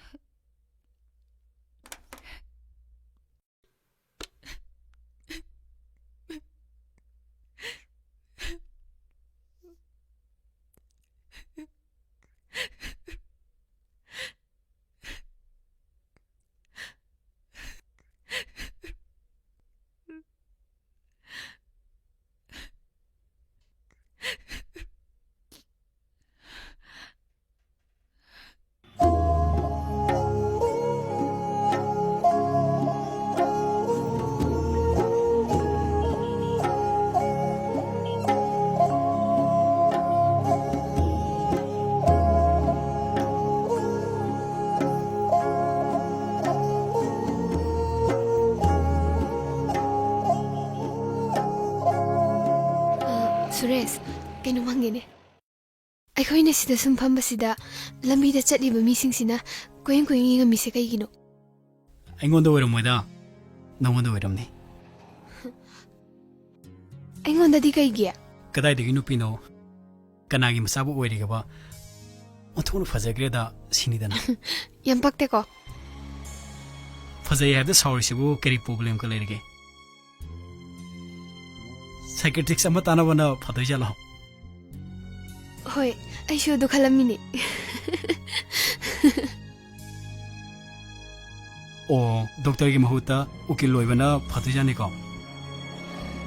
ꯑ, ꯁꯨꯔꯦꯁ, ꯀꯩꯅꯣꯝ ꯍꯪꯒꯦꯅꯦ꯫ ꯑꯩꯈꯣꯏꯅ ꯁꯤꯗ ꯁꯨꯝ ꯐꯝꯕꯁꯤꯗ ꯂꯝꯕꯤꯗ ꯆꯠꯂꯤꯕ ꯃꯤꯁꯤꯡꯁꯤꯅ ꯀꯣꯏꯌꯦꯡ ꯀꯣꯏꯌꯦꯡ ꯌꯦꯡꯉꯝꯃꯤꯁꯦ ꯀꯩꯒꯤꯅꯣ? ꯑꯩꯉꯣꯟꯗ ꯑꯣꯏꯔꯝꯃꯣꯏꯗ, ꯅꯉꯣꯟꯗ ꯑꯣꯏꯔꯝꯅꯤ꯫ ꯑꯩꯉꯣꯟꯗꯗꯤ ꯀꯩꯒꯤ? ꯀꯗꯥꯏꯗꯒꯤ ꯅꯨꯄꯤꯅꯣ? ꯀꯅꯥꯒꯤ ꯃꯆꯥꯕꯨ ꯑꯣꯏꯔꯤꯒꯕ? ꯑꯣꯟꯊꯣꯛꯅ ꯐꯖꯈ꯭ꯔꯦꯗ ꯁꯤꯅꯤꯗꯅ꯫ ꯌꯥꯝ ꯄꯛꯇꯦꯀꯣ꯫ ꯐꯖꯩ ꯍꯥꯏꯕꯗ ꯁꯥꯎꯔꯤꯁꯤꯕꯨ ꯀꯔꯤ problemꯒ ꯂꯩꯔꯒꯦ? Psychiatrist ꯑꯃ ꯇꯥꯟꯅꯕꯅ ꯐꯗꯣꯏꯖꯥꯠꯂꯣ? ꯍꯣꯏ, ꯑꯩꯁꯨ ꯑꯗꯨ ꯈꯜꯂꯝꯃꯤꯅꯦ꯫ ꯑꯣ, doctorꯒꯤ ꯃꯍꯨꯠꯇ ꯎꯀꯤꯜ ꯑꯣꯏꯕꯅ ꯐꯗꯣꯏꯖꯥꯠꯅꯤꯀꯣ?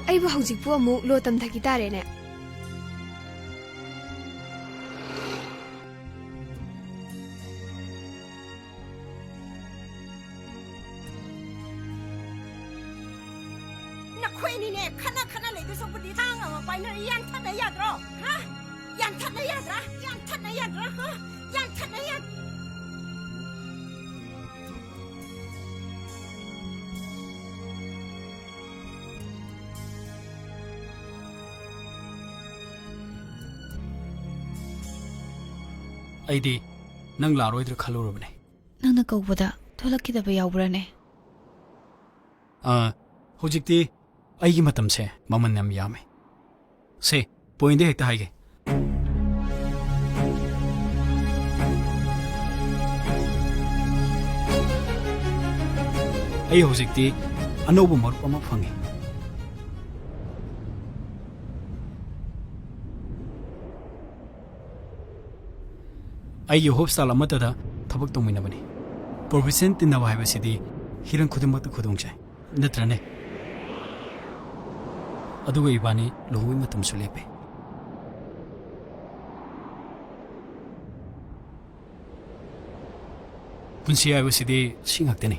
ꯑꯩꯕꯨ ꯍꯧꯖꯤꯛꯄꯨ ꯑꯃꯨꯛ law ꯇꯝꯊꯈꯤ ꯇꯥꯔꯦꯅꯦ꯫ ꯅꯈꯣꯏ ꯑꯅꯤꯅꯦ ꯈꯠꯅ ꯈꯠꯅ ꯂꯩꯗꯣꯏ ꯁꯔꯨꯛꯄꯨꯗꯤ ꯊꯥꯡ ꯑꯃ ꯄꯥꯏꯅꯔ ꯌꯥꯟꯊꯠꯅ ꯌꯥꯗ꯭ꯔꯣ? ꯍꯥ? ꯌꯥꯟꯊꯠꯅ ꯌꯥꯗ꯭ꯔꯥ? ꯌꯥꯟꯊꯠꯅ ꯌꯥꯗ꯭ꯔꯥ? ꯍꯥ? ꯌꯥꯟꯊꯠꯅ ꯌꯥꯗ꯭ꯔꯥ? ꯑꯩꯗꯤ ꯅꯪ ꯂꯥꯛꯑꯔꯣꯏꯗ꯭ꯔꯥ ꯈꯜꯂꯨꯔꯕꯅꯦ꯫ ꯅꯪꯅ ꯀꯧꯕꯗ ꯊꯣꯛꯂꯛꯈꯤꯗꯕ ꯌꯥꯎꯕ꯭ꯔꯥꯅꯦ? ꯑꯥ, ꯍꯧꯖꯤꯛꯇꯤ ꯑꯩꯒꯤ ꯃꯇꯝꯁꯦ ꯃꯃꯜ ꯌꯥꯝ ꯌꯥꯝꯃꯦ꯫ ꯁꯦ, pointꯗ ꯍꯦꯛꯇ ꯍꯥꯏꯒꯦ꯫ ꯑꯩ ꯍꯧꯖꯤꯛꯇꯤ ꯑꯅꯧꯕ ꯃꯔꯨꯞ ꯑꯃ ꯐꯪꯉꯦ꯫ ꯑꯩꯒꯤ hospital ꯑꯃꯠꯇꯗ ꯊꯕꯛ ꯇꯧꯃꯤꯟꯅꯕꯅꯤ꯫ Profession ꯇꯤꯟꯅꯕ ꯍꯥꯏꯕꯁꯤꯗꯤ ꯍꯤꯔꯝ ꯈꯨꯗꯤꯡꯃꯛꯇ ꯈꯨꯗꯣꯡ ꯆꯥꯏ, ꯅꯠꯇ꯭ꯔꯅꯦ? ꯑꯗꯨꯒ ꯏꯕꯥꯅꯤ ꯂꯨꯍꯣꯡꯕꯒꯤ ꯃꯇꯝꯁꯨ ꯂꯦꯞꯄꯦ꯫ ꯄꯨꯟꯁꯤ ꯍꯥꯏꯕꯁꯤꯗꯤ ꯁꯤ ꯉꯥꯛꯇꯅꯤ꯫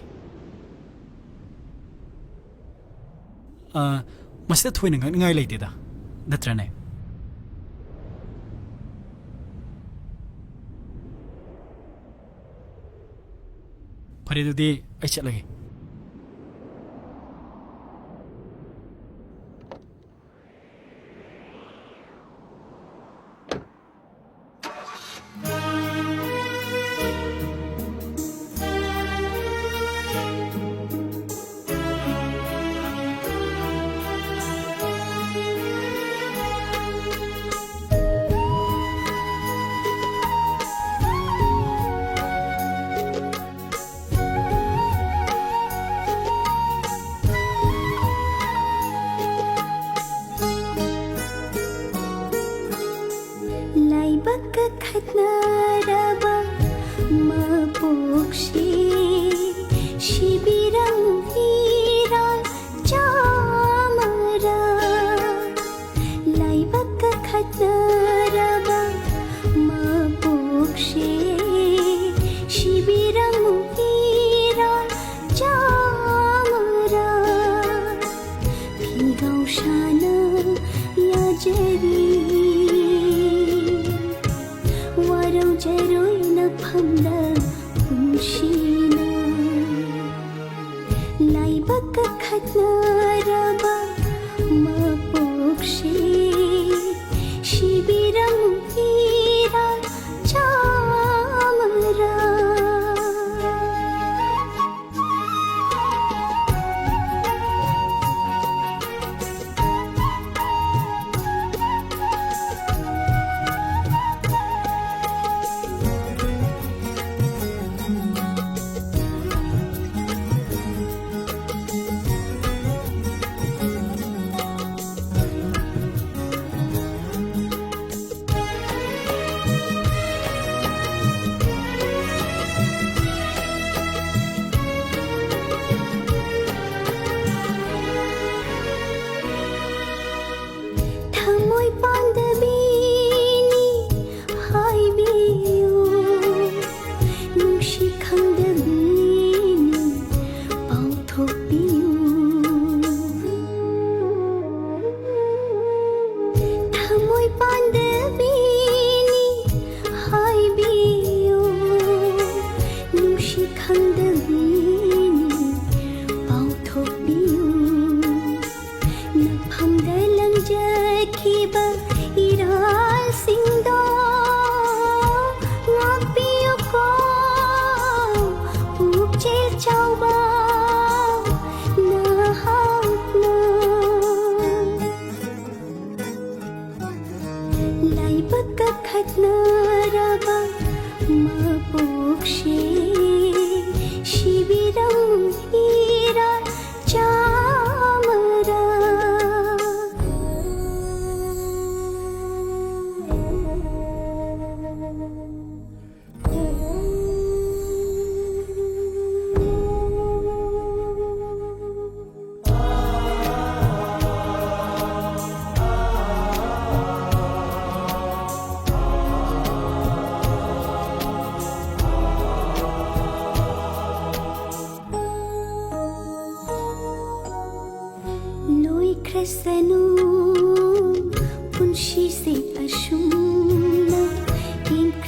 ꯑ, ꯃꯁꯤꯗ ꯊꯣꯏꯅ ꯉꯛꯅꯤꯡꯉꯥꯏ ꯂꯩꯇꯦꯗ, ꯅꯠꯇ꯭ꯔꯅꯦ? ꯐꯔꯦ, ꯑꯗꯨꯗꯤ ꯑꯩ ꯆꯠꯂꯒꯦ꯫ ꯅꯔꯕ ꯃꯄꯣꯛꯁꯦ ꯁꯤꯕꯤꯔꯝ ꯐꯤꯔꯥꯜ ꯆꯥꯃꯔꯥ꯫ ꯂꯥꯏꯕꯛ ꯀꯈꯠꯅꯔꯕ ꯃꯄꯣꯛꯁꯦ ꯁꯤꯕꯤꯔꯝ ꯐꯤꯔꯥꯜ ꯆꯥꯃꯔꯥ꯫ ꯐꯤꯒꯥꯎ ꯁꯥꯅ ꯌꯥꯖꯔꯤ ꯋꯥꯔꯧꯖꯔꯣꯏ ꯅꯐꯝꯗ ꯄꯨꯟꯁꯤꯅ꯫ ꯂꯥꯏꯕꯛ ꯀꯈꯠꯅꯔꯕ ꯃꯄꯣꯛꯁꯦ ꯁꯤꯕꯤꯔꯝ ꯐꯤꯔꯥꯜ ꯆꯥꯃꯔꯥ꯫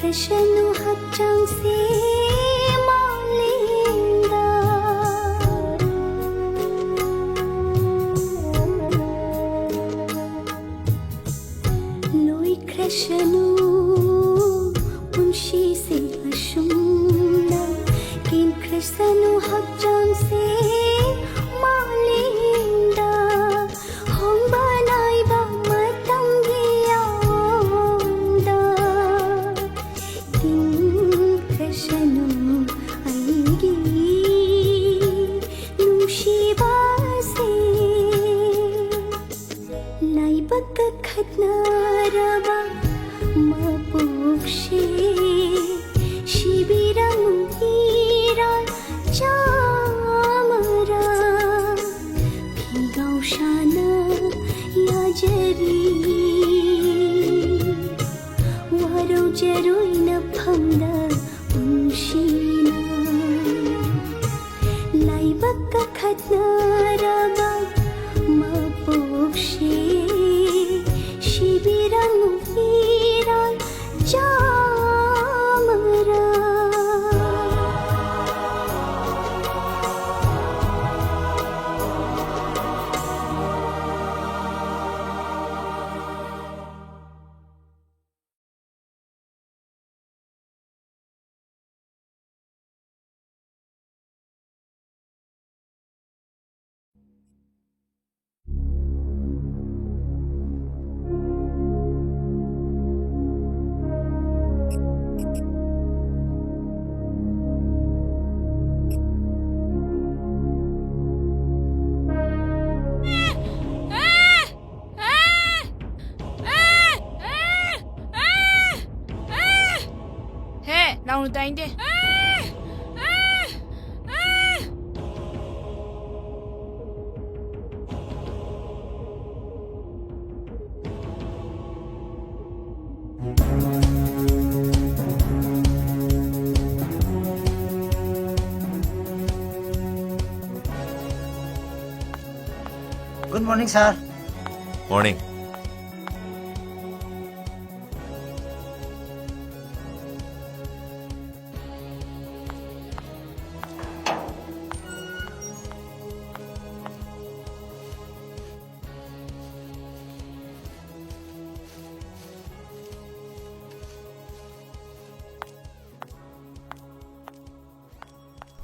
ꯂꯣꯏꯈ꯭ꯔꯁꯅꯨ ꯍꯛꯆꯥꯡꯁꯦ ꯃꯥꯂꯦꯝꯗ꯫ ꯂꯣꯏꯈ꯭ꯔꯁꯅꯨ ꯄꯨꯟꯁꯤꯁꯦ ꯑꯁꯨꯝꯅ꯫ ꯀꯦꯟꯈ꯭ꯔꯁꯅꯨ ꯍꯛꯆꯥꯡꯁꯦ ꯃꯥꯂꯦꯝꯗ꯫ ꯍꯣꯡꯕ ꯅꯥꯏꯕ ꯃꯇꯝꯒꯤ ꯑꯑꯣꯟꯗ꯫ ꯇꯤꯟꯈ꯭ꯔꯁꯅꯨ ꯑꯩꯒꯤ ꯅꯨꯡꯁꯤꯕꯁꯦ꯫ ꯂꯥꯏꯕꯛꯀ ꯈꯠꯅꯔꯕ ꯃꯄꯣꯛꯁꯦ꯫ ꯁꯤꯕꯤꯔꯝꯃꯨ ꯏꯔꯥꯜ ꯆꯥꯃꯔ꯫ ꯐꯤꯒꯥꯎ ꯁꯥꯅ ꯌꯥꯖꯔꯤ꯫ ꯋꯥꯔꯧꯖꯔꯣꯏ ꯅꯐꯝꯗ ꯄꯨꯟꯁꯤꯅ꯫ ꯂꯥꯏꯕꯛꯀ ꯈꯠꯅꯔꯕ ꯃꯄꯣꯛꯁꯦ꯫ ꯁꯤꯕꯤꯔꯝꯃꯨ ꯏꯔꯥꯜ ꯆꯥꯃꯔ꯫ ꯍꯦ, ꯂꯥꯎꯅ ꯇꯥꯏꯅꯤꯡꯗꯦ꯫ Good morning, sir. Morning.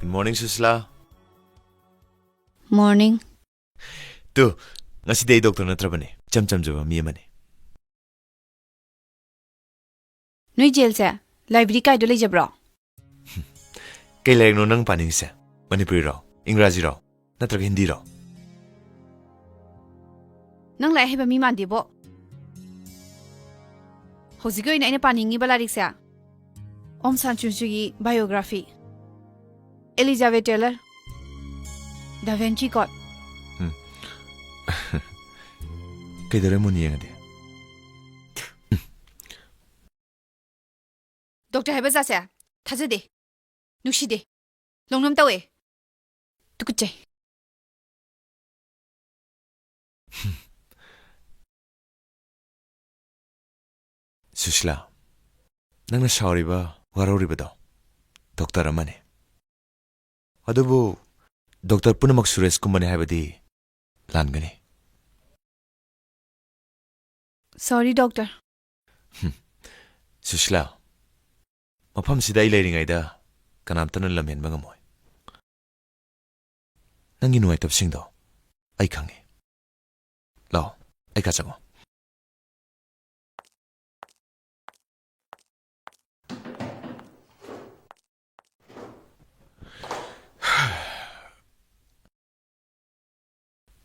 Good morning, Sushila. Morning. Two, ꯉꯁꯤꯗꯤ ꯑꯩ doctor ꯅꯠꯇ꯭ꯔꯕꯅꯦ, ꯏꯆꯝ ꯆꯝꯖꯕ ꯃꯤ ꯑꯃꯅꯤ꯫ ꯅꯣꯏ ꯖꯦꯜꯁꯦ ꯂꯥꯏꯕ꯭ꯔꯦꯔꯤ ꯀꯥꯏꯗ ꯂꯩꯖꯕ꯭ꯔꯣ? ꯀꯩ ꯂꯥꯏꯔꯤꯛꯅꯣ ꯅꯪ ꯄꯥꯅꯤꯡꯉꯤꯁꯦ? ꯃꯅꯤꯄꯨꯔꯤꯔꯣ? ꯏꯪꯒ꯭ꯔꯥꯖꯤꯔꯣ? ꯅꯠꯇ꯭ꯔꯒ ꯍꯤꯟꯗꯤꯔꯣ? ꯅꯪ ꯂꯥꯏꯔꯤꯛ ꯍꯩꯕ ꯃꯤ ꯃꯥꯟꯗꯦꯕꯣ꯫ ꯍꯧꯖꯤꯛꯀꯤ ꯑꯣꯏꯅ ꯑꯩꯅ ꯄꯥꯅꯤꯡꯉꯤꯕ ꯂꯥꯏꯔꯤꯛꯁꯦ ꯑꯣꯝ ꯁꯥꯟ ꯁꯨ ꯆꯤꯒꯤ biography, Elizabeth Taylor, Da Vinci Code꯫ ꯎꯝ꯫ ꯀꯩꯗꯧꯔꯦ ꯃꯨꯟꯅ ꯌꯦꯡꯉꯗꯤ? ꯗꯣꯛꯇꯔ ꯍꯥꯏꯕ ꯖꯥꯠꯁꯦ ꯊꯥꯖꯗꯦ, ꯅꯨꯡꯁꯤꯗꯦ, ꯂꯧꯅꯝ ꯇꯧꯋꯦ, ꯇꯨꯀꯠꯆꯩ꯫ ꯁꯨꯁꯤꯂꯥ, ꯅꯪꯅ ꯁꯥꯎꯔꯤꯕ, ꯋꯥꯔꯧꯔꯤꯕꯗꯣ ꯗꯣꯛꯇꯔ ꯑꯃꯅꯤ꯫ ꯑꯗꯨꯕꯨ ꯗꯣꯛꯇꯔ ꯄꯨꯝꯅꯃꯛ ꯁꯨꯔꯦꯁꯀꯨꯝꯕꯅꯤ ꯍꯥꯏꯕꯗꯤ ꯂꯥꯟꯒꯅꯤ꯫ Sorry, doctor. ꯍꯝ꯫ ꯁꯨꯁꯤꯂꯥ, ꯃꯐꯝꯁꯤꯗ ꯑꯩ ꯂꯩꯔꯤꯉꯩꯗ ꯀꯅꯥꯝꯇꯅ ꯂꯝꯍꯦꯟꯕ ꯉꯝꯃꯣꯏ꯫ ꯅꯪꯒꯤ ꯅꯨꯡꯉꯥꯏꯇꯕꯁꯤꯡꯗꯣ ꯑꯩ ꯈꯪꯉꯤ꯫ ꯂꯥꯛꯑꯣ, ꯑꯩ ꯀꯥ ꯆꯪꯉꯣ꯫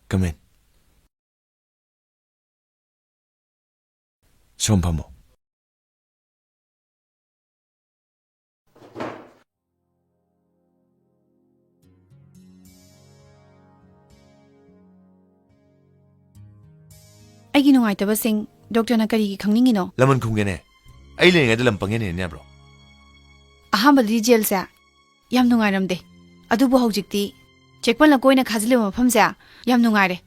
Come in. ꯁꯣꯝ ꯐꯝꯃꯣ꯫ ꯑꯩꯒꯤ ꯅꯨꯡꯉꯥꯏꯇꯕꯁꯤꯡ ꯗꯣꯛꯇꯔꯅ ꯀꯔꯤꯒꯤ ꯈꯪꯅꯤꯡꯉꯤꯅꯣ? ꯂꯃꯟ ꯈꯨꯝꯒꯦꯅꯦ꯫ ꯑꯩ ꯂꯩꯔꯤꯉꯩꯗ ꯂꯝ ꯄꯪꯍꯦꯟ ꯍꯦꯟ ꯌꯥꯕ꯭ꯔꯣ? ꯑꯍꯥꯟꯕꯗꯗꯤ ꯖꯦꯜꯁꯦ ꯌꯥꯝ ꯅꯨꯡꯉꯥꯏꯔꯝꯗꯦ, ꯑꯗꯨꯕꯨ ꯍꯧꯖꯤꯛꯇꯤ ꯆꯦꯛꯄꯜꯅ ꯀꯣꯏꯅ ꯈꯥꯖꯤꯜꯂꯤꯕ ꯃꯐꯝꯁꯦ ꯌꯥꯝ ꯅꯨꯡꯉꯥꯏꯔꯦ,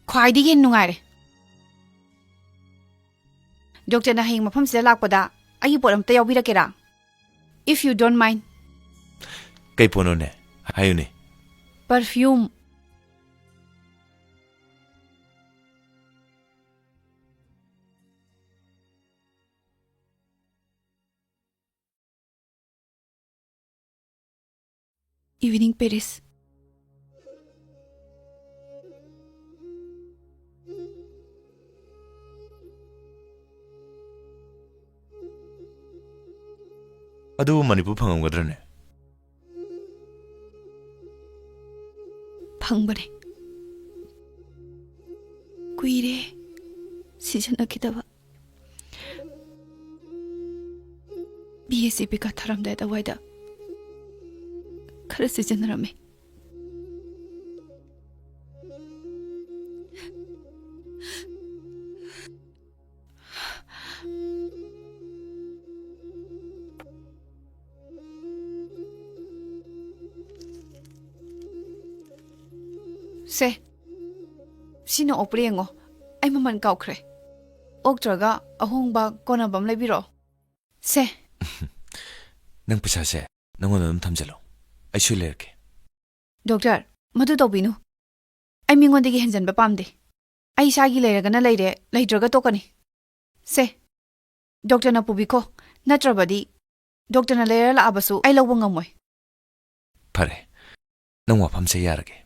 ꯈ꯭ꯋꯥꯏꯗꯒꯤ ꯍꯦꯟꯅ ꯅꯨꯡꯉꯥꯏꯔꯦ꯫ ꯗꯣꯛꯇꯔꯅ ꯍꯌꯦꯡ ꯃꯐꯝꯁꯤꯗ ꯂꯥꯛꯄꯗ ꯑꯩꯒꯤ ꯄꯣꯠ ꯑꯝꯇ ꯌꯥꯎꯕꯤꯔꯛꯀꯦꯔꯥ? If you don't mind. ꯀꯩ ꯄꯣꯠꯅꯣꯅꯦ? ꯍꯥꯏꯌꯨꯅꯦ꯫ Perfume. Evening Paris. ꯑꯗꯨꯕꯨ ꯃꯅꯤꯄꯨꯔ ꯐꯪꯉꯝꯒꯗ꯭ꯔꯅꯦ? ꯐꯪꯕꯅꯦ꯫ ꯀꯨꯏꯔꯦ ꯁꯤꯖꯤꯟꯅꯈꯤꯗꯕ꯫ ꯕꯤ ꯑꯦꯁ ꯁꯤ ꯄꯩꯈꯥ ꯊꯥꯔꯝꯗꯥꯏ ꯑꯗꯨꯋꯥꯏꯗ ꯈꯔ ꯁꯤꯖꯤꯟꯅꯔꯝꯃꯦ꯫ ꯁꯦ, ꯁꯤꯅ ꯑꯣꯛꯄ꯭ꯔꯥ ꯌꯦꯡꯉꯣ꯫ ꯑꯩ ꯃꯃꯜ ꯀꯥꯎꯈ꯭ꯔꯦ꯫ ꯑꯣꯛꯇ꯭ꯔꯒ ꯑꯍꯣꯡꯕ ꯀꯣꯟꯅꯕ ꯑꯃ ꯂꯩꯕꯤꯔꯣ꯫ ꯁꯦ꯫ ꯅꯪ ꯄꯩꯁꯥꯁꯦ ꯅꯪꯉꯣꯟꯗ ꯑꯗꯨꯝ ꯊꯝꯖꯜꯂꯣ꯫ ꯑꯩ ꯁꯣꯏ ꯂꯩꯔꯛꯀꯦ꯫ ꯗꯣꯛꯇꯔ, ꯃꯗꯨ ꯇꯧꯕꯤꯅꯨ꯫ ꯑꯩ ꯃꯤꯉꯣꯟꯗꯒꯤ ꯍꯦꯟꯖꯟꯕ ꯄꯥꯝꯗꯦ꯫ ꯑꯩ ꯏꯁꯥꯒꯤ ꯂꯩꯔꯒꯅ ꯂꯩꯔꯦ, ꯂꯩꯇ꯭ꯔꯒ ꯇꯣꯛꯀꯅꯤ꯫ ꯁꯦ, ꯗꯣꯛꯇꯔꯅ ꯄꯨꯕꯤꯈꯣ, ꯅꯠꯇ꯭ꯔꯕꯗꯤ ꯗꯣꯛꯇꯔꯅ ꯂꯩꯔ ꯂꯥꯛꯑꯕꯁꯨ ꯑꯩ ꯂꯧꯕ ꯉꯝꯃꯣꯏ꯫ ꯐꯔꯦ, ꯅꯪ ꯋꯥꯐꯝꯁꯦ ꯌꯥꯔꯒꯦ꯫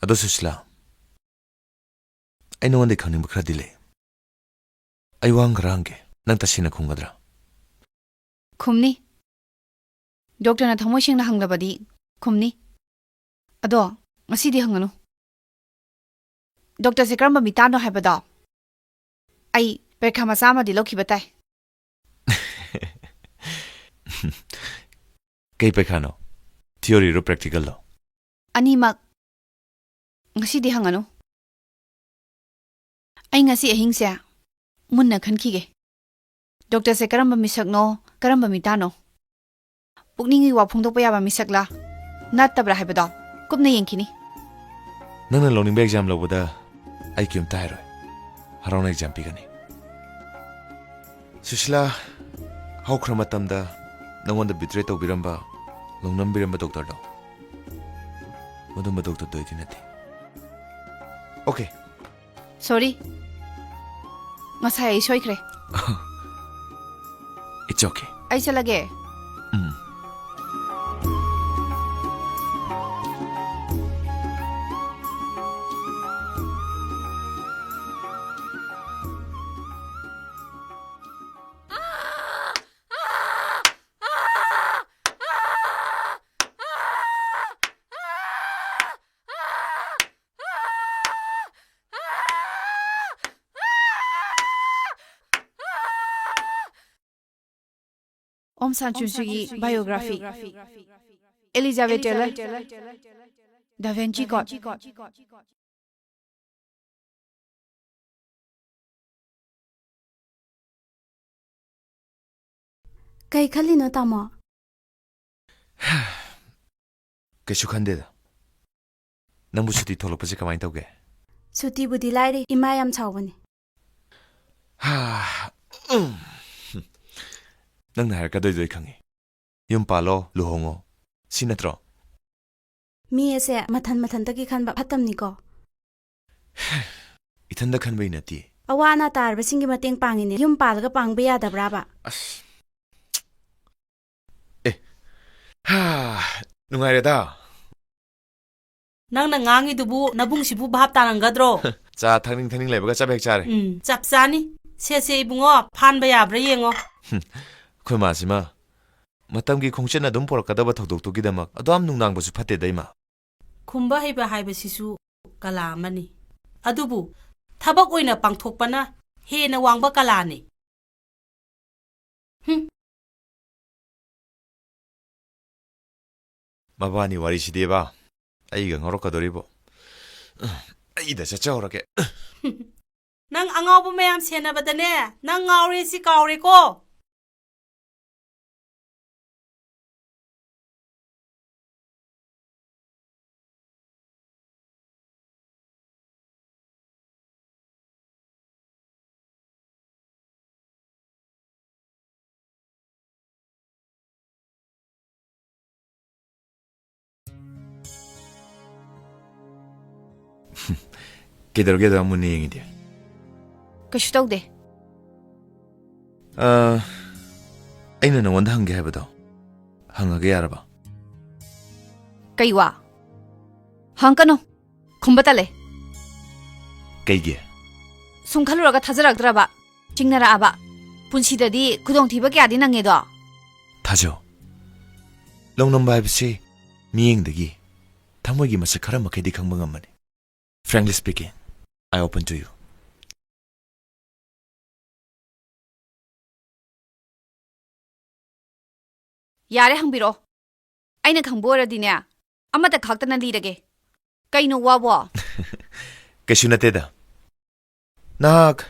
ꯑꯗꯣ ꯁꯨꯁꯤꯂꯥ, ꯑꯩ ꯅꯉꯣꯟꯗꯒꯤ ꯈꯪꯅꯤꯡꯕ ꯈꯔꯗꯤ ꯂꯩ꯫ ꯑꯩ ꯋꯥꯍꯪ ꯈꯔ ꯍꯪꯒꯦ, ꯅꯪ ꯇꯁꯦꯡꯅ ꯈꯨꯝꯒꯗ꯭ꯔꯥ? ꯈꯨꯝꯅꯤ꯫ ꯗꯣꯛꯇꯔꯅ ꯊꯃꯣꯏ ꯁꯦꯡꯅ ꯍꯪꯂꯕꯗꯤ ꯈꯨꯝꯅꯤ꯫ ꯑꯗꯣ ꯉꯁꯤꯗꯤ ꯍꯪꯒꯅꯨ꯫ ꯗꯣꯛꯇꯔꯁꯦ ꯀꯔꯝꯕ ꯃꯤꯇꯥꯅꯣ ꯍꯥꯏꯕꯗꯣ ꯑꯩ ꯄꯔꯤꯈꯥ ꯃꯆꯥ ꯑꯃꯗꯤ ꯂꯧꯈꯤꯕ ꯇꯥꯏ꯫ ꯀꯩ ꯄꯩꯈꯥꯅꯣ? ꯊꯤꯑꯣꯔꯤꯔꯣ, ꯄ꯭ꯔꯦꯛꯇꯤꯀꯦꯜꯂꯣ? ꯑꯅꯤꯃꯛ꯫ ꯉꯁꯤꯗꯤ ꯍꯪꯒꯅꯨ꯫ ꯑꯩ ꯉꯁꯤ ꯑꯍꯤꯡꯁꯦ ꯃꯨꯟꯅ ꯈꯟꯈꯤꯒꯦ꯫ ꯗꯣꯛꯇꯔꯁꯦ ꯀꯔꯝꯕ ꯃꯤꯁꯛꯅꯣ, ꯀꯔꯝꯕ ꯃꯤꯇꯥꯅꯣ? ꯄꯨꯛꯅꯤꯡꯒꯤ ꯋꯥ ꯐꯣꯡꯗꯣꯛꯄ ꯌꯥꯕ ꯃꯤꯁꯛꯂꯥ, ꯅꯠꯇꯕ꯭ꯔꯥ ꯍꯥꯏꯕꯗꯣ ꯀꯨꯞꯅ ꯌꯦꯡꯈꯤꯅꯤ꯫ ꯅꯪꯅ ꯂꯧꯅꯤꯡꯕ ꯑꯦꯛꯖꯥꯝ ꯂꯧꯕꯗ ꯑꯩ ꯀꯩꯝꯇ ꯍꯥꯏꯔꯣꯏ꯫ ꯍꯔꯥꯎꯅ ꯑꯦꯛꯖꯥꯝ ꯄꯤꯒꯅꯤ꯫ ꯁꯨꯁꯤꯂꯥ, ꯍꯧꯈ꯭ꯔ ꯃꯇꯝꯗ ꯅꯉꯣꯟꯗ ꯕꯤꯇ꯭ꯔꯦ ꯇꯧꯕꯤꯔꯝꯕ, ꯂꯧꯅꯝꯕꯤꯔꯝꯕ ꯗꯣꯛꯇꯔꯗꯣ, ꯃꯗꯨꯝꯕ ꯗꯣꯛꯇꯔꯗꯣ ꯑꯩꯗꯤ ꯅꯠꯇꯦ꯫ ꯑꯣꯀꯦ꯫ ꯁꯣꯔꯤ꯫ ꯉꯁꯥꯏ ꯑꯩ ꯁꯣꯏꯈ꯭ꯔꯦ꯫ It's okay. ꯑꯩ ꯆꯠꯂꯒꯦ꯫ ꯎꯝ꯫ ꯑꯣꯝ ꯁꯥꯟꯆꯨꯟꯁꯤꯒꯤ biography꯫ Elizabeth Taylor꯫ Da Vinci Code꯫ ꯀꯩ ꯈꯜꯂꯤꯅꯣ, ꯇꯥꯃꯣ? ꯀꯩꯁꯨ ꯈꯟꯗꯦꯗ꯫ ꯅꯪꯕꯨ ꯁꯨꯇꯤ ꯊꯣꯛꯂꯛꯄꯁꯦ ꯀꯃꯥꯏꯅ ꯇꯧꯒꯦ? ꯁꯨꯇꯤꯕꯨꯗꯤ ꯂꯥꯏꯔꯤ, ꯏꯃꯥ ꯌꯥꯝ ꯁꯥꯎꯕꯅꯤ꯫ ꯍꯥ, ꯎꯝ꯫ ꯅꯪꯅ ꯍꯥꯏꯔꯛꯀꯗꯣꯏꯗꯣ ꯑꯩ ꯈꯪꯉꯤ꯫ ꯌꯨꯝ ꯄꯥꯜꯂꯣ, ꯂꯨꯍꯣꯡꯉꯣ꯫ ꯁꯤ ꯅꯠꯇ꯭ꯔꯣ? ꯃꯤ ꯑꯁꯦ ꯃꯊꯟ ꯃꯊꯟꯇꯒꯤ ꯈꯟꯕ ꯐꯠꯇꯕꯅꯤꯀꯣ꯫ ꯏꯊꯟꯗ ꯈꯟꯕꯩ ꯅꯠꯇꯦ꯫ ꯑꯋꯥ ꯑꯅꯥ ꯇꯥꯔꯕꯁꯤꯡꯒꯤ ꯃꯇꯦꯡ ꯄꯥꯡꯉꯤꯅꯦ꯫ ꯌꯨꯝ ꯄꯥꯜꯂꯒ ꯄꯥꯡꯕ ꯌꯥꯗꯕ꯭ꯔꯥꯕ? ꯑꯁ꯫ ꯑꯦ꯫ ꯍꯥ, ꯅꯨꯡꯉꯥꯏꯔꯦꯗ꯫ ꯅꯪꯅ ꯉꯥꯡꯉꯤꯗꯨꯕꯨ ꯅꯕꯨꯡꯁꯤꯕꯨ ꯚꯥꯞ ꯇꯥꯔꯝꯒꯗ꯭ꯔꯣ? ꯆꯥ ꯊꯛꯅꯤꯡ ꯊꯛꯅꯤꯡ ꯂꯩꯕꯒ ꯆꯞ ꯍꯦꯛ ꯆꯥꯔꯦ꯫ ꯎꯝ, ꯆꯞ ꯆꯥꯅꯤ꯫ ꯁꯦ, ꯁꯦ, ꯏꯕꯨꯡꯉꯣ, ꯐꯥꯟꯕ ꯌꯥꯕ꯭ꯔꯥ ꯌꯦꯡꯉꯣ꯫ ꯍꯨꯝ, ꯑꯩꯈꯣꯏ ꯃꯥꯁꯤꯃ ꯃꯇꯝꯒꯤ ꯈꯣꯡꯆꯠꯅ ꯑꯗꯨꯝ ꯄꯨꯔꯛꯀꯗꯕ ꯊꯧꯗꯣꯛꯇꯨꯒꯤꯗꯃꯛ ꯑꯗꯨꯌꯥꯝ ꯅꯨꯡꯅꯥꯡꯕꯁꯨ ꯐꯠꯇꯦꯗ, ꯏꯃꯥ꯫ ꯈꯨꯝꯕ ꯍꯩꯕ ꯍꯥꯏꯕꯁꯤꯁꯨ ꯀꯂꯥ ꯑꯃꯅꯤ꯫ ꯑꯗꯨꯕꯨ ꯊꯕꯛ ꯑꯣꯏꯅ ꯄꯥꯡꯊꯣꯛꯄꯅ ꯍꯦꯟꯅ ꯋꯥꯡꯕ ꯀꯂꯥꯅꯤ꯫ ꯍꯨꯝ꯫ ꯃꯕꯥꯅꯤ ꯋꯥꯔꯤꯁꯤꯗꯤꯕ, ꯑꯩꯒ ꯉꯥꯎꯔꯛꯀꯗꯣꯔꯤꯕꯣ꯫ ꯑꯩꯗ ꯆꯠꯆꯍꯧꯔꯒꯦ꯫ ꯅꯪ ꯑꯉꯥꯎꯕ ꯃꯌꯥꯝ ꯁꯦꯟꯅꯕꯗꯅꯦ, ꯅꯪ ꯉꯥꯎꯔꯦ ꯁꯤ ꯀꯥꯎꯔꯦꯀꯣ꯫ ꯀꯩꯗꯧꯔꯒꯦ ꯑꯗꯨ ꯃꯨꯟꯅ ꯌꯦꯡꯉꯤꯗꯤ? ꯀꯩꯁꯨ ꯇꯧꯗꯦ꯫ ꯑ, ꯑꯩꯅ ꯅꯉꯣꯟꯗ ꯍꯪꯒꯦ ꯍꯥꯏꯕꯗꯣ ꯍꯪꯉꯒꯦ ꯌꯥꯔꯕ? ꯀꯩ ꯋꯥ? ꯍꯪꯀꯅꯨ꯫ ꯈꯨꯝꯕ ꯇꯜꯂꯦ꯫ ꯀꯩꯒꯤ? ꯁꯨꯝ ꯈꯜꯂꯨꯔꯒ ꯊꯥꯖꯔꯛꯇ꯭ꯔꯕ, ꯆꯤꯡꯅꯔꯛꯑꯕ꯫ ꯄꯨꯟꯁꯤꯗꯗꯤ ꯈꯨꯗꯣꯡꯊꯤꯕ ꯀꯌꯥꯗꯤ ꯅꯪꯉꯦꯗꯣ꯫ ꯊꯥꯖꯧ, ꯂꯧꯅꯝꯕ ꯍꯥꯏꯕꯁꯤ ꯃꯤꯠꯌꯦꯡꯗꯒꯤ ꯊꯃꯣꯏꯒꯤ ꯃꯁꯛ ꯈꯔ ꯃꯈꯩꯗꯤ ꯈꯪꯕ ꯉꯝꯕꯅꯤ꯫ Frankly speaking, I open to you. ꯌꯥꯔꯦ, ꯍꯪꯕꯤꯔꯛꯑꯣ꯫ ꯑꯩꯅ ꯈꯪꯕ ꯑꯣꯏꯔꯗꯤꯅꯦ, ꯑꯃꯠꯇ ꯈꯥꯛꯇꯅ ꯂꯤꯔꯒꯦ꯫ ꯀꯩꯅꯣ ꯋꯥꯕꯣ? ꯀꯩꯁꯨ ꯅꯠꯇꯦꯗ꯫ ꯅꯍꯥꯛ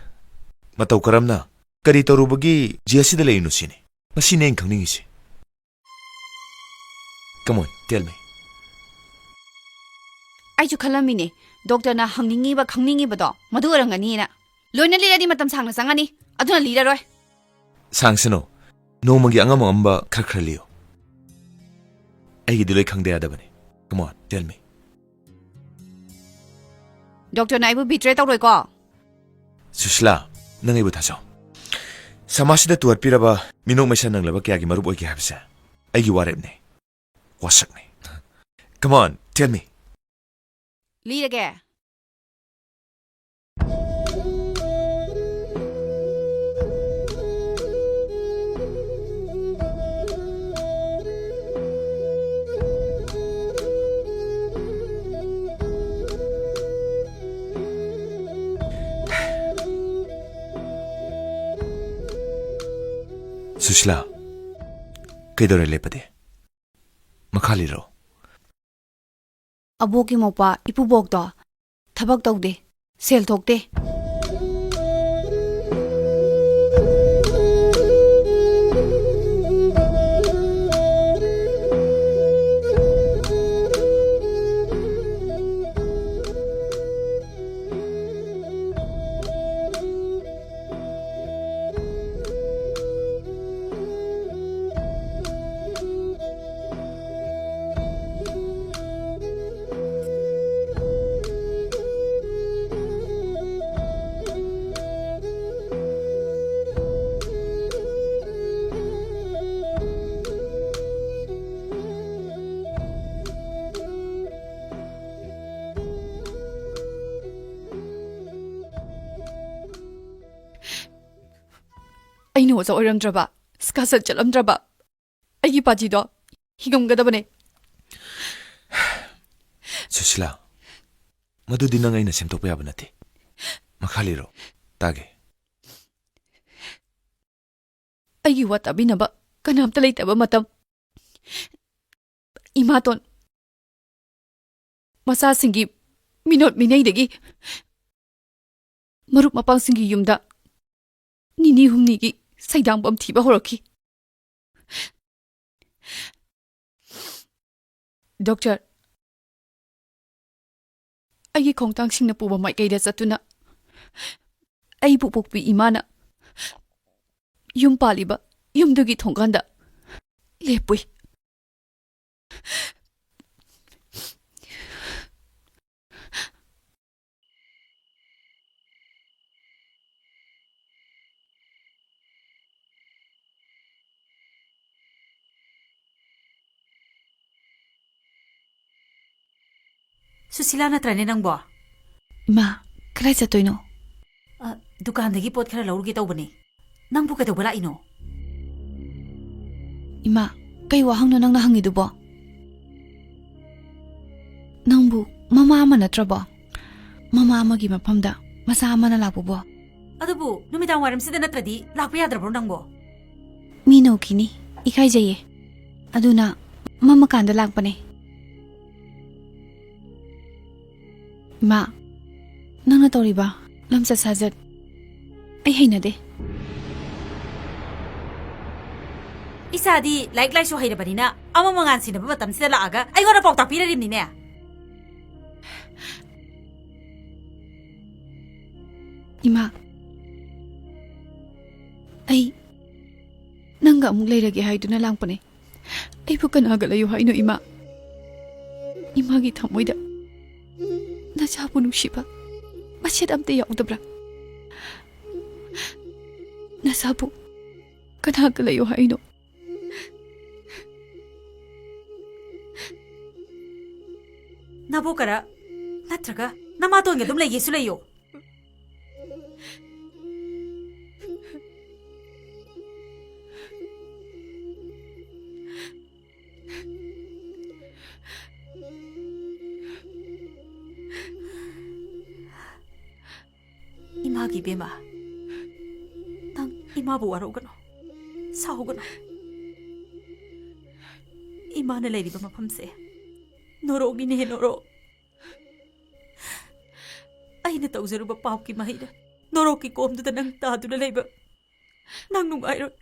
ꯃꯇꯧ ꯀꯔꯝꯅ, ꯀꯔꯤ ꯇꯧꯔꯨꯕꯒꯤ ꯖꯦꯜꯁꯤꯗ ꯂꯩꯔꯤꯅꯣ ꯁꯤꯅꯤ꯫ ꯃꯁꯤꯅꯦ ꯑꯩꯅ ꯈꯪꯅꯤꯡꯉꯤꯁꯦ꯫ Come on, tell me. ꯑꯩꯁꯨ ꯈꯜꯂꯝꯃꯤꯅꯦ, ꯗꯣꯛꯇꯔꯅ ꯍꯪꯅꯤꯡꯉꯤꯕ, ꯈꯪꯅꯤꯡꯉꯤꯕꯗꯣ ꯃꯗꯨ ꯑꯣꯏꯔꯝꯒꯅꯤꯅ꯫ ꯂꯣꯏꯅ ꯂꯤꯔꯗꯤ ꯃꯇꯝ ꯁꯥꯡꯅ ꯆꯪꯉꯅꯤ, ꯑꯗꯨꯅ ꯂꯤꯔꯔꯣꯏ꯫ ꯁꯥꯡꯁꯅꯨ, ꯅꯣꯡꯃꯒꯤ ꯑꯉꯝ ꯑꯉꯝꯕ ꯈꯔ ꯈꯔ ꯂꯤꯌꯨ꯫ ꯑꯩꯒꯤꯗꯤ ꯂꯣꯏ ꯈꯪꯗ ꯌꯥꯗꯕꯅꯤ꯫ Come on, tell me. ꯗꯣꯛꯇꯔꯅ ꯑꯩꯕꯨ ꯕꯤꯇ꯭ꯔꯦ ꯇꯧꯔꯣꯏꯀꯣ? ꯁꯨꯁꯤꯂꯥ, ꯅꯪ ꯑꯩꯕꯨ ꯊꯥꯖꯧ꯫ ꯁꯃꯥꯖꯁꯤꯗ ꯇꯨꯍꯠꯄꯤꯔꯕ ꯃꯤꯅꯣꯛ ꯃꯩꯁꯥ ꯅꯪꯂꯕ ꯀꯌꯥꯒꯤ ꯃꯔꯨꯞ ꯑꯣꯏꯒꯦ ꯍꯥꯏꯕꯁꯦ ꯑꯩꯒꯤ ꯋꯥꯔꯦꯞꯅꯤ, ꯋꯥꯁꯛꯅꯤ꯫ Come on, tell me. ꯂꯤꯔꯒꯦ꯫ Sushila, ꯀꯩꯗꯧꯔꯦ ꯂꯦꯞꯄꯗꯤ? ꯃꯈꯥ ꯂꯤꯔꯣ꯫ ꯑꯕꯣꯛꯀꯤ ꯃꯧꯄꯥ ꯏꯄꯨꯕꯣꯛꯇꯣ ꯊꯕꯛ ꯇꯧꯗꯦ, ꯁꯦꯜ ꯊꯣꯛꯇꯦ꯫ ꯑꯩꯅ ꯑꯣꯖꯥ ꯑꯣꯏꯔꯝꯗ꯭ꯔꯕ, ꯁ꯭ꯀꯥꯁꯟ ꯆꯠꯂꯝꯗ꯭ꯔꯕ, ꯑꯩꯒꯤ ꯄꯥꯖꯤꯗꯣ ꯍꯤꯡꯉꯝꯒꯗꯕꯅꯦ꯫ ꯁꯨꯁꯤꯂꯥ, ꯃꯗꯨꯗꯤ ꯅꯪ ꯑꯩꯅ ꯁꯦꯝꯗꯣꯛꯄ ꯌꯥꯕ ꯅꯠꯇꯦ꯫ ꯃꯈꯥ ꯂꯤꯔꯣ, ꯇꯥꯒꯦ꯫ ꯑꯩꯒꯤ ꯋꯥ ꯇꯥꯕꯤꯅꯕ ꯀꯅꯥꯝꯇ ꯂꯩꯇꯕ ꯃꯇꯝ, ꯏꯃꯥꯇꯣꯟ ꯃꯆꯥꯁꯤꯡꯒꯤ ꯃꯤꯅꯣꯠ ꯃꯤꯅꯩꯗꯒꯤ ꯃꯔꯨꯞ ꯃꯄꯥꯡꯁꯤꯡꯒꯤ ꯌꯨꯝꯗ ꯅꯤꯅꯤ ꯍꯨꯝꯅꯤꯒꯤ ꯁꯩꯗꯥꯡꯕꯝ ꯊꯤꯕ ꯍꯧꯔꯛꯈꯤ꯫ ꯗꯣꯛꯇꯔ, ꯑꯩꯒꯤ ꯈꯣꯡꯊꯥꯡꯁꯤꯡꯅ ꯄꯨꯕ ꯃꯥꯏꯀꯩꯗ ꯆꯠꯇꯨꯅ ꯑꯩꯕꯨ ꯄꯣꯛꯄꯤ ꯏꯃꯥꯅ ꯌꯨꯝ ꯄꯥꯜꯂꯤꯕ ꯌꯨꯝꯗꯨꯒꯤ ꯊꯣꯡꯒꯥꯟꯗ ꯂꯦꯞꯄꯨꯏ꯫ ꯁꯨꯁꯤꯂꯥ ꯅꯠꯇ꯭ꯔꯅꯦ ꯅꯪꯕꯣ? ꯏꯃꯥ, ꯀꯗꯥꯏ ꯆꯠꯇꯣꯏꯅꯣ? ꯑ, ꯗꯨꯀꯥꯟꯗꯒꯤ ꯄꯣꯠ ꯈꯔ ꯂꯧꯔꯨꯒꯦ ꯇꯧꯕꯅꯦ꯫ ꯅꯪꯕꯨ ꯀꯩꯗꯧꯕ ꯂꯥꯛꯏꯅꯣ? ꯏꯃꯥ, ꯀꯩ ꯋꯥꯍꯪꯅꯣ ꯅꯪꯅ ꯍꯪꯉꯤꯗꯨꯕꯣ? ꯅꯪꯕꯨ ꯃꯃꯥ ꯑꯃ ꯅꯠꯇ꯭ꯔꯕꯣ? ꯃꯃꯥ ꯑꯃꯒꯤ ꯃꯐꯝꯗ ꯃꯆꯥ ꯑꯃꯅ ꯂꯥꯛꯄꯕꯣ? ꯑꯗꯨꯕꯨ ꯅꯨꯃꯤꯗꯥꯡ ꯋꯥꯏꯔꯝꯁꯤꯗ ꯅꯠꯇ꯭ꯔꯗꯤ ꯂꯥꯛꯄ ꯌꯥꯗ꯭ꯔꯕ꯭ꯔꯣ ꯅꯪꯕꯣ? ꯃꯤꯅ ꯎꯈꯤꯅꯤ, ꯏꯀꯥꯏꯖꯩꯌꯦ꯫ ꯑꯗꯨꯅ ꯃꯝꯃꯀꯥꯟꯗ ꯂꯥꯛꯄꯅꯦ꯫ ꯏꯃꯥ, ꯅꯪꯅ ꯇꯧꯔꯤꯕ ꯂꯝꯆꯠ ꯁꯥꯖꯠ ꯑꯩ ꯍꯩꯅꯗꯦ꯫ ꯏꯆꯥꯗꯤ ꯂꯥꯏꯔꯤꯛ ꯂꯥꯏꯁꯨ ꯍꯩꯔꯕꯅꯤꯅ ꯑꯃ ꯃꯉꯥꯟ ꯁꯤꯟꯅꯕ ꯃꯇꯝꯁꯤꯗ ꯂꯥꯛꯑꯒ ꯑꯩꯉꯣꯟꯗ ꯄꯥꯎꯇꯥꯛ ꯄꯤꯔꯔꯤꯕꯅꯤꯅꯦ꯫ ꯏꯃꯥ, ꯑꯩ ꯅꯪꯒ ꯑꯃꯨꯛ ꯂꯩꯔꯒꯦ ꯍꯥꯏꯗꯨꯅ ꯂꯥꯛꯄꯅꯦ꯫ ꯑꯩꯕꯨ ꯀꯅꯥꯒ ꯂꯩꯌꯨ ꯍꯥꯏꯅꯣ, ꯏꯃꯥ? ꯏꯃꯥꯒꯤ ꯊꯃꯣꯏꯗ ꯅꯆꯥꯕꯨ ꯅꯨꯡꯁꯤꯕ ꯃꯆꯦꯠ ꯑꯝꯇ ꯌꯥꯎꯗꯕ꯭ꯔꯥ? ꯅꯆꯥꯕꯨ ꯀꯅꯥꯒ ꯂꯩꯌꯨ ꯍꯥꯏꯅꯣ? ꯅꯕꯣꯛꯀꯔ ꯅꯠꯇ꯭ꯔꯒ ꯅꯃꯥꯇꯣꯟꯒ ꯑꯗꯨꯝ ꯂꯩꯒꯦꯁꯨ ꯂꯩꯌꯣ꯫ ꯏꯕꯦꯝꯃ, ꯅꯪ ꯏꯃꯥꯕꯨ ꯋꯥꯔꯧꯒꯅꯨ, ꯁꯥꯎꯒꯅꯨ꯫ ꯏꯃꯥꯅ ꯂꯩꯔꯤꯕ ꯃꯐꯝꯁꯦ ꯅꯣꯔꯣꯛꯅꯤꯅꯦ, ꯅꯣꯔꯣꯛ꯫ ꯑꯩꯅ ꯇꯧꯖꯔꯨꯕ ꯄꯥꯞꯀꯤ ꯃꯍꯩꯅ ꯅꯣꯔꯣꯛꯀꯤ ꯀꯣꯝꯗꯨꯗ ꯅꯪ ꯇꯥꯗꯨꯅ ꯂꯩꯕ ꯅꯪ ꯅꯨꯡꯉꯥꯏꯔꯣꯏ꯫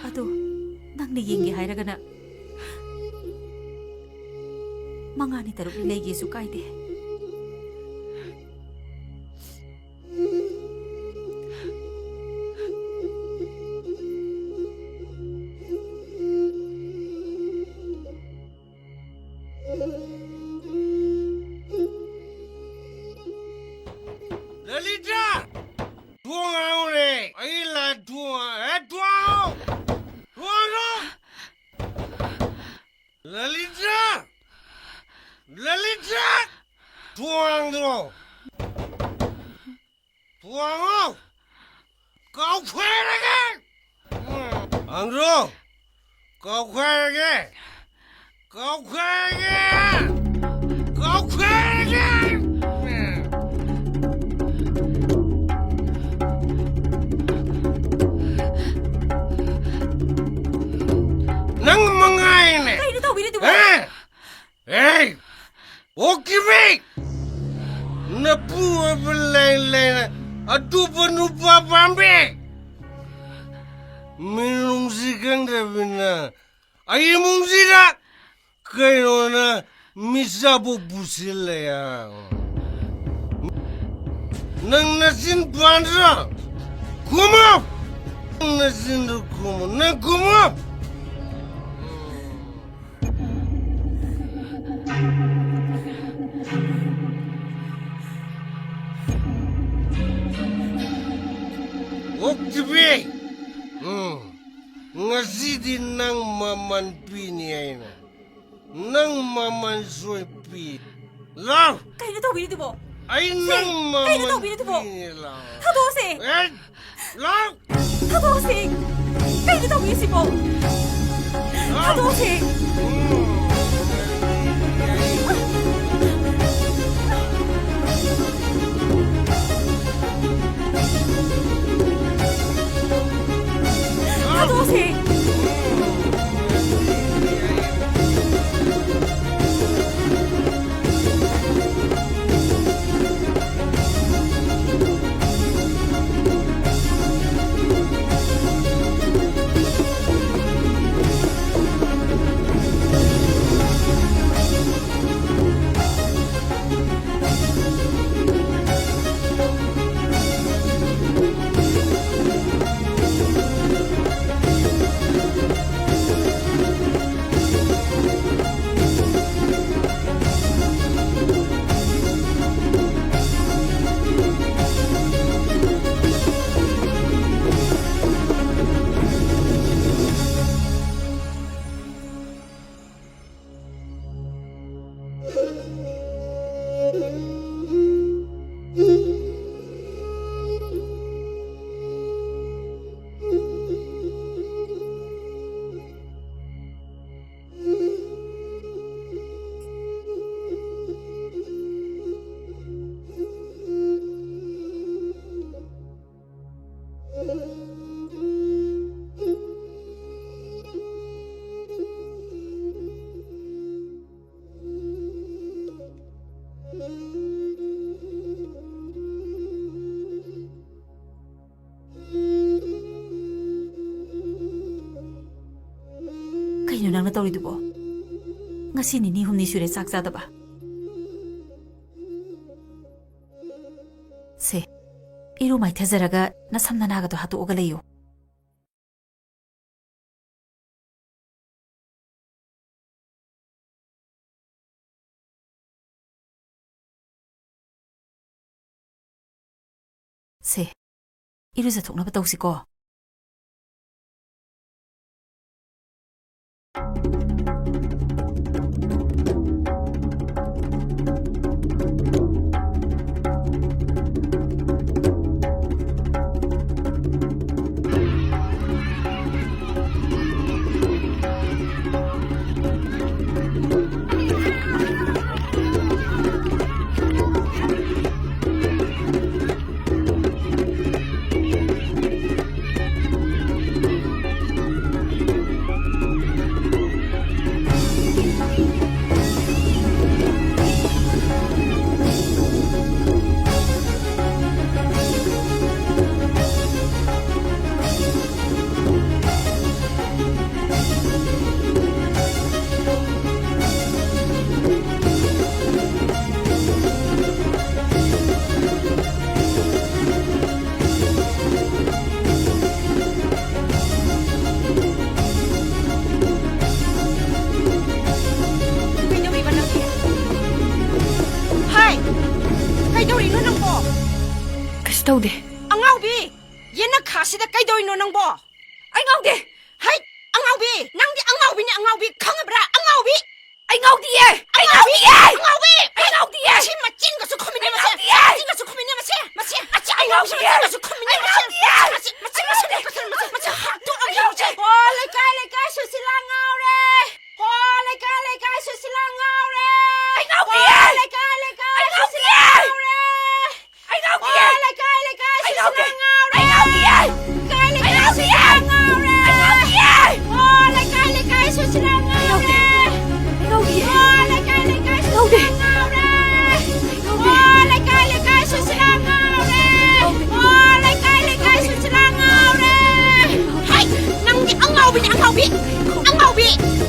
ꯑꯗꯣ ꯅꯪꯅ ꯌꯦꯡꯒꯦ ꯍꯥꯏꯔꯒꯅ ꯃꯉꯥꯅꯤ ꯇꯔꯨꯛꯅꯤ ꯂꯩꯒꯦꯁꯨ ꯀꯥꯏꯗꯦ꯫ ꯂꯂꯤꯇꯥ! ꯊꯣꯡ ꯍꯥꯡꯉꯨꯅꯦ! ꯑꯩ ꯂꯥꯛ ꯊꯣꯡ ꯍꯥꯡ-, ꯑꯦ, ꯊꯣꯡ ꯍꯥꯡꯉꯣ! ꯊꯣꯡ ꯍꯥꯡꯉꯣ! ꯂꯂꯤꯇꯥ! ꯂꯂꯤꯇꯥ! ꯊꯣꯡ ꯍꯥꯡꯗ꯭ꯔꯣ? ꯊꯣꯡ ꯍꯥꯡꯉꯣ! ꯀꯥꯎꯈ꯭ꯔꯦꯔꯒ! ꯍꯥꯡꯗ꯭ꯔꯣ! ꯀꯥꯎꯈ꯭ꯔꯦꯔꯒꯦ! ꯀꯥꯎꯈ꯭ꯔꯦꯔꯒꯦ! ꯀꯥꯎꯈ꯭ꯔꯦꯔꯒꯦ! ꯅꯪ ꯃꯉꯥꯏꯅꯦ! ꯀꯩꯅꯣ ꯇꯧꯕꯤꯔꯤꯗꯨꯕꯣ? ꯑꯦ! ꯑꯦ! ꯑꯣꯛꯀꯤꯕꯤ! ꯅꯄꯨ ꯑꯣꯏꯕ ꯂꯩ ꯂꯩꯅ ꯑꯇꯣꯞꯄ ꯅꯨꯄꯥ ꯄꯥꯝꯕꯤ! ꯃꯤꯅꯨꯡꯁꯤ ꯈꯪꯗꯕꯤꯅ ꯑꯩ ꯏꯃꯨꯡꯁꯤꯗ ꯀꯩꯅꯣꯅ ꯃꯤꯆꯥꯕꯨ ꯄꯨꯁꯤꯜꯂꯦ ꯍꯥꯏ꯫ ꯅꯪ ꯅꯆꯤꯟ ꯄꯥꯟꯗ꯭ꯔꯣ? ꯈꯨꯝꯃꯣ! ꯅꯪ ꯅꯆꯤꯟꯗꯣ ꯈꯨꯝꯃꯣ, ꯅꯪ ꯈꯨꯝꯃꯣ! ꯑꯣꯛꯇꯤꯕꯤ! ꯎꯝ. ꯉꯁꯤꯗꯤ ꯅꯪ ꯃꯃꯜ ꯄꯤꯅꯤ ꯑꯩꯅ꯫ ꯅꯪ ꯃꯃꯜ ꯁꯣꯏ ꯄꯤ꯫ ꯂꯥꯎ! ꯀꯩꯅꯣ ꯇꯧꯕꯤꯔꯤꯗꯨꯕꯣ? ꯑꯩ ꯁꯦ, ꯅꯪ ꯀꯩꯅꯣ ꯃꯃꯜ ꯇꯧꯕꯤꯔꯤꯗꯨꯕꯣ? ꯄꯤꯅꯤ, ꯂꯥꯎ꯫ ꯊꯥꯗꯣꯛꯑꯣꯁꯦ! ꯑꯦ, ꯂꯥꯎ! ꯊꯥꯗꯣꯛꯑꯣꯁꯦ! ꯀꯩꯅꯣ ꯇꯧꯕꯤꯔꯤꯁꯤꯕꯣ? ꯂꯥꯎ! ꯊꯥꯗꯣꯛꯑꯣꯁꯦ! ꯎꯝ. ꯅꯪꯅ ꯇꯧꯔꯤꯗꯨꯕꯣ? ꯉꯁꯤ ꯅꯤꯅꯤ ꯍꯨꯝꯅꯤ ꯁꯨꯔꯦ ꯆꯥꯛ ꯆꯥꯗꯕ꯫ ꯁꯦ, ꯏꯔꯨ ꯃꯥꯏꯊꯖꯔꯒ ꯅꯁꯝ ꯅꯅꯥꯒꯗꯣ ꯍꯥꯠꯇꯣꯛꯑꯒ ꯂꯩꯌꯨ꯫ ꯁꯦ, ꯏꯔꯨꯖꯊꯣꯛꯅꯕ ꯇꯧꯁꯤꯀꯣ꯫ ꯀꯩꯗꯧꯔꯤꯕ ꯅꯪꯗꯤ? ꯍꯥꯏ! ꯀꯩꯗꯧꯔꯤꯅꯣ ꯅꯪꯕꯣ? ꯀꯩꯁꯨ ꯇꯧꯗꯦ꯫ ꯑꯉꯥꯎꯕꯤ! ꯌꯦꯅꯈꯥꯁꯤꯗ ꯀꯩꯗꯧꯔꯤꯅꯣ ꯅꯪꯕꯣ? ꯑꯩ ꯉꯥꯎꯗꯦ! ꯍꯩ! ꯑꯉꯥꯎꯕꯤ! ꯅꯪꯗꯤ ꯑꯉꯥꯎꯕꯤꯅꯦ, ꯑꯉꯥꯎꯕꯤ! ꯈꯪꯉꯕ꯭ꯔꯥ? ꯑꯉꯥꯎꯕꯤ! ꯑꯩ ꯉꯥꯎꯗꯤꯌꯦ! ꯑꯩ ꯑꯉꯥꯎꯕꯤ! ꯉꯥꯎꯗꯤꯌꯦ! ꯑꯉꯥꯎꯕꯤ! ꯑꯩ ꯉꯥꯎꯗꯤꯌꯦ! ꯃꯁꯤ ꯃꯆꯤꯟꯒꯁꯨ ꯈꯨꯝꯃꯤꯅꯦ, ꯑꯩ ꯃꯁꯤ! ꯉꯥꯎꯗꯤꯌꯦ! ꯃꯆꯤꯟꯒꯁꯨ ꯈꯨꯝꯃꯤꯅꯦ, ꯃꯁꯤ! ꯃꯁꯤ! ꯃꯆꯤꯟ ꯑꯩ ꯉꯥꯎꯗꯤꯌꯦ! ꯃꯆꯤꯟꯒꯁꯨ ꯈꯨꯝꯃꯤꯅꯦ, ꯑꯩ ꯃꯁꯤ! ꯉꯥꯎꯗꯤꯌꯦ! ꯃꯁꯤ! ꯃꯁꯤ! ꯃꯁꯤ! ꯃꯁꯤ! ꯃꯁꯤ! ꯍꯥꯠꯇꯣꯛꯑꯒꯦ, ꯑꯩ ꯉꯥꯎꯗꯤꯌꯦ! ꯃꯁꯤ! ꯑꯣ, ꯂꯩꯀꯥꯏ, ꯂꯩꯀꯥꯏ ꯁꯨꯁꯤꯂꯥ ꯉꯥꯎꯔꯦ! ꯑꯣ, ꯂꯩꯀꯥꯏ, ꯂꯩꯀꯥꯏ ꯁꯨꯁꯤꯂꯥ ꯉꯥꯎꯔꯦ! ꯑꯩ ꯉꯥꯎꯗꯤꯌꯦ! ꯑꯣ, ꯂꯩꯀꯥꯏ, ꯂꯩꯀꯥꯏ ꯑꯩ ꯁꯨꯁꯤꯂꯥ ꯉꯥꯎꯗꯤꯌꯦ! ꯉꯥꯎꯔꯦ! ꯑꯩ ꯉꯥꯎꯗꯤꯌꯦ! ꯑꯣ, ꯂꯩꯀꯥꯏ, ꯂꯩꯀꯥꯏ ꯑꯩ ꯁꯨꯁꯤꯂꯥ ꯉꯥꯎꯗꯦ! ꯉꯥꯎꯔꯦ! ꯑꯩ ꯉꯥꯎꯗꯤꯌꯦ! ꯂꯩꯀꯥꯏ, ꯂꯩꯀꯥꯏ ꯑꯩ ꯉꯥꯎꯗꯤꯌꯦ! ꯁꯨꯁꯤꯂꯥ ꯉꯥꯎꯔꯦ! ꯑꯩ ꯉꯥꯎꯗꯤꯌꯦ! ꯑꯣ, ꯂꯩꯀꯥꯏ, ꯂꯩꯀꯥꯏ ꯁꯨꯁꯤꯂꯥ ꯑꯩ ꯉꯥꯎꯗꯦ! ꯉꯥꯎꯔꯦ! ꯑꯩ ꯉꯥꯎꯗꯤꯌꯦ! ꯑꯣ, ꯂꯩꯀꯥꯏ, ꯂꯩꯀꯥꯏ ꯑꯩ ꯁꯨꯁꯤꯂꯥ ꯉꯥꯎꯗꯦ! ꯉꯥꯎꯔꯦ! ꯑꯩ ꯉꯥꯎꯗꯦ! ꯑꯣ, ꯂꯩꯀꯥꯏ, ꯂꯩꯀꯥꯏ ꯁꯨꯁꯤꯂꯥ ꯉꯥꯎꯔꯦ! ꯑꯣ, ꯂꯩꯀꯥꯏ, ꯂꯩꯀꯥꯏ ꯁꯨꯁꯤꯂꯥ ꯉꯥꯎꯔꯦ! ꯍꯩ! ꯅꯪꯗꯤ ꯑꯉꯥꯎꯕꯤꯅꯤ, ꯑꯉꯥꯎꯕꯤ! ꯑꯉꯥꯎꯕꯤ! ꯄꯤ꯫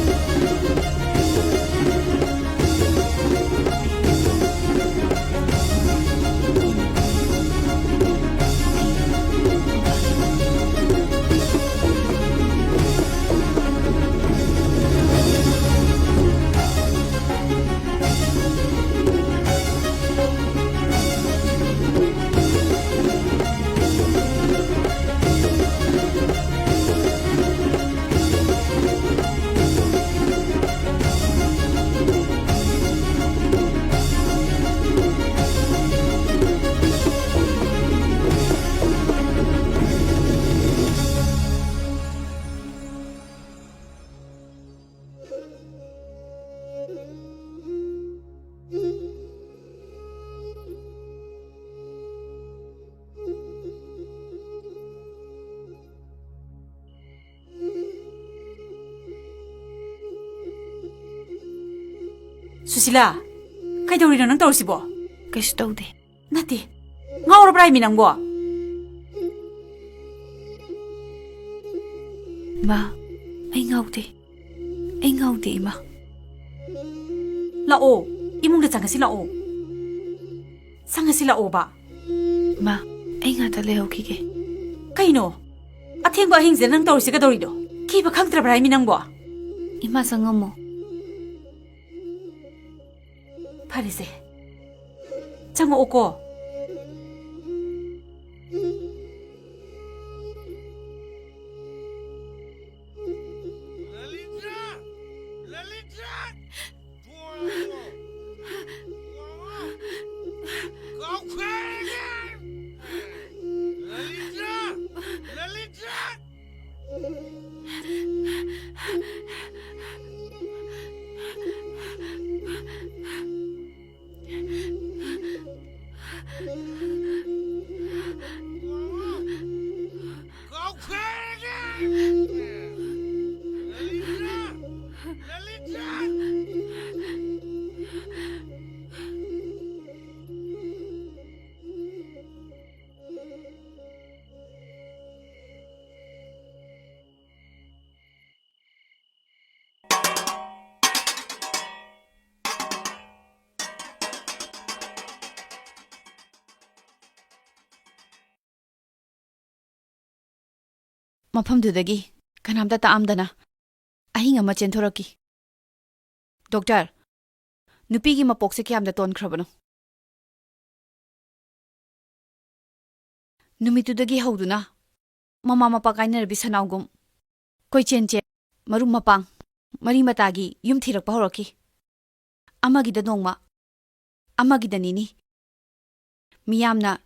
ꯁꯨꯁꯤꯂꯥ, ꯀꯩꯗꯧꯔꯤꯅꯣ ꯅꯪ ꯇꯧꯔꯤꯁꯤꯕꯣ? ꯀꯩꯁꯨ ꯇꯧꯗꯦ꯫ ꯅꯠꯇꯦ, ꯉꯥꯎꯔꯕ꯭ꯔꯥ ꯍꯥꯏꯃꯤ ꯅꯪꯕꯣ? ꯏꯃꯥ, ꯑꯩ ꯉꯥꯎꯗꯦ꯫ ꯑꯩ ꯉꯥꯎꯗꯦ, ꯏꯃꯥ꯫ ꯂꯥꯛꯑꯣ, ꯏꯃꯨꯡꯗ ꯆꯪꯉꯁꯤ ꯂꯥꯛꯑꯣ꯫ ꯆꯪꯉꯁꯤ ꯂꯥꯛꯑꯣꯕ꯫ ꯏꯃꯥ, ꯑꯩ ꯉꯥꯛꯇ ꯂꯩꯍꯧꯈꯤꯒꯦ꯫ ꯀꯩꯅꯣ? ꯑꯊꯦꯡꯕ ꯑꯍꯤꯡꯁꯤꯗ ꯅꯪ ꯇꯧꯔꯤꯁꯦ ꯀꯩꯗꯧꯔꯤꯅꯣ? ꯀꯤꯕ ꯈꯪꯗ꯭ꯔꯕ꯭ꯔꯥ ꯍꯥꯏꯃꯤ ꯅꯪꯕꯣ? ꯏꯃꯥ, ꯆꯪꯉꯝꯃꯣ꯫ ꯐꯔꯦꯁꯦ, ꯆꯪꯉꯛꯑꯣꯀꯣ꯫ ꯂꯂꯤꯇꯥ! ꯂꯂꯤꯇꯥ! ꯀꯥꯎꯈ꯭ꯔꯦ! ꯂꯂꯤꯇꯥ! ꯂꯂꯤꯇꯥ! ꯃꯐꯝꯗꯨꯗꯒꯤ ꯀꯅꯥꯝꯇ ꯇꯥꯛꯑꯝꯗꯅ ꯑꯍꯤꯡ ꯑꯃ ꯆꯦꯟꯊꯣꯔꯛꯈꯤ꯫ "ꯗꯣꯛꯇꯔ, ꯅꯨꯄꯤꯒꯤ ꯃꯄꯣꯛꯁꯦ ꯀꯌꯥꯝꯗ ꯇꯣꯟꯈ꯭ꯔꯕꯅꯣ?" ꯅꯨꯃꯤꯠꯇꯨꯗꯒꯤ ꯍꯧꯗꯨꯅ ꯃꯃꯥ ꯃꯄꯥ ꯀꯥꯏꯅꯔꯕꯤ ꯁꯅꯥꯎꯒꯨꯝ ꯀꯣꯏꯆꯦꯟ ꯆꯦꯟ, ꯃꯔꯨꯞ ꯃꯄꯥꯡ, ꯃꯔꯤ ꯃꯇꯥꯒꯤ ꯌꯨꯝ ꯊꯤꯔꯛꯄ ꯍꯧꯔꯛꯈꯤ꯫ ꯑꯃꯒꯤꯗ ꯅꯣꯡꯃ, ꯑꯃꯒꯤꯗ ꯅꯤꯅꯤ꯫ ꯃꯤꯌꯥꯝꯅ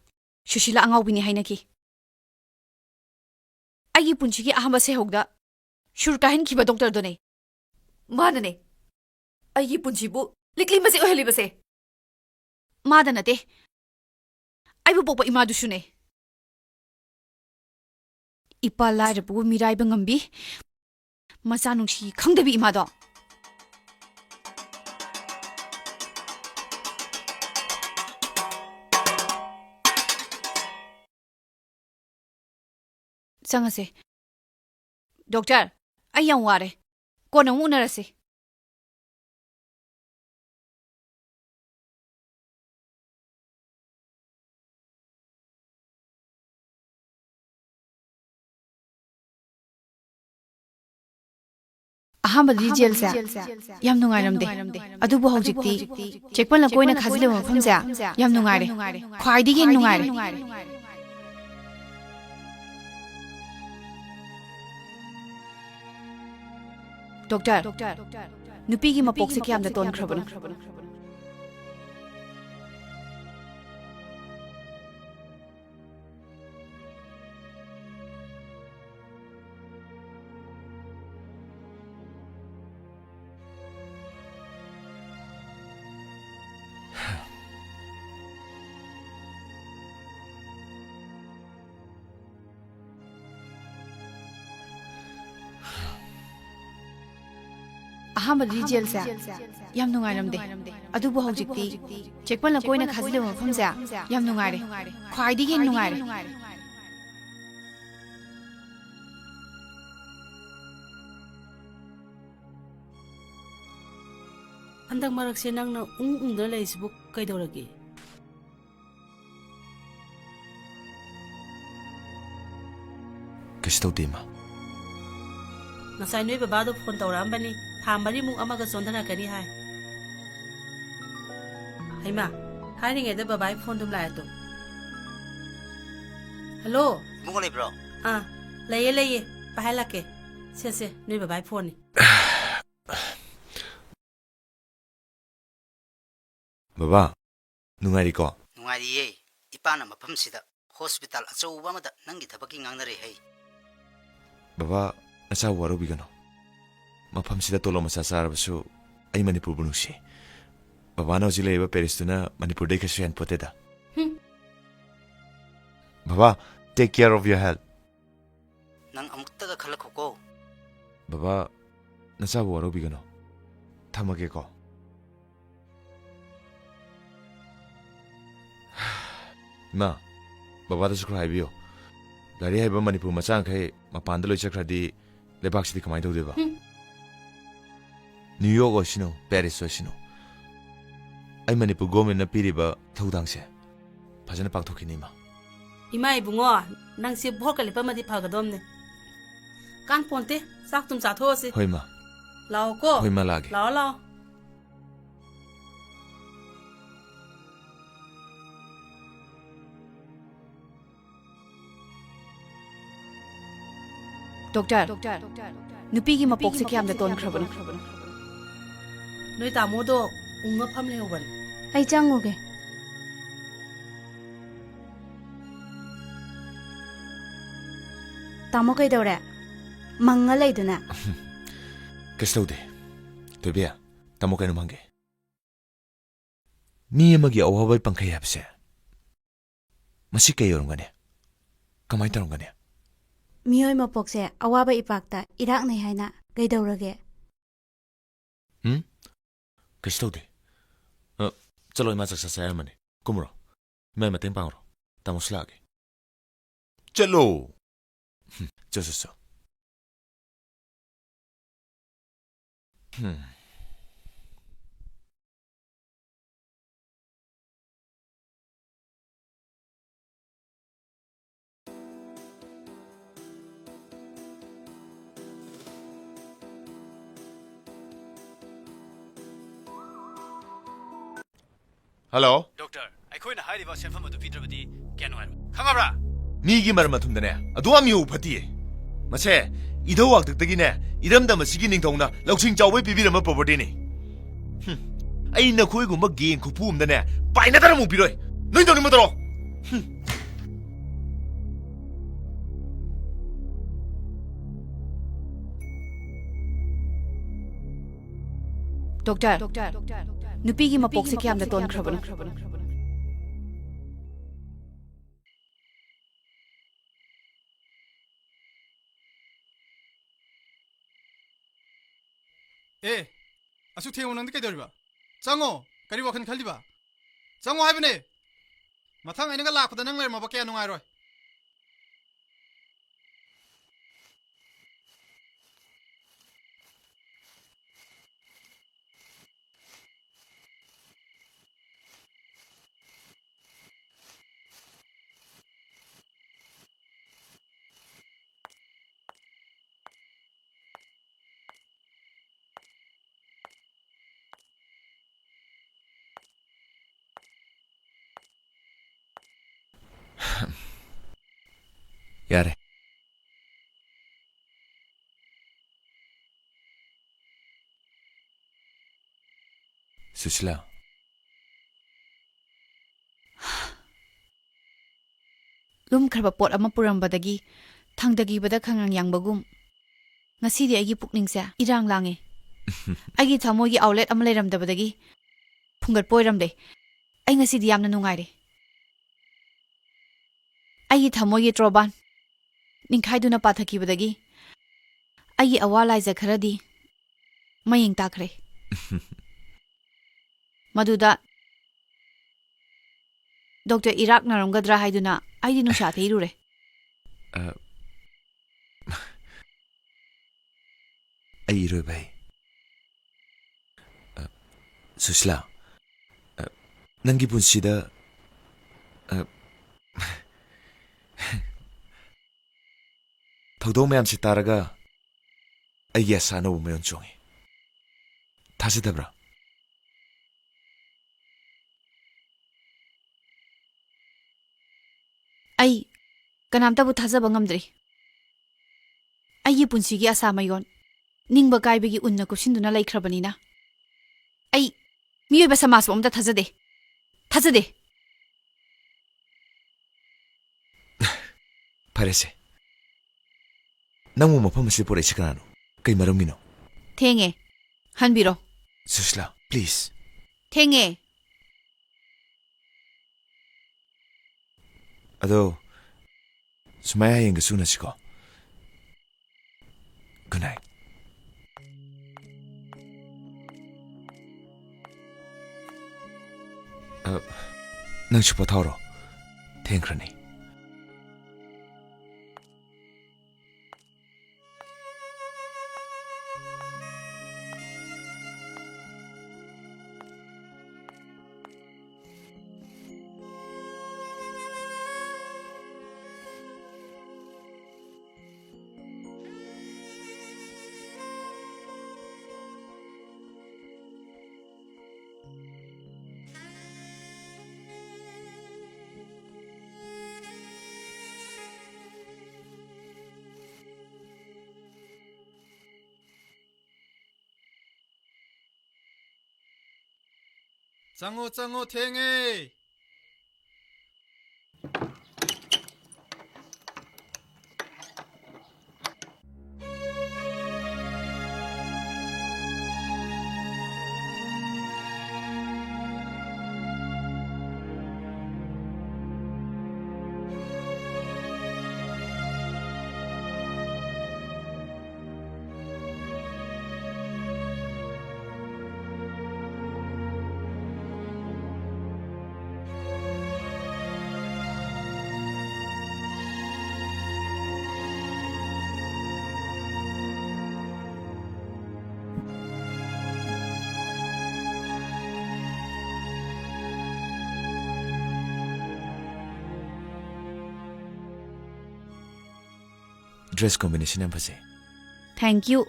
ꯁꯨꯁꯤꯂꯥ ꯑꯉꯥꯎꯕꯤꯅꯤ ꯍꯥꯏꯅꯈꯤ꯫ ꯑꯩꯒꯤ ꯄꯨꯟꯁꯤꯒꯤ ꯑꯍꯥꯟꯕ ꯁꯩꯍꯧꯗ ꯁꯨꯔ ꯀꯥꯏꯍꯟꯈꯤꯕ ꯗꯣꯛꯇꯔꯗꯨꯅꯦ꯫ ꯃꯥꯅꯅꯦ ꯑꯩꯒꯤ ꯄꯨꯟꯁꯤꯕꯨ ꯂꯤꯛꯂꯤ ꯃꯆꯦꯠ ꯑꯣꯏꯍꯜꯂꯤꯕꯁꯦ꯫ ꯃꯥꯗ ꯅꯠꯇꯦ, ꯑꯩꯕꯨ ꯄꯣꯛꯄ ꯏꯃꯥꯗꯨꯁꯨꯅꯦ꯫ ꯏꯄꯥ ꯂꯥꯏꯔꯕꯕꯨ ꯃꯤꯔꯥꯏꯕ ꯉꯝꯕꯤ, ꯃꯆꯥ ꯅꯨꯡꯁꯤ ꯈꯪꯗꯕꯤ ꯏꯃꯥꯗꯣ꯫ ꯆꯪꯉꯁꯦ꯫ ꯗꯣꯛꯇꯔ, ꯑꯩ ꯌꯥꯝ ꯋꯥꯔꯦ꯫ ꯀꯣꯟꯅ ꯑꯃꯨꯛ ꯎꯅꯔꯁꯤ꯫ ꯑꯍꯥꯟꯕꯗꯤ ꯖꯦꯜꯁꯦ ꯌꯥꯝ ꯅꯨꯡꯉꯥꯏꯔꯝꯗꯦ, ꯑꯗꯨꯕꯨ ꯍꯧꯖꯤꯛꯇꯤ ꯆꯦꯛꯄꯜ ꯂꯀꯣꯏꯅ ꯈꯥꯖꯤꯜꯂꯕ ꯃꯐꯝꯁꯦ ꯌꯥꯝ ꯅꯨꯡꯉꯥꯏꯔꯦ, ꯈ꯭ꯋꯥꯏꯗꯒꯤ ꯍꯦꯟꯅ ꯅꯨꯡꯉꯥꯏꯔꯦ꯫ ꯗꯣꯛꯇꯔ, ꯅꯨꯄꯤꯒꯤ ꯃꯄꯣꯛꯁꯦ ꯀꯌꯥꯝꯗ ꯇꯣꯟꯈ꯭ꯔꯕꯅꯣ? ꯑꯍꯥꯟꯕꯗꯤ ꯖꯦꯜꯁꯦ ꯌꯥꯝ ꯅꯨꯡꯉꯥꯏꯔꯝꯗꯦ, ꯑꯗꯨꯕꯨ ꯍꯧꯖꯤꯛꯇꯤ ꯆꯦꯛꯄꯜ ꯂꯀꯣꯏꯅ ꯈꯥꯖꯤꯜꯂꯕ ꯃꯐꯝꯁꯦ ꯌꯥꯝ ꯅꯨꯡꯉꯥꯏꯔꯦ, ꯈ꯭ꯋꯥꯏꯗꯒꯤ ꯍꯦꯟꯅ ꯅꯨꯡꯉꯥꯏꯔꯦ꯫ ꯍꯟꯗꯛ ꯃꯔꯛꯁꯦ ꯅꯪꯅ ꯎꯪ ꯎꯪꯗꯅ ꯂꯩꯔꯤꯁꯤꯕꯨ ꯀꯩꯗꯧꯔꯒꯦ? ꯀꯩꯁꯨ ꯇꯧꯗꯦ, ꯏꯃꯥ꯫ ꯉꯁꯥꯏ ꯅꯣꯏ ꯕꯕꯥꯗꯣ ꯐꯣꯟ ꯇꯧꯔꯛꯑꯝꯕꯅꯤ, ꯊꯥ ꯃꯔꯤꯃꯨꯛ ꯑꯃꯒ ꯆꯣꯟꯊꯔꯛꯀꯅꯤ ꯍꯥꯏ꯫ ꯍꯩꯃꯥ, ꯍꯥꯏꯔꯤꯉꯩꯗ ꯕꯕꯥꯒꯤ ꯐꯣꯟꯗꯨꯝ ꯂꯥꯛꯑꯦ ꯇꯨ꯫ ꯍꯜꯂꯣ꯫ ꯏꯕꯨꯡꯉꯣ ꯂꯩꯕ꯭ꯔꯣ? ꯑꯥ, ꯂꯩꯌꯦ, ꯂꯩꯌꯦ꯫ ꯄꯥꯏꯍꯜꯂꯛꯀꯦ꯫ ꯁꯦ, ꯁꯦ, ꯅꯣꯏ ꯕꯕꯥꯒꯤ ꯐꯣꯟꯅꯤ꯫ ꯕꯕꯥ, ꯅꯨꯡꯉꯥꯏꯔꯤꯀꯣ? ꯅꯨꯡꯉꯥꯏꯔꯤꯌꯦ꯫ ꯏꯄꯥꯅ ꯃꯐꯝꯁꯤꯗ ꯍꯣꯁꯄꯤꯇꯥꯜ ꯑꯆꯧꯕ ꯑꯃꯗ ꯅꯪꯒꯤ ꯊꯕꯛꯀꯤ ꯉꯥꯡꯅꯔꯦ ꯍꯩ꯫ ꯕꯕꯥ, ꯅꯆꯥꯕꯨ ꯋꯥꯔꯧꯕꯤꯒꯅꯨ꯫ ꯃꯐꯝꯁꯤꯗ ꯇꯣꯂꯣꯞ ꯃꯆꯥ ꯆꯥꯔꯕꯁꯨ ꯑꯩ ꯃꯅꯤꯄꯨꯔꯕꯨ ꯅꯨꯡꯁꯤ꯫ ꯕꯕꯥꯅ ꯍꯧꯖꯤꯛ ꯂꯩꯔꯤꯕ ꯄꯦꯔꯤꯁꯇꯨꯅ ꯃꯅꯤꯄꯨꯔꯗꯩ ꯀꯩꯁꯨ ꯍꯦꯟꯄꯣꯠꯇꯦꯗ꯫ ꯍꯨꯝ꯫ ꯕꯕꯥ, take care of your health꯫ ꯅꯪ ꯑꯃꯨꯛꯇꯒ ꯈꯜꯂꯛꯈꯣꯀꯣ꯫ ꯕꯕꯥ, ꯅꯆꯥꯕꯨ ꯋꯥꯔꯧꯕꯤꯒꯅꯨ꯫ ꯊꯝꯃꯒꯦꯀꯣ꯫ ꯏꯃꯥ, ꯕꯕꯥꯗꯁꯨ ꯈꯔ ꯍꯥꯏꯕꯤꯌꯣ꯫ ꯂꯥꯏꯔꯤꯛ ꯍꯩꯕ ꯃꯅꯤꯄꯨꯔ ꯃꯆꯥꯈꯩ ꯃꯄꯥꯟꯗ ꯂꯣꯏ ꯆꯠꯈ꯭ꯔꯗꯤ ꯂꯩꯕꯥꯛꯁꯤꯗꯤ ꯀꯃꯥꯏꯅ ꯇꯧꯗꯣꯏꯕ? ꯍꯨꯝ꯫ ꯅ꯭ꯌꯨ ꯌꯣꯔꯛ ꯑꯣꯏꯁꯅꯨ, ꯄꯦꯔꯤꯁ ꯑꯣꯏꯁꯅꯨ, ꯑꯩ ꯃꯅꯤꯄꯨꯔ ꯒꯣꯔꯃꯦꯟꯅ ꯄꯤꯔꯤꯕ ꯊꯧꯗꯥꯡꯁꯦ ꯐꯖꯅ ꯄꯥꯡꯊꯣꯛꯈꯤꯅꯤ, ꯏꯃꯥ꯫ ꯏꯃꯥ ꯏꯕꯨꯡꯉꯣ, ꯅꯪꯁꯦ ꯚꯣꯠꯀ ꯂꯦꯞꯄꯝꯃꯗꯤ ꯐꯒꯗꯧꯕꯅꯦ꯫ ꯀꯥꯟꯄꯣꯟꯇꯦ, ꯆꯥꯛ ꯇꯨꯝ ꯆꯥꯊꯣꯛꯑꯁꯤ꯫ ꯍꯣꯏ, ꯏꯃꯥ꯫ ꯂꯥꯛꯑꯣꯀꯣ꯫ ꯍꯣꯏ, ꯏꯃꯥ, ꯂꯥꯛꯑꯒꯦ꯫ ꯂꯥꯛꯑꯣ, ꯂꯥꯛꯑꯣ꯫ ꯗꯣꯛꯇꯔ, ꯅꯨꯄꯤꯒꯤ ꯃꯄꯣꯛꯁꯦ ꯀꯌꯥꯝꯗ ꯇꯣꯟꯈ꯭ꯔꯕꯅꯣ? ꯅꯣꯏ ꯇꯥꯃꯣꯗꯣ ꯎꯪꯉ ꯐꯝ ꯂꯩꯍꯧꯕꯅꯦ꯫ ꯑꯩ ꯆꯪꯉꯨꯒꯦ꯫ ꯇꯥꯃꯣ, ꯀꯩꯗꯧꯔꯦ? ꯃꯪꯉ ꯂꯩꯗꯨꯅ꯫ ꯀꯩꯁꯨ ꯇꯧꯗꯦ꯫ ꯊꯣꯏꯕꯤ, ꯇꯥꯃꯣ ꯀꯩꯅꯣꯝ ꯍꯪꯒꯦ꯫ ꯃꯤ ꯑꯃꯒꯤ ꯑꯋꯥꯕ ꯄꯪꯈꯩ ꯍꯥꯏꯕꯁꯦ ꯃꯁꯤ ꯀꯩ ꯑꯣꯏꯔꯝꯒꯅꯤ? ꯀꯃꯥꯏꯅ ꯇꯧꯔꯝꯒꯅꯤ? ꯃꯤꯑꯣꯏ ꯃꯄꯣꯛꯁꯦ ꯑꯋꯥꯕ ꯏꯄꯥꯛꯇ ꯏꯔꯥꯛꯅꯩ ꯍꯥꯏꯅ ꯀꯩꯗꯧꯔꯒꯦ? ꯎꯝ? ꯀꯩꯁꯨ ꯇꯧꯗꯦ꯫ ꯑ, ꯆꯠꯂꯣ, ꯏꯃꯥ ꯆꯥꯛ ꯆꯥꯁꯦ ꯍꯥꯏꯔꯝꯃꯅꯤ꯫ ꯀꯨꯝꯃꯨꯔꯣ꯫ ꯏꯃꯥꯏ ꯃꯇꯦꯡ ꯄꯥꯡꯉꯨꯔꯣ꯫ ꯇꯥꯃꯣꯁꯨ ꯂꯥꯛꯑꯒꯦ꯫ ꯆꯠꯂꯣ꯫ ꯍꯨꯝ, ꯆꯣ, ꯆꯣ, ꯆꯣ꯫ ꯍꯨꯝ꯫ ꯍꯜꯂꯣ꯫ ꯗꯣꯛꯇꯔ, ꯑꯩꯈꯣꯏꯅ ꯍꯥꯏꯔꯤꯕ ꯁꯦꯟꯐꯝ ꯑꯗꯨ ꯄꯤꯗ꯭ꯔꯕꯗꯤ ꯀꯌꯥ ꯅꯨꯡꯉꯥꯏꯔꯣꯏ꯫ ꯈꯪꯉꯕ꯭ꯔꯥ? ꯃꯤꯒꯤ ꯃꯔꯝ ꯑꯊꯨꯝꯗꯅꯦ ꯑꯗꯨ ꯌꯥꯝ ꯌꯧ ꯐꯠꯇꯤꯌꯦ꯫ ꯃꯁꯦ ꯏꯙꯧ ꯋꯥꯛꯇꯛꯇꯒꯤꯅꯦ ꯏꯔꯝꯗꯝ ꯑꯁꯤꯒꯤ ꯅꯤꯡꯊꯧꯅ ꯂꯧꯁꯤꯡ ꯆꯥꯎꯕꯩ ꯄꯤꯕꯤꯔꯝꯕ ꯄ꯭ꯔꯣꯄꯔꯇꯤꯅꯤ꯫ ꯍꯨꯝ, ꯑꯩ ꯅꯈꯣꯏꯒꯨꯝꯕ ꯒꯦꯡ ꯈꯨꯐꯨ ꯑꯃꯗꯅꯦ ꯄꯥꯏꯅꯗꯅ ꯑꯃꯨꯛ ꯄꯤꯔꯣꯏ꯫ ꯅꯣꯏ ꯇꯧꯅꯤꯡꯕ ꯇꯧꯔꯣ꯫ ꯍꯨꯝ꯫ ꯗꯣꯛꯇꯔ, ꯅꯨꯄꯤꯒꯤ ꯃꯄꯣꯛꯁꯦ ꯀꯌꯥꯝꯅ ꯇꯣꯟꯈ꯭ꯔꯕꯅꯣ? ꯑꯦ, ꯑꯁꯨꯛ ꯊꯦꯡꯉꯨ ꯅꯪꯗꯤ ꯀꯩꯗꯧꯔꯤꯕ? ꯆꯪꯉꯣ, ꯀꯔꯤ ꯋꯥꯈꯜ ꯈꯜꯂꯤꯕ? ꯆꯪꯉꯣ ꯍꯥꯏꯕꯅꯦ꯫ ꯃꯊꯪ ꯑꯩꯅꯒ ꯂꯥꯛꯄꯗ ꯅꯪ ꯂꯩꯔꯝꯃꯕ ꯀꯌꯥ ꯅꯨꯡꯉꯥꯏꯔꯣꯏ꯫ ꯌꯥꯔꯦ꯫ ꯁꯨꯁꯤꯂꯥ꯫ ꯂꯨꯝꯈ꯭ꯔꯕ ꯄꯣꯠ ꯑꯃ ꯄꯨꯔꯝꯕꯗꯒꯤ ꯊꯥꯡꯗꯈꯤꯕꯗ ꯈꯪꯂꯪ ꯌꯥꯡꯕꯒꯨꯝ, ꯉꯁꯤꯗꯤ ꯑꯩꯒꯤ ꯄꯨꯛꯅꯤꯡꯁꯦ ꯏꯔꯥꯡ ꯂꯥꯡꯉꯦ꯫ ꯑꯩꯒꯤ ꯊꯃꯣꯏꯒꯤ ꯑꯥꯎꯠꯂꯦꯠ ꯑꯃ ꯂꯩꯔꯝꯗꯕꯗꯒꯤ ꯐꯨꯡꯒꯠꯄ ꯑꯣꯏꯔꯝꯂꯦ꯫ ꯑꯩ ꯉꯁꯤꯗꯤ ꯌꯥꯝꯅ ꯅꯨꯡꯉꯥꯏꯔꯦ꯫ ꯑꯩꯒꯤ ꯊꯃꯣꯏꯒꯤ ꯇ꯭ꯔꯣꯕꯥꯟ ꯅꯤꯡꯈꯥꯏꯗꯨꯅ ꯄꯥꯊꯈꯤꯕꯗꯒꯤ ꯑꯩꯒꯤ ꯑꯋꯥ ꯂꯥꯏꯖ ꯈꯔꯗꯤ ꯃꯌꯦꯡ ꯇꯥꯈ꯭ꯔꯦ꯫ ꯃꯗꯨꯗ ꯗꯣꯛꯇꯔ ꯏꯔꯥꯛꯅꯔꯝꯒꯗ꯭ꯔꯥ ꯍꯥꯏꯗꯨꯅ ꯑꯩꯗꯤ ꯅꯨꯡꯁꯥ ꯊꯤꯔꯨꯔꯦ꯫ ꯑ, ꯑꯩ ꯏꯔꯣꯏꯕ ꯍꯩ꯫ ꯑ, ꯁꯨꯁꯤꯂꯥ, ꯑ, ꯅꯪꯒꯤ ꯄꯨꯟꯁꯤꯗ, ꯑ, ꯊꯧꯗꯣꯛ ꯃꯌꯥꯝꯁꯤ ꯇꯥꯔꯒ ꯑꯩꯒꯤ ꯑꯁꯥ ꯑꯅꯧꯕ ꯃꯌꯣꯟ ꯆꯣꯡꯉꯤ꯫ ꯊꯥꯖꯗꯕ꯭ꯔꯥ? ꯑꯩ ꯀꯅꯥꯝꯇꯕꯨ ꯊꯥꯖꯕ ꯉꯝꯗ꯭ꯔꯤ꯫ ꯑꯩꯒꯤ ꯄꯨꯟꯁꯤꯒꯤ ꯑꯁꯥ ꯃꯌꯣꯟ ꯅꯤꯡꯕ ꯀꯥꯏꯕꯒꯤ ꯎꯟꯅ ꯀꯨꯞꯁꯤꯟꯗꯨꯅ ꯂꯩꯈ꯭ꯔꯕꯅꯤꯅ, ꯑꯩ ꯃꯤꯑꯣꯏꯕ ꯁꯃꯥꯖꯄꯨ ꯑꯝꯇ ꯊꯥꯖꯗꯦ꯫ ꯊꯥꯖꯗꯦ꯫ ꯐꯔꯦꯁꯦ꯫ ꯅꯪꯕꯨ ꯃꯐꯝ ꯑꯁꯤꯗ ꯄꯨꯔꯛꯏꯁꯤ ꯀꯅꯥꯅꯣ? ꯀꯩ ꯃꯔꯝꯒꯤꯅꯣ? ꯊꯦꯡꯉꯦ꯫ ꯍꯟꯕꯤꯔꯣ꯫ ꯁꯨꯁꯤꯂꯥ, please꯫ ꯊꯦꯡꯉꯦ꯫ ꯑꯗꯣ, ꯁꯨꯃꯥꯏ ꯍꯌꯦꯡꯒꯁꯨ ꯎꯅꯁꯤꯀꯣ꯫ Good night꯫ ꯑ, ꯅꯪꯁꯨ ꯄꯣꯊꯥꯔꯣ꯫ ꯊꯦꯡꯈ꯭ꯔꯅꯤ꯫ ꯆꯪꯉꯣ, ꯆꯪꯉꯣ, ꯊꯦꯡꯉꯦ꯫ Dress combination ꯌꯥꯝ ꯐꯖꯩ꯫ Thank you꯫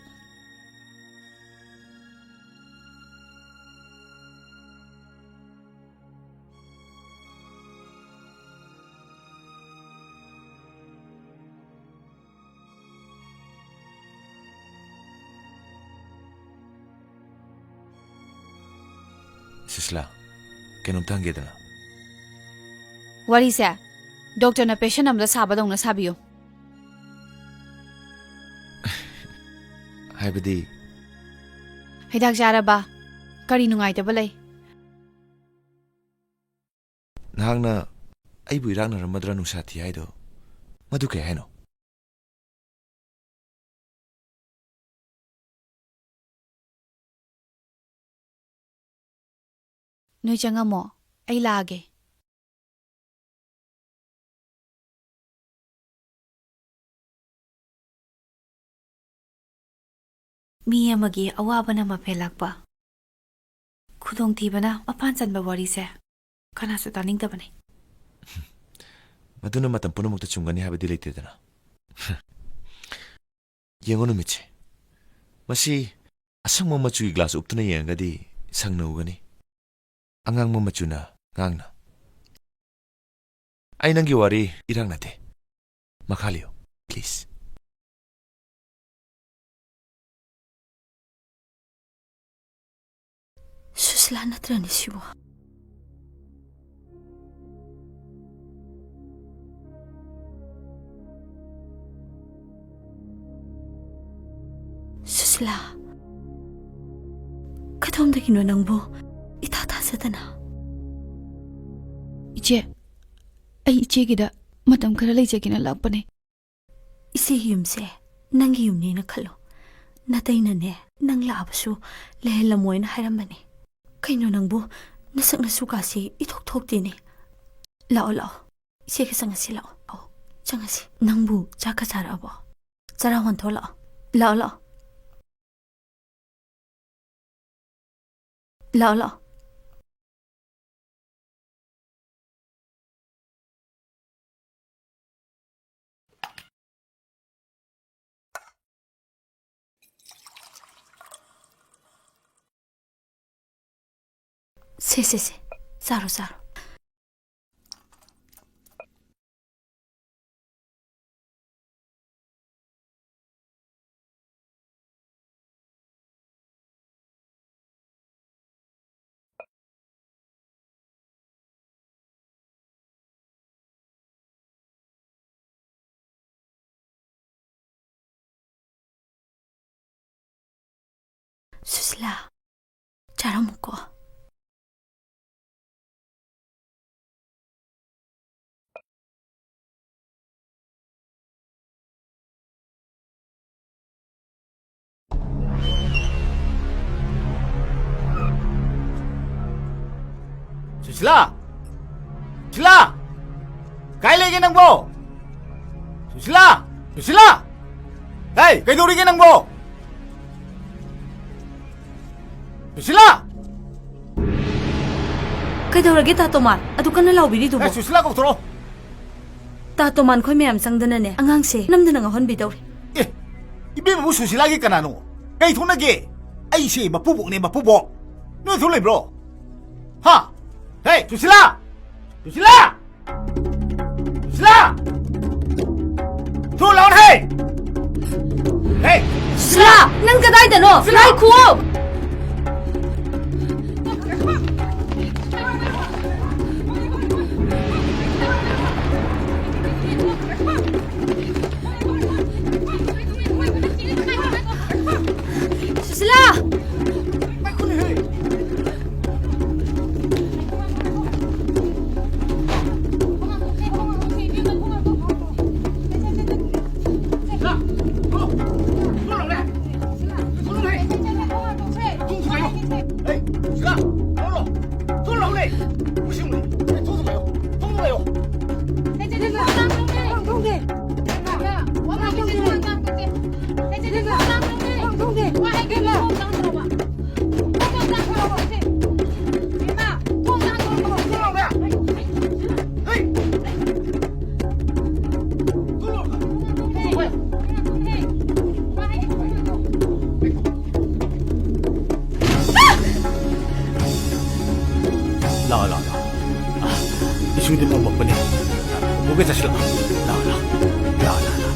ꯁꯨꯁꯤꯂꯥ, ꯀꯩꯅꯣꯝꯇ ꯍꯪꯒꯦꯗꯅ꯫ ꯋꯥꯔꯤꯁꯦ ꯗꯣꯛꯇꯔꯅ ꯄꯦꯁꯦꯟ ꯑꯃꯗ ꯁꯥꯕꯗꯧꯅ ꯁꯥꯕꯤꯌꯨ꯫ ꯍꯥꯏꯕꯗꯤ? ꯍꯤꯗꯥꯛ ꯆꯥꯔꯕ? ꯀꯔꯤ ꯅꯨꯡꯉꯥꯏꯇꯕ ꯂꯩ? ꯅꯍꯥꯛꯅ ꯑꯩꯕꯨ ꯏꯔꯥꯛꯅꯔꯝꯃꯗ꯭ꯔꯥ ꯅꯨꯡꯁꯥ ꯊꯤ ꯍꯥꯏꯗꯣ? ꯃꯗꯨ ꯀꯩ ꯍꯥꯏꯅꯣ? ꯅꯣꯏ ꯆꯪꯉꯝꯃꯣ, ꯑꯩ ꯂꯥꯛꯑꯒꯦ꯫ ꯃꯤ ꯑꯃꯒꯤ ꯑꯋꯥꯕꯅ ꯃꯐꯦꯜ ꯂꯥꯛꯄ, ꯈꯨꯗꯣꯡꯊꯤꯕꯅ ꯃꯄꯥꯟ ꯆꯟꯕ ꯋꯥꯔꯤꯁꯦ ꯀꯅꯥꯁꯨ ꯇꯥꯅꯤꯡꯗꯕꯅꯤ꯫ ꯃꯗꯨꯅ ꯃꯇꯝ ꯄꯨꯝꯅꯃꯛꯇ ꯆꯨꯝꯒꯅꯤ ꯍꯥꯏꯕꯗꯤ ꯂꯩꯇꯦꯗꯅ꯫ ꯌꯦꯡꯉꯨ ꯅꯨꯃꯤꯠꯁꯦ꯫ ꯃꯁꯤ ꯑꯁꯪꯕ ꯃꯆꯨꯒꯤ ꯒ꯭ꯂꯥꯁ ꯎꯞꯇꯨꯅ ꯌꯦꯡꯉꯒꯗꯤ ꯁꯪꯅ ꯎꯒꯅꯤ꯫ ꯑꯉꯥꯡꯕ ꯃꯆꯨꯅ ꯉꯥꯡꯅ꯫ ꯑꯩ ꯅꯪꯒꯤ ꯋꯥꯔꯤ ꯏꯔꯥꯡ ꯅꯠꯇꯦ꯫ ꯃꯈꯥ ꯂꯤꯌꯨ, please꯫ ꯁꯨꯁꯤꯂꯥ ꯅꯠꯇ꯭ꯔꯅꯦ ꯁꯤꯕꯣ? ꯁꯨꯁꯤꯂꯥ, ꯀꯗꯣꯝꯗꯒꯤꯅꯣ ꯅꯪꯕꯨ ꯏꯊꯥ ꯊꯥꯖꯗꯅ? ꯏꯆꯦ, ꯑꯩ ꯏꯆꯦꯒꯤꯗ ꯃꯇꯝ ꯈꯔ ꯂꯩꯖꯒꯦꯅ ꯂꯥꯛꯄꯅꯦ꯫ ꯏꯆꯦꯒꯤ ꯌꯨꯝꯁꯦ ꯅꯪꯒꯤ ꯌꯨꯝꯅꯦꯅ ꯈꯜꯂꯣ꯫ ꯅꯇꯩꯅꯅꯦ, ꯅꯪ ꯂꯥꯛꯑꯕꯁꯨ ꯂꯩꯍꯜꯂꯝꯃꯣꯏꯅ ꯍꯥꯏꯔꯝꯕꯅꯦ꯫ ꯀꯩꯅꯣ ꯅꯪꯕꯨ, ꯅꯁꯛ ꯅꯁꯨꯀꯥꯁꯦ ꯏꯊꯣꯛ ꯊꯣꯛꯇꯦꯅꯦ꯫ ꯂꯥꯛꯑꯣ, ꯂꯥꯛꯑꯣ꯫ ꯏꯆꯦꯒ ꯆꯪꯉꯁꯤ, ꯂꯥꯛꯑꯣ꯫ ꯑꯧ, ꯆꯪꯉꯁꯤ꯫ ꯅꯪꯕꯨ ꯆꯥꯛꯀ ꯆꯥꯔꯛꯑꯕꯣ? ꯆꯔꯥ ꯍꯣꯟꯊꯣꯛꯑꯣ, ꯂꯥꯛꯑꯣ꯫ ꯂꯥꯛꯑꯣ, ꯂꯥꯛꯑꯣ꯫ ꯂꯥꯛꯑꯣ, ꯂꯥꯛꯑꯣ꯫ ꯁꯦ, ꯁꯦ, ꯁꯦ꯫ ꯆꯥꯔꯣ, ꯆꯥꯔꯣ꯫ ꯁꯤꯂꯥ, ꯆꯥꯔꯝꯃꯨꯀꯣ꯫ ꯁꯨꯁꯤꯂꯥ! ꯁꯨꯁꯤꯂꯥ! ꯀꯥꯏ ꯂꯩꯒꯦ ꯅꯪꯕꯣ? ꯁꯨꯁꯤꯂꯥ! ꯁꯨꯁꯤꯂꯥ! ꯍꯦ, ꯀꯩꯗꯧꯔꯤꯒꯦ ꯅꯪꯕꯣ? ꯁꯨꯁꯤꯂꯥ! ꯀꯩꯗꯧꯔꯒꯦ, ꯇꯥ ꯇꯣꯃꯥꯟ? ꯑꯗꯨ ꯀꯟꯅ ꯂꯥꯎꯕꯤꯔꯤꯗꯨꯕꯣ? ꯑꯦ, ꯁꯨꯁꯤꯂꯥ ꯀꯧꯊꯣꯔꯛꯑꯣ꯫ ꯇꯥ ꯇꯣꯃꯥꯟ ꯈꯣꯏ ꯃꯌꯥꯝ ꯆꯪꯗꯅꯅꯦ, ꯑꯉꯥꯡꯁꯦ ꯅꯝꯗꯅ ꯉꯥꯎꯍꯟꯕꯤꯗꯧꯔꯦ꯫ ꯑꯦ, ꯏꯕꯦꯝꯃꯕꯨ ꯁꯨꯁꯤꯂꯥꯒꯤ ꯀꯅꯥꯅꯣ? ꯀꯩ ꯊꯣꯛꯅꯒꯦ? ꯑꯩꯁꯦ ꯃꯄꯨꯕꯣꯛꯅꯦ, ꯃꯄꯨꯕꯣꯛ꯫ ꯅꯣꯏ ꯊꯣꯛ ꯂꯩꯕ꯭ꯔꯣ? ꯍꯥ? ꯍꯦ, ꯁꯨꯁꯤꯂꯥ! ꯁꯨꯁꯤꯂꯥ! ꯁꯨꯁꯤꯂꯥ! ꯊꯣꯛ ꯂꯥꯛꯑꯣꯅꯦ! ꯍꯦ! ꯁꯨꯁꯤꯂꯥ! ꯅꯪ ꯀꯗꯥꯏꯗꯅꯣ? ꯁꯨꯁꯤꯂꯥ! ꯉꯥꯏꯈꯨꯑꯣ! ꯁꯨꯁꯤꯂꯥ! ꯂꯥꯛꯑꯣ, ꯂꯥꯛꯑꯣ, ꯂꯥꯛꯑꯣ꯫ ꯑ, ꯏꯁꯨꯗꯤ ꯃꯝꯃꯛꯄꯅꯦ꯫ ꯄꯨꯄꯨꯒ ꯆꯠꯁꯤꯜꯂꯛꯑꯣ꯫ ꯂꯥꯛꯑꯣ, ꯂꯥꯛꯑꯣ꯫ ꯂꯥꯛꯑꯣ, ꯂꯥꯛꯑꯣ, ꯂꯥꯛꯑꯣ꯫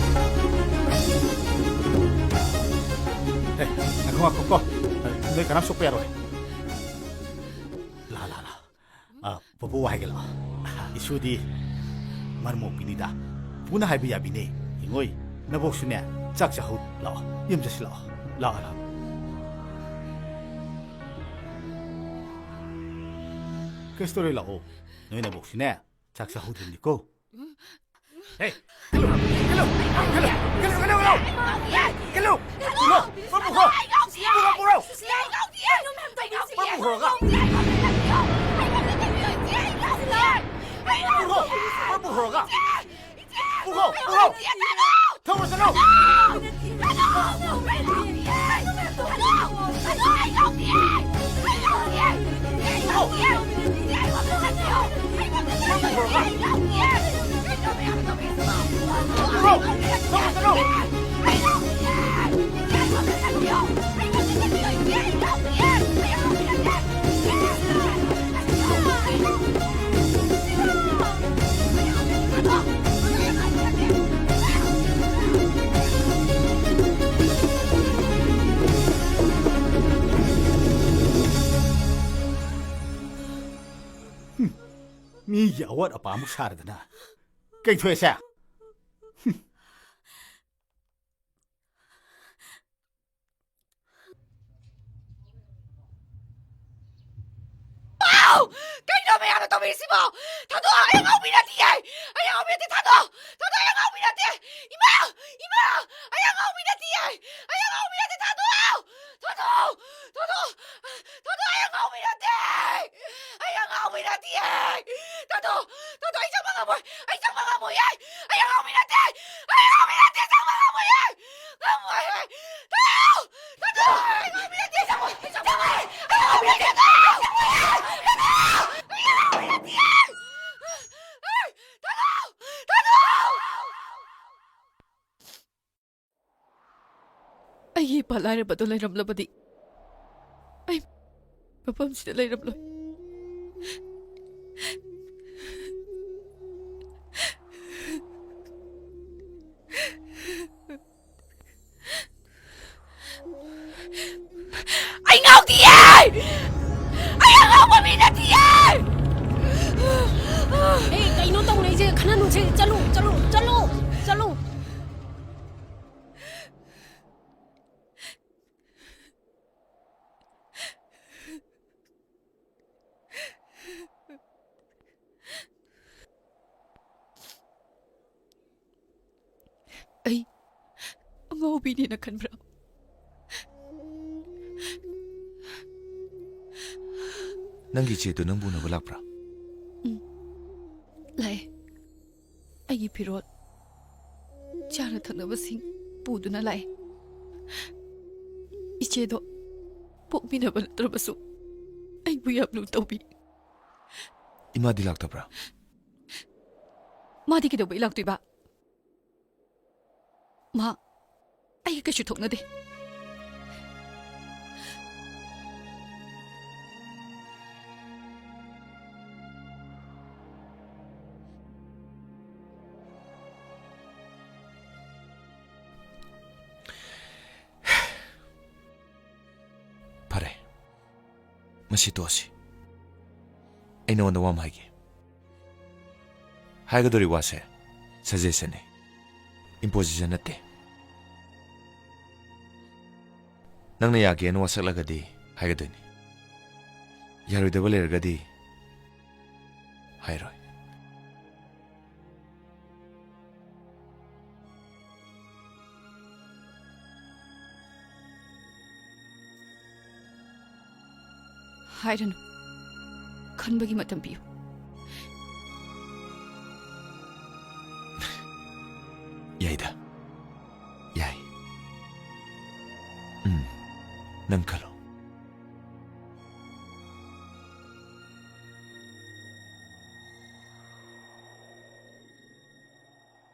ꯑꯦ, ꯉꯥꯏꯈꯣ, ꯉꯥꯏꯈꯣꯀꯣ꯫ ꯅꯣꯏ ꯀꯅꯥꯝ ꯁꯣꯛꯄ ꯌꯥꯔꯣꯏ꯫ ꯂꯥꯛꯑꯣ, ꯂꯥꯛꯑꯣ, ꯂꯥꯛꯑꯣ꯫ ꯑ, ꯄꯨꯄꯨ ꯋꯥ ꯍꯥꯏꯒꯦ ꯂꯥꯛꯑꯣ꯫ ꯏꯁꯨꯗꯤ ꯃꯔꯝ ꯃꯣꯛꯄꯤꯅꯤꯗ꯫ ꯄꯨꯄꯨꯅ ꯍꯥꯏꯕ ꯌꯥꯕꯤꯅꯦ꯫ ꯌꯦꯡꯉꯣꯏ, ꯅꯕꯣꯛꯁꯨꯅꯦ, ꯆꯥꯛ ꯆꯥꯍꯧ꯫ ꯂꯥꯛꯑꯣ, ꯌꯨꯝ ꯆꯠꯁꯤ ꯂꯥꯛꯑꯣ꯫ ꯂꯥꯛꯑꯣ, ꯂꯥꯛꯑꯣ꯫ ꯀꯁꯇꯨꯔꯤ, ꯂꯥꯛꯑꯣ꯫ ꯅꯣꯏ ꯅꯕꯣꯛꯁꯤꯅꯦ, ꯆꯥꯛ ꯆꯥꯍꯧꯗ꯭ꯔꯤꯕꯅꯤꯀꯣ꯫ ꯍꯦ, ꯀꯜꯂꯨ, ꯀꯜꯂꯨ, ꯀꯜꯂꯨ, ꯀꯜꯂꯨ, ꯀꯜꯂꯨ, ꯀꯜꯂꯨ, ꯀꯜꯂꯨ꯫ ꯄꯨꯔꯣ, ꯄꯨꯔꯣ, ꯄꯨꯔꯣ, ꯄꯨꯔꯣ꯫ ꯄꯨꯔꯣ, ꯄꯨꯔꯣ, ꯄꯨꯔꯣ꯫ ꯄꯨꯔꯣ, ꯄꯨꯔꯣ, ꯄꯨꯔꯣ꯫ ꯊꯧꯔꯣ, ꯊꯧꯔꯣ꯫ ꯊꯧꯔꯣ, ꯊꯧꯔꯣ꯫ ꯊꯧꯔꯣ, ꯊꯧꯔꯣ, ꯊꯧꯔꯣ꯫ ꯃꯤꯒꯤ ꯑꯋꯥꯠ ꯑꯄꯥ ꯑꯃꯨꯛ ꯁꯥꯔꯗꯅ꯫ ꯀꯩ ꯊꯣꯛꯑꯦꯁꯦ? ꯑꯥꯎ! ꯀꯩꯅꯣ ꯃꯌꯥꯝꯅ ꯇꯧꯕꯤꯔꯤꯁꯤꯕꯣ? ꯊꯥꯗꯣꯛꯑꯣ! ꯑꯩ ꯑꯉꯥꯎꯕꯤ ꯅꯠꯇꯤꯌꯦ! ꯑꯩ ꯑꯉꯥꯎꯕꯤ ꯅꯠꯇꯦ! ꯊꯥꯗꯣꯛꯑꯣ! ꯊꯥꯗꯣꯛꯑꯣ! ꯑꯩ ꯑꯉꯥꯎꯕꯤ ꯅꯠꯇꯦ! ꯏꯃꯥ! ꯏꯃꯥ! ꯑꯩ ꯑꯉꯥꯎꯕꯤ ꯅꯠꯇꯤꯌꯦ! ꯑꯩ ꯑꯉꯥꯎꯕꯤ ꯅꯠꯇꯦ! ꯊꯥꯗꯣꯛꯑꯣ! ꯊꯥꯗꯣꯛꯑꯣ! ꯊꯥꯗꯣꯛꯑꯣ! ꯊꯥꯗꯣꯛꯑꯣ! ꯑꯩ ꯑꯉꯥꯎꯕꯤ ꯅꯠꯇꯦ! ꯑꯩ ꯑꯉꯥꯎꯕꯤ ꯅꯠꯇꯤꯌꯦ! ꯊꯥꯗꯣꯛꯑꯣ! ꯊꯥꯗꯣꯛꯑꯣ! ꯑꯩ ꯆꯪꯕ ꯉꯝꯃꯣꯏ! ꯑꯩ ꯆꯪꯕ ꯉꯝꯃꯣꯏꯌꯦ! ꯑꯩ ꯑꯉꯥꯎꯕꯤ ꯅꯠꯇꯦ! ꯑꯩ ꯑꯉꯥꯎꯕꯤ ꯅꯠꯇꯦ! ꯆꯪꯕ ꯉꯝꯃꯣꯏꯌꯦ! ꯉꯝꯃꯣꯏꯌꯦ! ꯊꯥꯗꯣꯛꯑꯣ! ꯑꯩꯒꯤ ꯏꯄꯥ ꯂꯥꯏꯔꯕꯗꯣ ꯂꯩꯔꯝꯂꯕꯗꯤ ꯑꯩ ꯃꯐꯝꯁꯤꯗ ꯂꯩꯔꯝꯂꯣꯏ꯫ ꯑꯩ ꯉꯥꯎꯗꯤꯌꯦ! ꯑꯩ ꯑꯉꯥꯎꯕ ꯃꯤ ꯅꯠꯇꯤꯌꯦ! ꯑꯦ, ꯀꯩꯅꯣ ꯇꯧꯅꯩꯁꯦ? ꯈꯟꯅꯅꯨꯁꯦ꯫ ꯆꯠꯂꯣ, ꯆꯠꯂꯣ, ꯆꯠꯂꯣ, ꯆꯠꯂꯣ꯫ ꯉꯥꯎꯕꯤꯅꯦꯅ ꯈꯟꯕ꯭ꯔꯥ? ꯅꯪꯒꯤ ꯏꯆꯦꯗꯨ ꯅꯪꯕꯨ ꯎꯅꯕ ꯂꯥꯛꯄ꯭ꯔꯥ? ꯎꯝ, ꯂꯥꯛꯑꯦ꯫ ꯑꯩꯒꯤ ꯐꯤꯔꯣꯜ, ꯆꯥꯅ ꯊꯛꯅꯕꯁꯤꯡ ꯄꯨꯗꯨꯅ ꯂꯥꯛꯑꯦ꯫ ꯏꯆꯦꯗꯣ ꯄꯣꯛꯃꯤꯟꯅꯕ ꯅꯠꯇ꯭ꯔꯕꯁꯨ ꯑꯩꯕꯨ ꯌꯥꯝ ꯂꯨ ꯇꯧꯕꯤ꯫ ꯏꯃꯥꯗꯤ ꯂꯥꯛꯇꯕ꯭ꯔꯥ? ꯃꯥꯗꯤ ꯀꯩꯗꯧꯕꯩ ꯂꯥꯛꯇꯣꯏꯕ? ꯃꯥ ꯑꯩꯒ ꯀꯩꯁꯨ ꯊꯣꯛꯅꯗꯦ꯫ ꯐꯔꯦ, ꯃꯁꯤ ꯇꯣꯛꯑꯁꯤ꯫ ꯑꯩ ꯅꯉꯣꯟꯗ ꯋꯥ ꯑꯃ ꯍꯥꯏꯒꯦ꯫ ꯍꯥꯏꯒꯗꯧꯔꯤ ꯋꯥꯁꯦ suggestionꯅꯤ, imposition ꯅꯠꯇꯦ꯫ ꯅꯪꯅ ꯌꯥꯒꯦꯅ ꯋꯥꯁꯛꯂꯒꯗꯤ ꯍꯥꯏꯒꯗꯣꯏꯅꯤ, ꯌꯥꯔꯣꯏꯗꯕ ꯂꯩꯔꯒꯗꯤ ꯍꯥꯏꯔꯣꯏ꯫ ꯍꯥꯏꯔꯅꯨ꯫ ꯈꯟꯕꯒꯤ ꯃꯇꯝ ꯄꯤꯌꯨ꯫ ꯌꯥꯏꯗ꯫ ꯌꯥꯏ꯫ ꯎꯝ꯫ ꯅꯪ ꯈꯜꯂꯣ꯫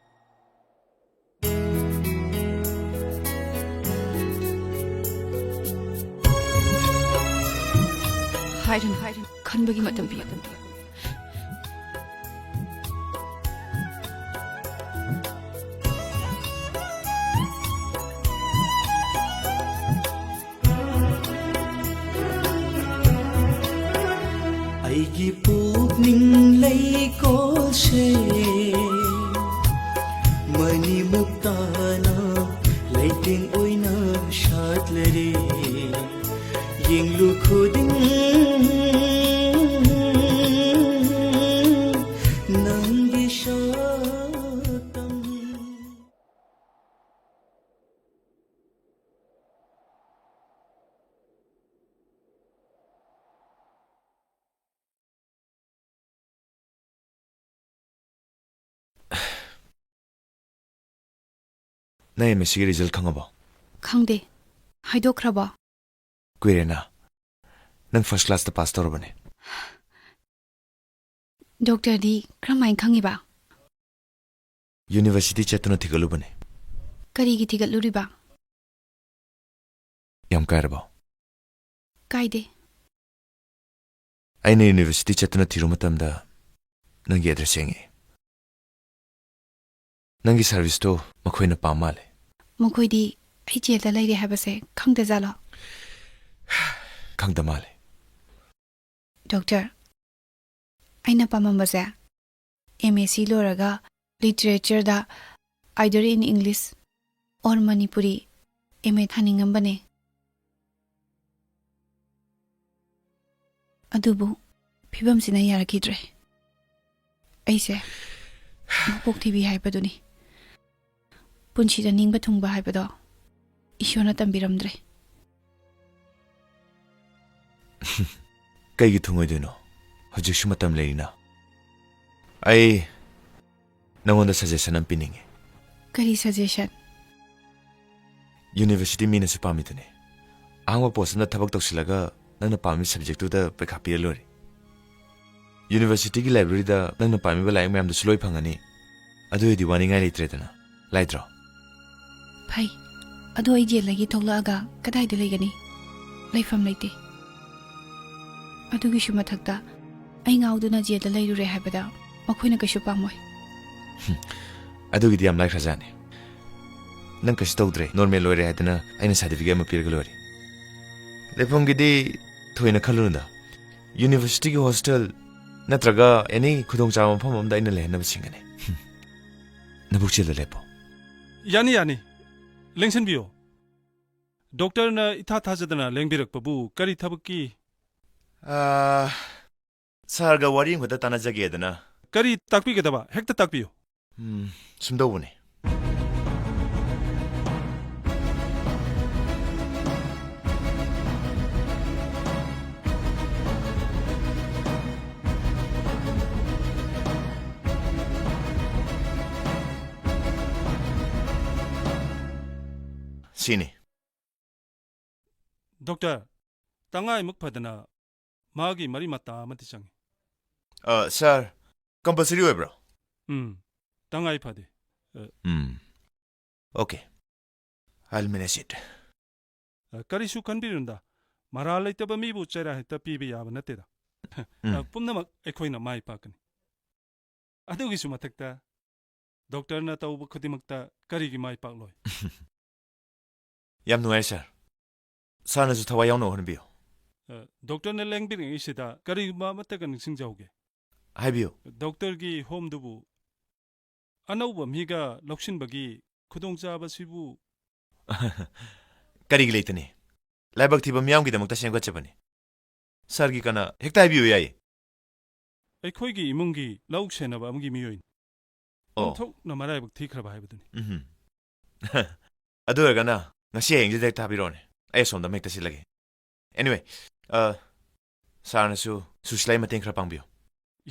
ꯍꯥꯏꯔꯅꯨ, ꯍꯥꯏꯔꯅꯨ꯫ ꯈꯟꯕꯒꯤ ꯃꯇꯝ ꯄꯤꯌꯨ꯫ ꯑꯩꯒꯤ ꯄꯨꯛꯅꯤꯡ ꯂꯩꯀꯣꯜꯁꯦ ꯃꯅꯤꯃꯨꯛꯇꯥꯅ ꯂꯩꯇꯦꯡ ꯑꯣꯏꯅ ꯁꯥꯠꯂꯔꯦ꯫ ꯌꯦꯡꯂꯨ ꯈꯨꯗꯤꯡ ꯅꯪꯒꯤ ꯁꯛꯇꯝ꯫ ꯅꯪ ꯑꯦꯝ ꯑꯦꯁ ꯁꯤꯒꯤ ꯔꯤꯖꯜ ꯈꯪꯉꯕꯣ? ꯈꯪꯗꯦ꯫ ꯍꯥꯏꯗꯣꯛꯈ꯭ꯔꯕꯣ? ꯀꯨꯏꯔꯦꯅ꯫ ꯅꯪ ꯐꯥꯔꯁ ꯀ꯭ꯂꯥꯁꯇ ꯄꯥꯁ ꯇꯧꯔꯕꯅꯦ꯫ ꯗꯣꯛꯇꯔꯗꯤ ꯀꯔꯝꯍꯥꯏꯅ ꯈꯪꯉꯤꯕ? ꯌꯨꯅꯤꯚꯔꯁꯤꯇꯤ ꯆꯠꯇꯨꯅ ꯊꯤꯒꯠꯂꯨꯕꯅꯦ꯫ ꯀꯔꯤꯒꯤ ꯊꯤꯒꯠꯂꯨꯔꯤꯕ? ꯌꯥꯝ ꯀꯥꯏꯔꯕꯣ? ꯀꯥꯏꯗꯦ꯫ ꯑꯩꯅ ꯌꯨꯅꯤꯚꯔꯁꯤꯇꯤ ꯆꯠꯇꯨꯅ ꯊꯤꯔꯨ ꯃꯇꯝꯗ ꯅꯪꯒꯤ ꯑꯦꯗ꯭ꯔꯦꯁ ꯌꯦꯡꯉꯛꯑꯦ꯫ ꯅꯪꯒꯤ ꯁꯥꯔꯚꯤꯁꯇꯣ ꯃꯈꯣꯏꯅ ꯄꯥꯝ ꯃꯥꯜꯂꯦ꯫ ꯃꯈꯣꯏꯗꯤ ꯑꯩ ꯖꯦꯜꯗ ꯂꯩꯔꯦ ꯍꯥꯏꯕꯁꯦ ꯈꯪꯗꯖꯥꯠꯂꯣ? ꯈꯪꯗ ꯃꯥꯜꯂꯦ꯫ ꯗꯣꯛꯇꯔ, ꯑꯩꯅ ꯄꯥꯝꯃꯝꯕꯁꯦ ꯑꯦꯝ ꯑꯦꯁ ꯁꯤ ꯂꯣꯏꯔꯒ ꯂꯤꯇꯔꯦꯆꯔꯗ, either in English or Manipuri, M A ꯊꯥꯅꯤꯡꯉꯝꯕꯅꯦ꯫ ꯑꯗꯨꯕꯨ ꯐꯤꯕꯝꯁꯤꯅ ꯌꯥꯔꯛꯈꯤꯗ꯭ꯔꯦ꯫ ꯑꯩꯁꯦ ꯃꯄꯣꯛ ꯊꯤꯕꯤ ꯍꯥꯏꯕꯗꯨꯅꯤ꯫ ꯄꯨꯟꯁꯤꯗ ꯅꯤꯡꯕ ꯊꯨꯡꯕ ꯍꯥꯏꯕꯗꯣ ꯏꯁꯣꯔꯅ ꯇꯝꯕꯤꯔꯝꯗ꯭ꯔꯦ꯫ ꯀꯩꯒꯤ ꯊꯨꯡꯉꯣꯏꯗꯣꯏꯅꯣ? ꯍꯧꯖꯤꯛꯁꯨ ꯃꯇꯝ ꯂꯩꯔꯤꯅ꯫ ꯑꯩ ꯅꯪꯉꯣꯟꯗ suggestion ꯑꯃ ꯄꯤꯅꯤꯡꯉꯤ꯫ ꯀꯔꯤ suggestion? ꯌꯨꯅꯤꯚꯔꯁꯤꯇꯤ ꯃꯤꯅꯁꯨ ꯄꯥꯝꯃꯤꯗꯨꯅꯤ꯫ ꯑꯍꯥꯡꯕ post ꯑꯃꯗ ꯊꯕꯛ ꯇꯧꯁꯤꯜꯂꯒ ꯅꯪꯅ ꯄꯥꯝꯃꯤ subjectꯇꯨꯗ ꯄꯩꯈꯥ ꯄꯤꯔ ꯂꯣꯏꯔꯦ꯫ ꯌꯨꯅꯤꯚꯔꯁꯤꯇꯤꯒꯤ libraryꯗ ꯅꯪꯅ ꯄꯥꯝꯃꯤꯕ ꯂꯥꯏꯔꯤꯛ ꯃꯌꯥꯝꯗꯨꯁꯨ ꯂꯣꯏ ꯐꯪꯉꯅꯤ꯫ ꯑꯗꯨ ꯑꯣꯏꯔꯗꯤ ꯋꯥꯅꯤꯡꯉꯥꯏ ꯂꯩꯇ꯭ꯔꯦꯗꯅ꯫ ꯂꯥꯏꯗ꯭ꯔꯣ? ꯐꯩ꯫ ꯑꯗꯣ ꯑꯩ ꯖꯦꯜꯗꯒꯤ ꯊꯣꯛꯂꯛꯑꯒ ꯀꯗꯥꯏꯗ ꯂꯩꯒꯅꯤ? ꯂꯩꯐꯝ ꯂꯩꯇꯦ꯫ ꯑꯗꯨꯒꯤꯁꯨ ꯃꯊꯛꯇ ꯑꯩ ꯉꯥꯎꯗꯨꯅ ꯖꯦꯜꯗ ꯂꯩꯔꯨꯔꯦ ꯍꯥꯏꯕꯗ ꯃꯈꯣꯏꯅ ꯀꯩꯁꯨ ꯄꯥꯝꯃꯣꯏ꯫ ꯍꯨꯝ, ꯑꯗꯨꯒꯤꯗꯤ ꯌꯥꯝ ꯂꯥꯏꯈ꯭ꯔꯖꯥꯠꯅꯤ꯫ ꯅꯪ ꯀꯩꯁꯨ ꯇꯧꯗ꯭ꯔꯦ, normal ꯑꯣꯏꯔꯦ ꯍꯥꯏꯗꯅ ꯑꯩꯅ certificate ꯑꯃ ꯄꯤꯔꯒ ꯂꯣꯏꯔꯦ꯫ ꯂꯩꯐꯝꯒꯤꯗꯤ ꯊꯣꯏꯅ ꯈꯜꯂꯨꯅꯨꯗ꯫ ꯌꯨꯅꯤꯚꯔꯁꯤꯇꯤꯒꯤ hostel ꯅꯠꯇ꯭ꯔꯒ any ꯈꯨꯗꯣꯡꯆꯥꯕ ꯃꯐꯝ ꯑꯃꯗ ꯑꯩꯅ ꯂꯩꯍꯟꯅꯕ ꯁꯤꯟꯒꯅꯤ꯫ ꯍꯨꯝ, ꯅꯕꯨꯛ ꯆꯦꯜꯗ ꯂꯦꯞꯄꯣ꯫ ꯌꯥꯅꯤ, ꯌꯥꯅꯤ꯫ ꯂꯦꯡꯁꯤꯟꯕꯤꯌꯣ꯫ ꯗꯣꯛꯇꯔꯅ ꯏꯊꯥ ꯊꯥꯖꯗꯅ ꯂꯦꯡꯕꯤꯔꯛꯄꯕꯨ ꯀꯔꯤ ꯊꯕꯛꯀꯤ? ꯑꯥ, ꯁꯥꯔꯒ ꯋꯥꯔꯤ ꯑꯃꯈꯛꯇ ꯇꯥꯟꯅꯖꯒꯦꯗꯅ꯫ ꯀꯔꯤ ꯇꯥꯛꯄꯤꯒꯗꯕ? ꯍꯦꯛꯇ ꯇꯥꯛꯄꯤꯌꯨ꯫ ꯎꯝ, ꯁꯨꯝꯗꯧꯕꯅꯦ꯫ ꯁꯤꯅꯤ꯫ ꯗꯣꯛꯇꯔ, ꯇꯉꯥꯏꯃꯨꯛ ꯐꯗꯅ ꯃꯥꯒꯤ ꯃꯔꯤ ꯃꯇꯥ ꯑꯃꯗꯤ ꯆꯪꯏ꯫ ꯑ, ꯁꯥꯔ, ꯀꯝꯄꯜꯁꯔꯤ ꯑꯣꯏꯕ꯭ꯔꯣ? ꯎꯝ, ꯇꯉꯥꯏ ꯐꯗꯦ꯫ ꯑ, ꯎꯝ꯫ Okay. I'll manage it. ꯑ, ꯀꯔꯤꯁꯨ ꯈꯟꯕꯤꯔꯨꯅꯨꯗ꯫ ꯃꯔꯥꯜ ꯂꯩꯇꯕ ꯃꯤꯕꯨ ꯆꯩꯔꯥ ꯍꯦꯛꯇ ꯄꯤꯕ ꯌꯥꯕ ꯅꯠꯇꯦꯗ꯫ ꯎꯝ꯫ ꯑ, ꯄꯨꯝꯅꯃꯛ ꯑꯩꯈꯣꯏꯅ ꯃꯥꯏ ꯄꯥꯛꯀꯅꯤ꯫ ꯑꯗꯨꯒꯤꯁꯨ ꯃꯊꯛꯇ, ꯗꯣꯛꯇꯔꯅ ꯇꯧꯕ ꯈꯨꯗꯤꯡꯃꯛꯇ ꯀꯔꯤꯒꯤ ꯃꯥꯏ ꯄꯥꯛꯂꯣꯏ? ꯌꯥꯝ ꯅꯨꯡꯉꯥꯏꯔꯦ, ꯁꯥꯔ꯫ ꯁꯥꯔꯅꯁꯨ ꯊꯋꯥꯏ ꯌꯥꯎꯅ ꯍꯣꯠꯅꯕꯤꯌꯨ꯫ ꯑ, ꯗꯣꯛꯇꯔꯅ ꯂꯦꯡꯕꯤꯔꯤꯉꯩꯁꯤꯗ ꯀꯔꯤꯒꯨꯝꯕ ꯑꯃꯠꯇꯒ ꯅꯤꯡꯁꯤꯡꯖꯍꯧꯒꯦ꯫ ꯍꯥꯏꯕꯤꯌꯨ꯫ ꯗꯣꯛꯇꯔꯒꯤ ꯍꯣꯝꯗꯨꯕꯨ ꯑꯅꯧꯕ ꯃꯤꯒ ꯂꯧꯁꯤꯟꯕꯒꯤ ꯈꯨꯗꯣꯡꯆꯥꯕꯁꯤꯕꯨ ꯀꯔꯤꯒꯤ ꯂꯩꯇꯅꯤ? ꯂꯥꯏꯕꯛ ꯊꯤꯕ ꯃꯤꯌꯥꯝꯒꯤꯗꯃꯛꯇ ꯁꯦꯝꯒꯠꯆꯕꯅꯤ꯫ ꯁꯥꯔꯒꯤ ꯀꯅꯥ ꯍꯦꯛꯇ ꯍꯥꯏꯕꯤꯌꯨ ꯌꯥꯏꯌꯦ꯫ ꯑꯩꯈꯣꯏꯒꯤ ꯏꯃꯨꯡꯒꯤ ꯂꯧ ꯁꯦꯟꯅꯕ ꯑꯃꯒꯤ ꯃꯤꯑꯣꯏꯅꯤ꯫ ꯑꯣ꯫ ꯑꯣꯟꯊꯣꯛꯅ ꯃꯔꯥꯏꯕꯛ ꯊꯤꯈ꯭ꯔꯕ ꯍꯥꯏꯕꯗꯨꯅꯤ꯫ ꯎꯝꯍꯨꯝ꯫ ꯑꯗꯨ ꯑꯣꯏꯔꯒꯅ ꯉꯁꯤ ꯍꯌꯦꯡꯁꯤꯗ ꯍꯦꯛꯇ ꯊꯥꯕꯤꯔꯛꯑꯣꯅꯦ꯫ ꯑꯩ ꯑꯁꯣꯝꯗ ꯑꯃ ꯍꯦꯛꯇ ꯁꯤꯜꯂꯒꯦ꯫ Anyway, ꯑ, ꯁꯥꯔꯅꯁꯨ ꯁꯨꯁꯤꯂꯥꯒꯤ ꯃꯇꯦꯡ ꯈꯔ ꯄꯥꯡꯕꯤꯌꯨ꯫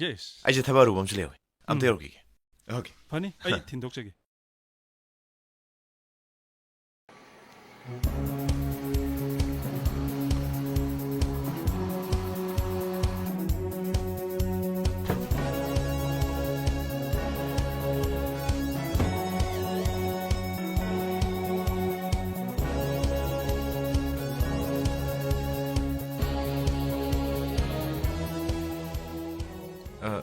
Yes꯫ ꯑꯩꯁꯦ ꯊꯕꯛ ꯑꯔꯨꯕ ꯑꯃꯁꯨ ꯂꯩꯍꯧꯋꯤ꯫ ꯑꯝꯇ ꯎꯝ꯫ ꯌꯧꯔꯨꯈꯤꯒꯦ꯫ Okay꯫ ꯐꯅꯤ, ꯑꯩ ꯊꯤꯟꯗꯣꯛꯆꯒꯦ꯫ ꯑ,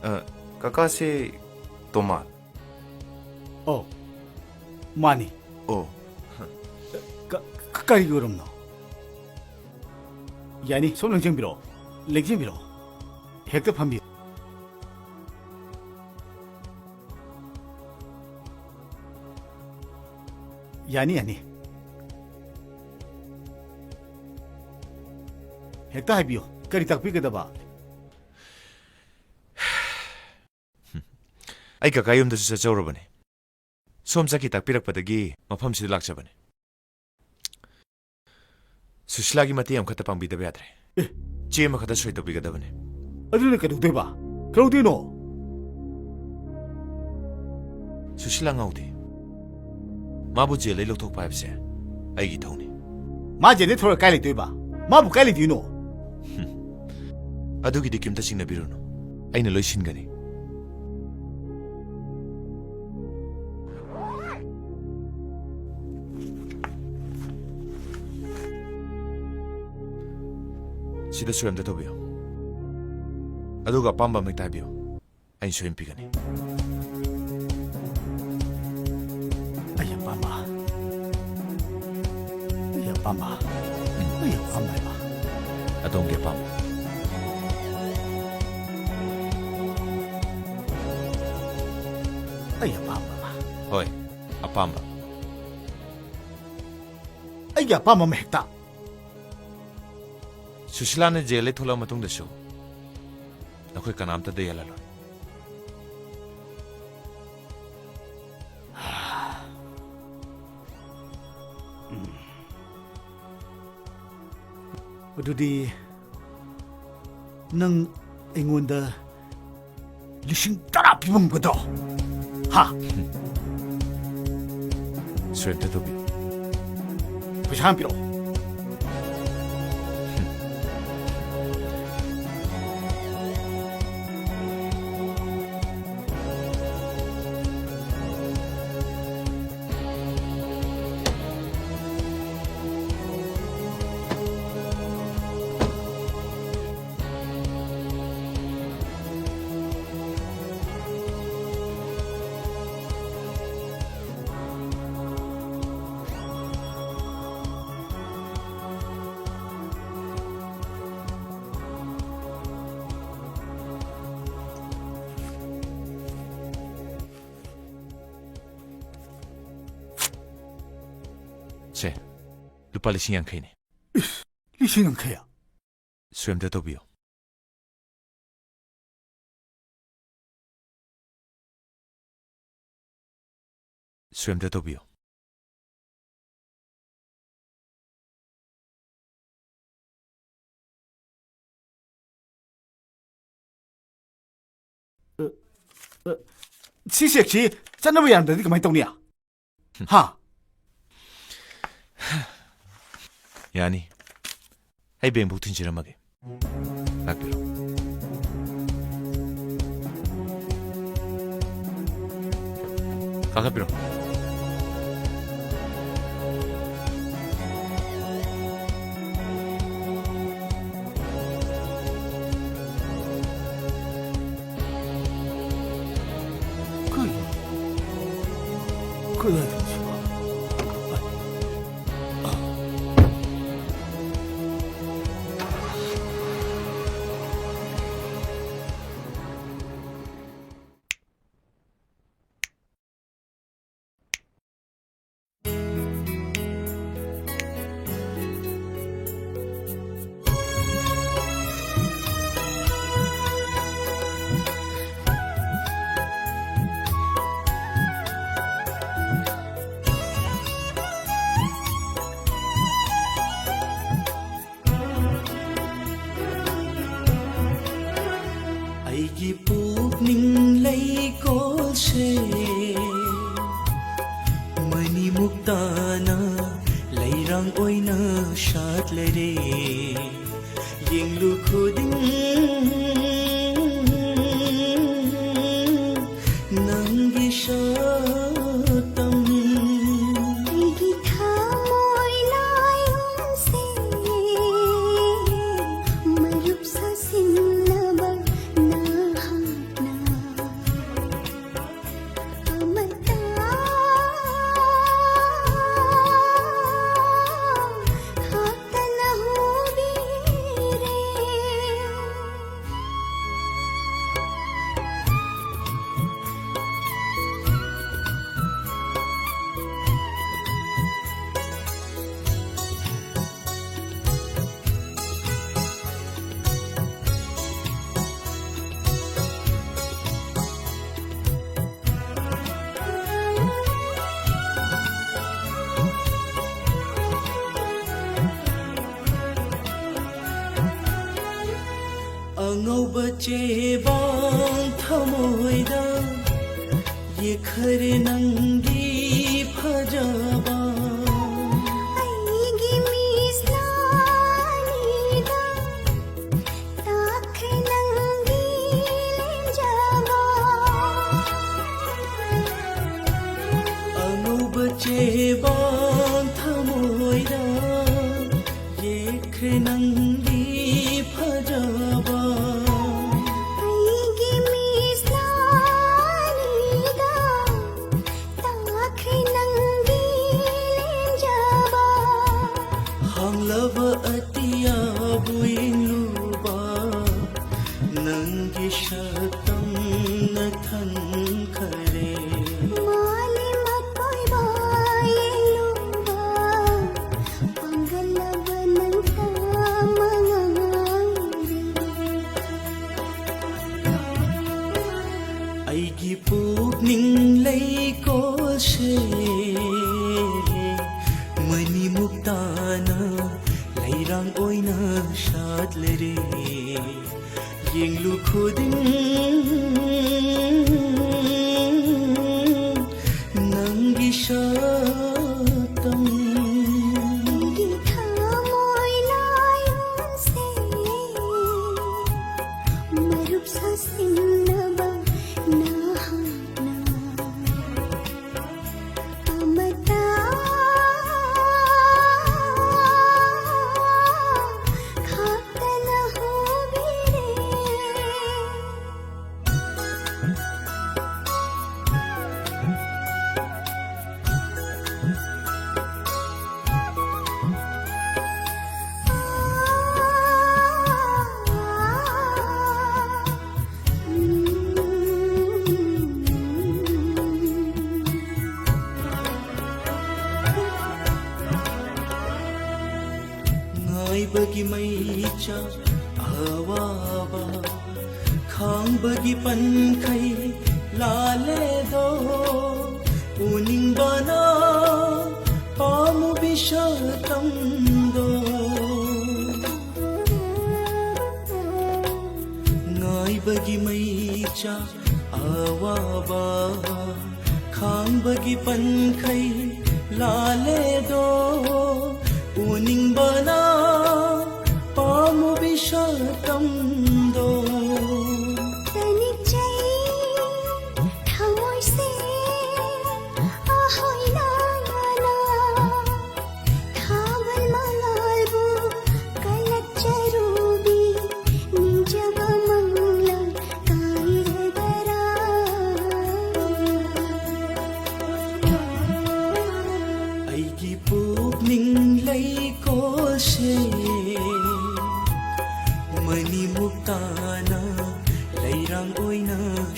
ꯑ, ꯀꯀꯥꯁꯦ ꯇꯣꯃꯥꯟ? ꯑꯣ, ꯃꯥꯅꯤ꯫ ꯑꯣ꯫ ꯀ-, ꯀ-, ꯀꯔꯤꯒꯤ ꯑꯣꯏꯔꯝꯅꯣ? ꯌꯥꯅꯤ, ꯁꯣꯝ ꯂꯦꯡꯖꯟꯕꯤꯔꯛꯑꯣ, ꯂꯦꯡꯖꯟꯕꯤꯔꯛꯑꯣ꯫ ꯍꯦꯛꯇ ꯐꯝꯕꯤꯌꯨ꯫ ꯌꯥꯅꯤ, ꯌꯥꯅꯤ꯫ ꯍꯦꯛꯇ ꯍꯥꯏꯕꯤꯌꯨ, ꯀꯔꯤ ꯇꯥꯛꯄꯤꯒꯗꯕ? ꯑꯩ ꯀꯀꯥ ꯌꯨꯝꯗꯁꯨ ꯆꯠꯆꯧꯔꯕꯅꯦ꯫ ꯁꯣꯝ ꯆꯠꯈꯤ ꯇꯥꯛꯄꯤꯔꯛꯄꯗꯒꯤ ꯃꯐꯝꯁꯤꯗ ꯂꯥꯛꯆꯕꯅꯦ꯫ ꯁꯨꯁꯤꯂꯥꯒꯤ ꯃꯇꯦꯡ ꯑꯃꯈꯛꯇ ꯄꯥꯡꯕꯤꯗꯕ ꯌꯥꯗ꯭ꯔꯦ꯫ ꯑꯦ꯫ ꯆꯦ ꯑꯃꯈꯛꯇ ꯁꯣꯏ ꯇꯧꯕꯤꯒꯗꯕꯅꯦ꯫ ꯑꯗꯨꯅ ꯀꯩꯗꯧꯗꯣꯏꯕ? ꯀꯩꯗꯧꯗꯣꯏꯅꯣ? ꯁꯨꯁꯤꯂꯥ ꯉꯥꯎꯗꯦ꯫ ꯃꯥꯕꯨ ꯖꯦꯜꯗꯩ ꯂꯧꯊꯣꯛꯄ ꯍꯥꯏꯕꯁꯦ ꯑꯩꯒꯤ ꯏꯊꯧꯅꯤ꯫ ꯃꯥ ꯖꯦꯜꯗꯩ ꯊꯣꯔꯒ ꯀꯥꯏ ꯂꯩꯗꯣꯏꯕ? ꯃꯥꯕꯨ ꯀꯥꯏ ꯂꯩꯗꯣꯏꯅꯣ? ꯑꯗꯨꯒꯤꯗꯤ ꯀꯩꯝꯇ ꯆꯤꯡꯅꯕꯤꯔꯨꯅꯨ, ꯑꯩꯅ ꯂꯣꯏ ꯁꯤꯟꯒꯅꯤ꯫ ꯁꯤꯗ ꯁꯣꯏ ꯑꯝꯇ ꯇꯧꯕꯤꯌꯨ, ꯑꯗꯨꯒ ꯑꯄꯥꯝꯕ ꯑꯃ ꯍꯦꯛꯇ ꯍꯥꯏꯕꯤꯌꯨ꯫ ꯑꯩꯅ ꯁꯣꯏꯗꯅ ꯄꯤꯒꯅꯤ꯫ ꯑꯩ ꯑꯄꯥꯝꯕ꯫ ꯑꯩ ꯑꯄꯥꯝꯕ꯫ ꯑꯩ ꯑꯄꯥꯝꯕ ꯍꯥꯏꯕ꯫ ꯑꯗꯣꯝꯒꯤ ꯑꯄꯥꯝꯕ꯫ ꯑꯩ ꯑꯄꯥꯝꯕ ꯑꯃ꯫ ꯍꯣꯏ, ꯑꯄꯥꯝꯕ꯫ ꯑꯩꯒꯤ ꯑꯄꯥꯝꯕ ꯑꯃ ꯍꯦꯛꯇ꯫ ꯁꯨꯁꯤꯂꯥꯅ ꯖꯦꯜꯗꯒꯤ ꯊꯣꯛꯂꯛꯑ ꯃꯇꯨꯡꯗꯁꯨ ꯅꯈꯣꯏ ꯀꯅꯥꯝꯇꯗ ꯌꯥꯜꯍꯜꯂꯣꯏ꯫ ꯑꯗꯨꯗꯤ ꯅꯪ ꯑꯩꯉꯣꯟꯗ ꯂꯤꯁꯤꯡ ꯇꯔꯥ ꯄꯤꯕ ꯉꯝꯒꯗ꯭ꯔꯣ? ꯍꯥ? ꯁꯣꯏ ꯑꯝꯇ ꯇꯧꯕꯤꯌꯨ꯫ ꯄꯩꯁꯥ ꯌꯥꯝ ꯄꯤꯔꯛꯑꯣ꯫ ꯁꯦ, ꯂꯨꯄꯥ ꯂꯤꯁꯤꯡ ꯌꯥꯡꯈꯩꯅꯦ꯫ ꯏꯁ, ꯂꯤꯁꯤꯡ ꯌꯥꯡꯈꯩ? ꯁꯣꯏ ꯑꯝꯇ ꯇꯧꯕꯤꯌꯨ꯫ ꯁꯣꯏ ꯑꯝꯇ ꯇꯧꯕꯤꯌꯨ꯫ ꯑ, ꯑ, ꯁꯤ ꯆꯦꯛꯁꯤ ꯆꯠꯅꯕ ꯌꯥꯔꯝꯗ꯭ꯔꯗꯤ ꯀꯃꯥꯏꯅ ꯇꯧꯅꯤ? ꯍꯥ? ꯌꯥꯅꯤ꯫ ꯑꯩ ꯕꯦꯡꯕꯨꯛ ꯊꯤꯟꯖꯔꯝꯃꯒꯦ꯫ ꯂꯥꯛꯄꯤꯔꯣ꯫ ꯀꯥꯈꯠꯄꯤꯔꯣ꯫ ꯀꯩꯅꯣ? ꯀꯗꯥꯏꯗꯅꯣ ꯁꯤꯕꯣ? ꯑꯩꯒꯤ ꯄꯨꯛꯅꯤꯡ ꯂꯩꯀꯣꯜꯁꯦ ꯃꯅꯤꯃꯨꯛꯇꯥꯅ ꯂꯩꯔꯥꯡ ꯑꯣꯏꯅ ꯁꯥꯠꯂꯔꯦ꯫ ꯌꯦꯡꯂꯨ ꯈꯨꯗꯤꯡ ꯅꯪꯒꯤ ꯁꯛꯇꯝ꯫ ꯑꯩꯒꯤ ꯊꯃꯣꯏ ꯂꯥꯏꯑꯣꯡꯁꯦ ꯃꯔꯨꯞ ꯁꯥꯁꯤꯟꯅꯕ ꯅꯍꯥꯛꯅ ꯑꯃꯠꯇ ꯍꯥꯛꯇꯅ ꯍꯨꯕꯤꯔꯦ꯫ ꯑꯉꯧꯕ ꯆꯦꯕꯥꯡ ꯊꯃꯣꯏꯗ ꯌꯦꯛꯈꯔꯦ ꯅꯪꯒꯤ ꯐꯖꯕ꯫ ꯑꯩꯒꯤ ꯃꯤꯁꯦ ꯆꯦꯕꯥꯡ ꯊꯃꯣꯏꯗ ꯌꯦꯛꯈ꯭ꯔꯦ ꯅꯪꯒꯤ ꯐꯖꯕ꯫ ꯑꯩꯒꯤ ꯃꯤꯠꯁꯅꯥꯅꯤꯗ ꯇꯥꯈ꯭ꯔꯦ ꯅꯪꯒꯤ ꯂꯦꯝꯖꯕ꯫ ꯍꯥꯡꯂꯕ ꯑꯇꯤꯌꯥꯕꯨ ꯌꯦꯡꯂꯨꯕ, ꯅꯪꯒꯤ ꯁꯛꯇꯝꯅ ꯊꯟꯈꯔꯦ꯫ ꯃꯥꯂꯦꯝ ꯑꯀꯣꯏꯕ ꯌꯦꯡꯂꯨꯕ, ꯄꯥꯡꯒꯜꯂꯕ ꯅꯪꯇ ꯃꯉꯥꯏꯔꯦ꯫ ꯑꯩꯒꯤ ꯄꯨꯛꯅꯤꯡ ꯂꯩꯀꯣꯜꯁꯦ ꯃꯅꯤꯃꯨꯛꯇꯥꯅ ꯂꯩꯔꯥꯡ ꯑꯣꯏꯅ ꯁꯥꯠꯂꯔꯦ꯫ ꯌꯦꯡꯂꯨ ꯈꯨꯗꯤꯡ ꯅꯪꯒꯤ ꯁꯛꯇꯝ꯫ ꯑꯩꯒꯤ ꯊꯃꯣꯏ ꯂꯥꯏꯌꯣꯟꯁꯦ ꯃꯔꯨꯞ ꯁꯥꯁꯤꯟꯅꯕ ꯅꯍꯥꯛꯅ ꯑꯃꯇ ꯈꯛꯇꯅ ꯍꯨꯕꯤꯔꯦ꯫ ꯉꯥꯏꯕꯒꯤ ꯃꯩꯆꯥꯛ ꯑꯋꯥꯕ ꯈꯥꯡꯕꯒꯤ ꯄꯟꯈꯩ ꯂꯥꯜꯂꯦꯗꯣ꯫ ꯎꯅꯤꯡꯕꯅ ꯄꯥꯝꯃꯨꯕꯤ ꯁꯛꯇꯝꯗꯣ꯫ ꯉꯥꯏꯕꯒꯤ ꯃꯩꯆꯥꯛ ꯑꯋꯥꯕ ꯈꯥꯡꯕꯒꯤ ꯄꯟꯈꯩ ꯂꯥꯜꯂꯦꯗꯣ꯫ ꯎꯅꯤꯡꯕꯅ ꯄꯥꯝꯃꯨꯕꯤ ꯁꯛꯇꯝꯗꯣ꯫ ꯇꯅꯤꯛꯆꯩ ꯊꯃꯣꯏꯁꯦ ꯑꯍꯣꯏꯅ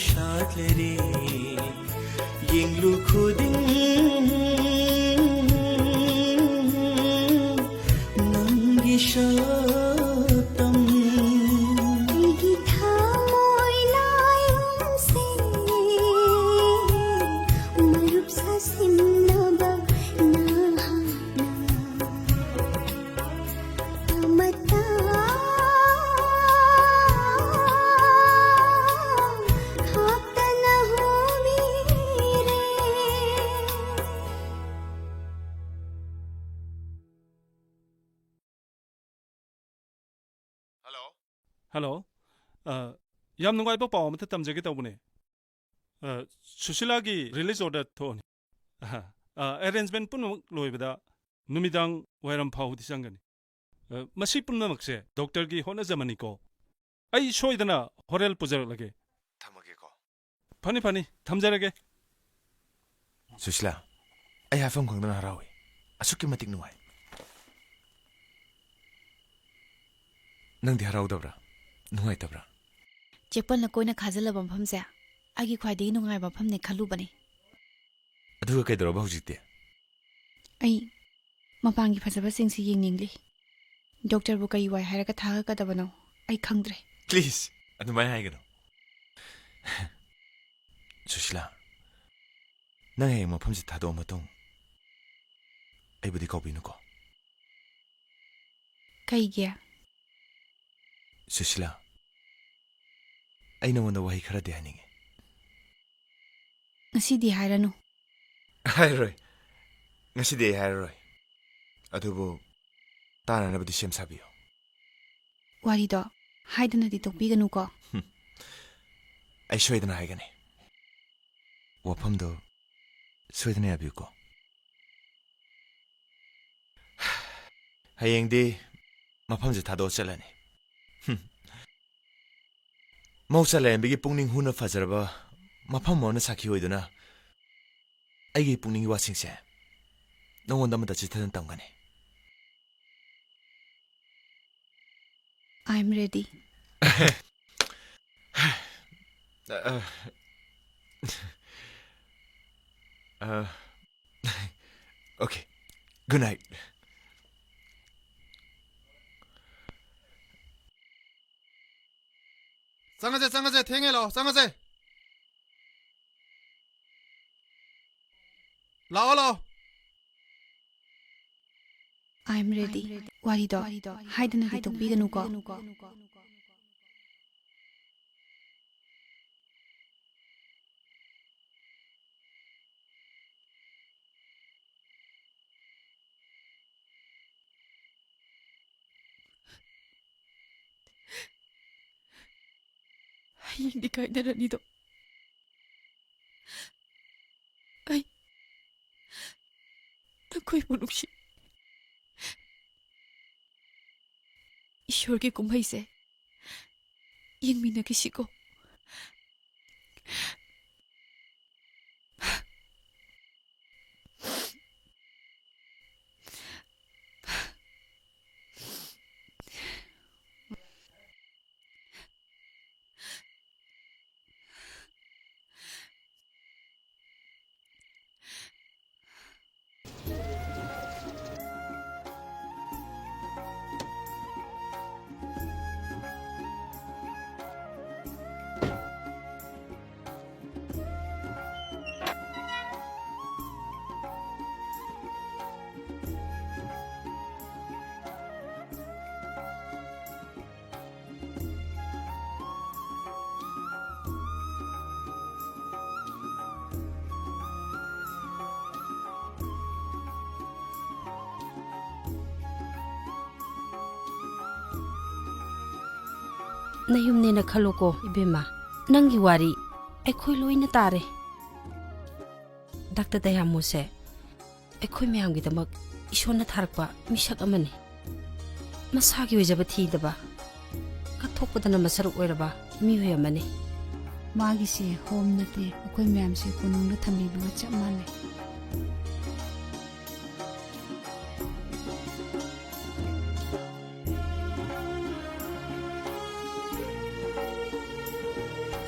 ꯁꯥꯠꯂꯔꯦ, ꯌꯦꯡꯂꯨ ꯈꯨꯗꯤꯡ ꯅꯪꯒꯤ ꯁꯛꯇꯝ꯫ ꯑꯩꯒꯤ ꯊꯃꯣꯏ ꯂꯥꯏꯑꯣꯡꯁꯦ ꯃꯔꯨꯞ ꯁꯥꯁꯤꯟꯅꯕ ꯅꯍꯥꯛꯅ ꯑꯃꯇ ꯍꯥꯞꯇꯅ ꯍꯨꯃꯤꯔꯦ꯫ ꯍꯜꯂꯣ꯫ ꯍꯜꯂꯣ꯫ ꯑ, ꯌꯥꯝ ꯅꯨꯡꯉꯥꯏꯕ ꯄꯥꯎ ꯑꯃꯇ ꯇꯝꯖꯒꯦ ꯇꯧꯕꯅꯦ꯫ ꯑ, ꯁꯨꯁꯤꯂꯥꯒꯤ ꯔꯤꯂꯤꯖ ꯑꯣꯔꯗꯔ ꯊꯣꯛꯑꯅꯤ꯫ ꯑ, ꯑ, ꯑꯦꯔꯦꯟꯖꯃꯦꯟ ꯄꯨꯝꯅꯃꯛ ꯂꯣꯏꯕꯗ ꯅꯨꯃꯤꯗꯥꯡ ꯋꯥꯏꯔꯝ ꯐꯥꯎꯕꯗꯤ ꯆꯪꯒꯅꯤ꯫ ꯑ, ꯃꯁꯤ ꯄꯨꯝꯅꯃꯛꯁꯦ ꯗꯣꯛꯇꯔꯒꯤ ꯍꯣꯠꯅꯖꯃꯅꯤꯀꯣ꯫ ꯑꯩ ꯁꯣꯏꯗꯅ ꯍꯣꯔꯦꯜ ꯄꯨꯖꯔꯛꯂꯒꯦ꯫ ꯊꯝꯃꯒꯦꯀꯣ꯫ ꯐꯅꯤ, ꯐꯅꯤ꯫ ꯊꯝꯖꯔꯒꯦ꯫ ꯁꯨꯁꯤꯂꯥ, ꯑꯩ ꯍꯥꯏꯐꯝ ꯈꯪꯗꯅ ꯍꯔꯥꯎꯏ꯫ ꯑꯁꯨꯛꯀꯤ ꯃꯇꯤꯛ ꯅꯨꯡꯉꯥꯏ꯫ ꯅꯪꯗꯤ ꯍꯔꯥꯎꯗꯕ꯭ꯔꯥ? ꯅꯨꯡꯉꯥꯏꯇꯕ꯭ꯔꯥ? ꯆꯦꯄꯜꯅ ꯀꯣꯏꯅ ꯈꯥꯖꯤꯜꯂꯕ ꯃꯐꯝꯁꯦ ꯑꯩꯒꯤ ꯈ꯭ꯋꯥꯏꯗꯒꯤ ꯅꯨꯡꯉꯥꯏꯕ ꯃꯐꯝꯅꯦ ꯈꯜꯂꯨꯕꯅꯤ꯫ ꯑꯗꯨꯒ ꯀꯩꯗꯧꯔꯕ ꯍꯧꯖꯤꯛꯇꯤ? ꯑꯩ ꯃꯄꯥꯟꯒꯤ ꯐꯖꯕꯁꯤꯡꯁꯤ ꯌꯦꯡꯅꯤꯡꯂꯤ꯫ ꯗꯣꯛꯇꯔꯕꯨ ꯀꯔꯤ ꯋꯥꯏ ꯍꯥꯏꯔꯒ ꯊꯥꯒꯠꯀꯗꯕꯅꯣ ꯑꯩ ꯈꯪꯗ꯭ꯔꯦ꯫ ꯄ꯭ꯂꯤꯖ, ꯑꯗꯨꯃꯥꯏꯅ ꯍꯥꯏꯒꯅꯨ꯫ ꯁꯨꯁꯤꯂꯥ, ꯅꯪ ꯍꯌꯦꯡ ꯃꯐꯝꯁꯤ ꯊꯥꯗꯣꯛꯑ ꯃꯇꯨꯡ ꯑꯩꯕꯨꯗꯤ ꯀꯥꯎꯕꯤꯅꯨꯀꯣ꯫ ꯀꯩꯒꯤ? ꯁꯨꯁꯤꯂꯥ, ꯑꯩ ꯅꯉꯣꯟꯗ ꯋꯥꯍꯩ ꯈꯔꯗꯤ ꯍꯥꯏꯅꯤꯡꯉꯤ꯫ ꯉꯁꯤꯗꯤ ꯍꯥꯏꯔꯅꯨ꯫ ꯍꯥꯏꯔꯔꯣꯏ꯫ ꯉꯁꯤꯗꯤ ꯑꯩ ꯍꯥꯏꯔꯔꯣꯏ꯫ ꯑꯗꯨꯕꯨ ꯇꯥꯅꯅꯕꯗꯤ ꯁꯦꯝ ꯁꯥꯕꯤꯌꯨ꯫ ꯋꯥꯔꯤꯗꯣ ꯍꯥꯏꯗꯅꯗꯤ ꯇꯣꯛꯄꯤꯒꯅꯨꯀꯣ꯫ ꯍꯨꯝ꯫ ꯑꯩ ꯁꯣꯏꯗꯅ ꯍꯥꯏꯒꯅꯤ꯫ ꯋꯥꯐꯝꯗꯣ ꯁꯣꯏꯗꯅ ꯌꯥꯕꯤꯌꯨꯀꯣ꯫ ꯍꯌꯦꯡꯗꯤ ꯃꯐꯝꯁꯦ ꯊꯥꯗꯣꯛꯑ ꯆꯠꯂꯅꯤ꯫ ꯍꯨꯝ꯫ ꯃꯍꯧꯁꯥ ꯂꯥꯏꯔꯦꯝꯕꯤꯒꯤ ꯄꯨꯛꯅꯤꯡ ꯍꯨꯅ ꯐꯖꯔꯕ ꯃꯐꯝ ꯑꯃꯅ ꯁꯥꯈꯤ ꯑꯣꯏꯗꯨꯅ ꯑꯩꯒꯤ ꯄꯨꯛꯅꯤꯡꯒꯤ ꯋꯥꯁꯤꯡꯁꯦ ꯅꯉꯣꯟꯗ ꯑꯃꯠꯇ ꯆꯤꯊꯗꯅ ꯇꯝꯒꯅꯤ꯫ I am ready. ꯑ, ꯑ, ꯑꯣꯀꯦ꯫ Good night. ꯆꯪꯉꯁꯦ, ꯆꯪꯉꯁꯦ, ꯊꯦꯡꯉꯦ, ꯂꯥꯛꯑꯣ, ꯆꯪꯉꯁꯦ꯫ ꯂꯥꯛꯑꯣ, ꯂꯥꯛꯑꯣ꯫ I am ready꯫ ꯋꯥꯔꯤꯗꯣ ꯍꯥꯏꯗꯅꯗꯤ ꯇꯣꯛꯄꯤꯒꯅꯨꯀꯣ꯫ ꯍꯌꯦꯡꯗꯤ ꯀꯥꯏꯅꯔꯅꯤꯗꯣ꯫ ꯑꯩ ꯅꯈꯣꯏꯕꯨ ꯅꯨꯡꯁꯤ꯫ ꯏꯁꯣꯔꯒꯤ ꯀꯨꯝꯍꯩꯁꯦ ꯌꯦꯡꯃꯤꯟꯅꯈꯤꯁꯤꯀꯣ꯫ ꯅꯌꯨꯝꯅꯦꯅ ꯈꯜꯂꯣꯀꯣ, ꯏꯕꯦꯝꯃ꯫ ꯅꯪꯒꯤ ꯋꯥꯔꯤ ꯑꯩꯈꯣꯏ ꯂꯣꯏꯅ ꯇꯥꯔꯦ꯫ ꯗꯥꯛꯇꯔ ꯗꯌꯥꯃꯣꯁꯦ ꯑꯩꯈꯣꯏ ꯃꯌꯥꯝꯒꯤꯗꯃꯛ ꯏꯁꯣꯔꯅ ꯊꯥꯔꯛꯄ ꯃꯤꯁꯛ ꯑꯃꯅꯤ꯫ ꯃꯁꯥꯒꯤ ꯑꯣꯏꯖꯕ ꯊꯤꯗꯕ, ꯀꯠꯊꯣꯛꯄꯗꯅ ꯃꯁꯔꯨꯛ ꯑꯣꯏꯔꯕ ꯃꯤꯑꯣꯏ ꯑꯃꯅꯤ꯫ ꯃꯥꯒꯤꯁꯦ ꯍꯣꯝ ꯅꯠꯇꯦ, ꯑꯩꯈꯣꯏ ꯃꯌꯥꯝꯁꯦ ꯀꯣꯅꯨꯡꯗ ꯊꯝꯕꯤꯕꯒ ꯆꯞ ꯃꯥꯟꯅꯩ꯫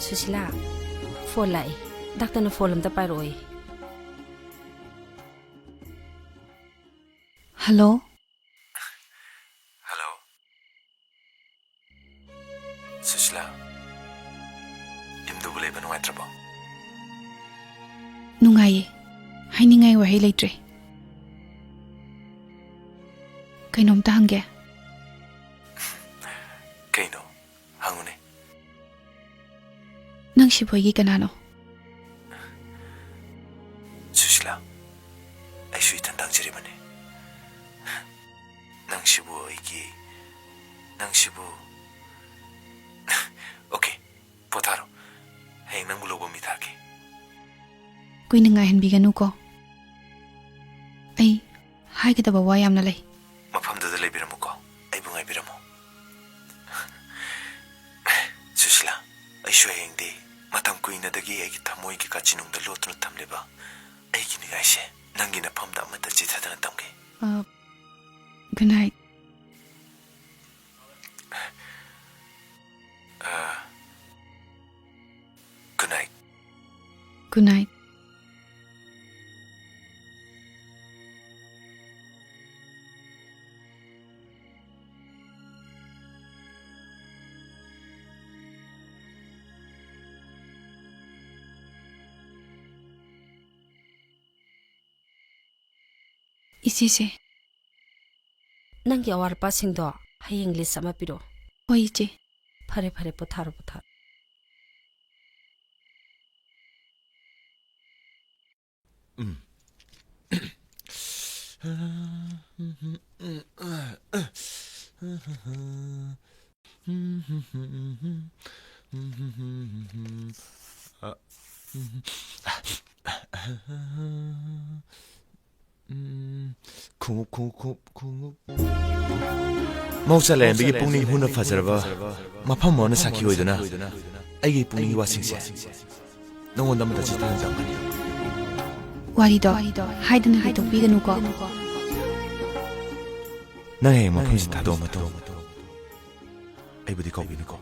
ꯁꯨꯁꯤꯂꯥ, ꯐꯣꯟ ꯂꯥꯛꯏ꯫ ꯗꯥꯛꯇꯔꯅ ꯐꯣꯟ ꯑꯝꯇ ꯄꯥꯏꯔꯛꯑꯣꯏ꯫ ꯍꯜꯂꯣ꯫ ꯍꯜꯂꯣ꯫ ꯁꯨꯁꯤꯂꯥ, ꯌꯨꯝꯗꯨꯕꯨ ꯂꯩꯕ ꯅꯨꯡꯉꯥꯏꯇ꯭ꯔꯕꯣ? ꯅꯨꯡꯉꯥꯏꯌꯦ꯫ ꯍꯥꯏꯅꯤꯡꯉꯥꯏ ꯋꯥꯍꯩ ꯂꯩꯇ꯭ꯔꯦ꯫ ꯀꯩꯅꯣꯝꯇ ꯍꯪꯒꯦ꯫ ꯀꯩꯅꯣ? ꯍꯪꯉꯨꯅꯦ꯫ ꯅꯪ ꯁꯤꯕꯨ ꯑꯩꯒꯤ ꯀꯅꯥꯅꯣ? ꯁꯨꯁꯤꯂꯥ, ꯑꯩꯁꯨ ꯏꯊꯟ ꯇꯥꯡꯖꯔꯤꯕꯅꯤ꯫ ꯅꯪꯁꯤꯕꯨ ꯑꯩꯒꯤ, ꯅꯪꯁꯤꯕꯨ, ꯑꯣꯀꯦ, ꯄꯣꯊꯥꯔꯣ꯫ ꯍꯌꯦꯡ ꯅꯪꯕꯨ ꯂꯧꯕ ꯃꯤ ꯊꯥꯔꯛꯀꯦ꯫ ꯀꯨꯏꯅ ꯉꯥꯏꯍꯟꯕꯤꯒꯅꯨꯀꯣ꯫ ꯑꯩ ꯍꯥꯏꯒꯗꯕ ꯋꯥ ꯌꯥꯝꯅ ꯂꯩ꯫ ꯃꯐꯝꯗꯨꯗ ꯂꯩꯕꯤꯔꯝꯃꯨꯀꯣ, ꯑꯩꯕꯨ ꯉꯥꯏꯕꯤꯔꯝꯃꯨ꯫ ꯁꯨꯁꯤꯂꯥ, ꯑꯩꯁꯨ ꯍꯌꯦꯡꯗꯤ ꯃꯇꯝ ꯀꯨꯏꯅꯗꯒꯤ ꯑꯩꯒꯤ ꯊꯃꯣꯏꯒꯤ ꯀꯥꯆꯤꯟꯅꯨꯡꯗ ꯂꯣꯠꯇꯨꯅ ꯊꯝꯂꯤꯕ ꯑꯩꯒꯤ ꯅꯤꯡꯉꯥꯏꯁꯦ ꯅꯪꯒꯤ ꯅꯐꯝꯗ ꯑꯃꯠꯇ ꯆꯤꯊꯗꯅ ꯊꯝꯒꯦ꯫ ꯑ, good night꯫ ꯑ, good night꯫ Good night꯫ ꯏꯆꯦꯁꯦ꯫ ꯅꯪꯒꯤ ꯑꯋꯥꯠ ꯑꯄꯥꯁꯤꯡꯗꯣ ꯍꯌꯦꯡ ꯂꯤꯁ ꯑꯃ ꯄꯤꯔꯛꯑꯣ꯫ ꯍꯣꯏ, ꯏꯆꯦ꯫ ꯐꯔꯦ, ꯐꯔꯦ, ꯄꯣꯊꯥꯔꯣ, ꯄꯣꯊꯥꯔꯣ꯫ ꯎꯝ꯫ ꯎꯝ, ꯈꯣꯡꯎꯞ, ꯈꯣꯡꯎꯞ, ꯈꯣꯡꯎꯞ, ꯈꯣꯡꯎꯞ꯫ ꯃꯍꯧꯁꯥ ꯂꯥꯏꯔꯦꯝꯕꯤꯒꯤ ꯄꯨꯛꯅꯤꯡ ꯍꯨꯅ ꯐꯖꯔꯕ ꯃꯐꯝ ꯑꯃꯅ ꯁꯥꯈꯤ ꯑꯣꯏꯗꯨꯅ ꯑꯩꯒꯤ ꯄꯨꯛꯅꯤꯡꯒꯤ ꯋꯥꯁꯤꯡꯁꯦ ꯅꯉꯣꯟꯗ ꯑꯃꯠꯇ ꯆꯤꯊꯅ ꯇꯝꯒꯅꯤ꯫ ꯋꯥꯔꯤꯗꯣ ꯍꯥꯏꯗꯅ ꯍꯦꯛꯇꯣꯛꯄꯤꯒꯅꯨꯀꯣ꯫ ꯅꯪ ꯍꯌꯦꯡ ꯃꯐꯝꯁꯤ ꯊꯥꯗꯣꯛꯑ ꯃꯇꯨꯡ ꯑꯩꯕꯨꯗꯤ ꯀꯧꯕꯤꯅꯨꯀꯣ꯫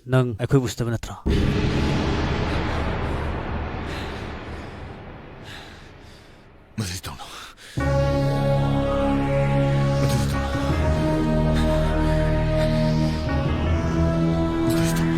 ꯅꯪ ꯑꯩꯈꯣꯏꯕꯨ ꯎꯁꯤꯠꯇꯕ ꯅꯠꯇ꯭ꯔꯣ? ꯃꯁꯤ ꯇꯧꯅꯨ꯫ ꯃꯗꯨꯗꯤ ꯇꯧꯅꯨ꯫ ꯃꯗꯨꯗꯤ ꯇꯧꯅꯨ꯫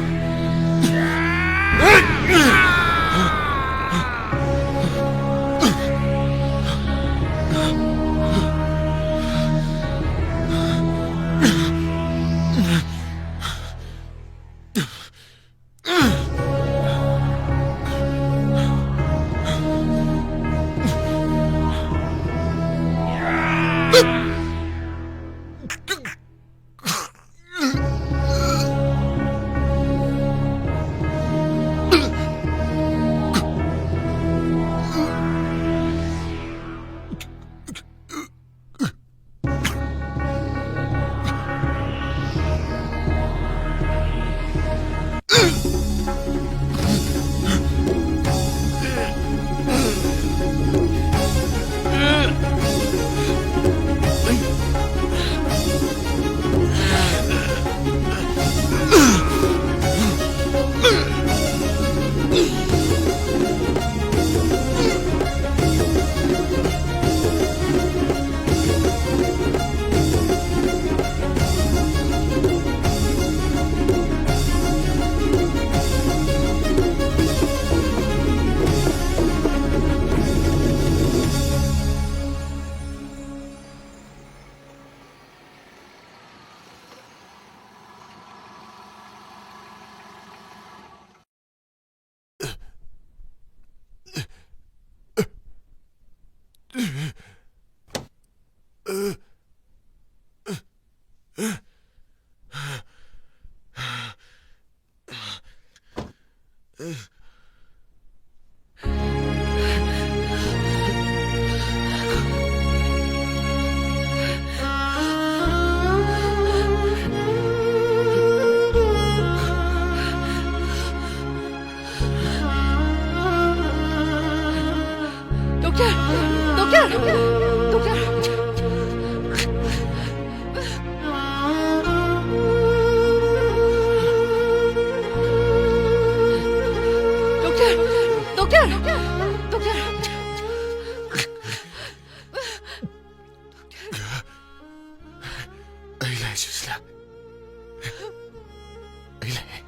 ꯂꯥꯛꯑꯦ, ꯁꯨꯁꯤꯂꯥ꯫ ꯑꯩ ꯂꯥꯛꯑꯦ꯫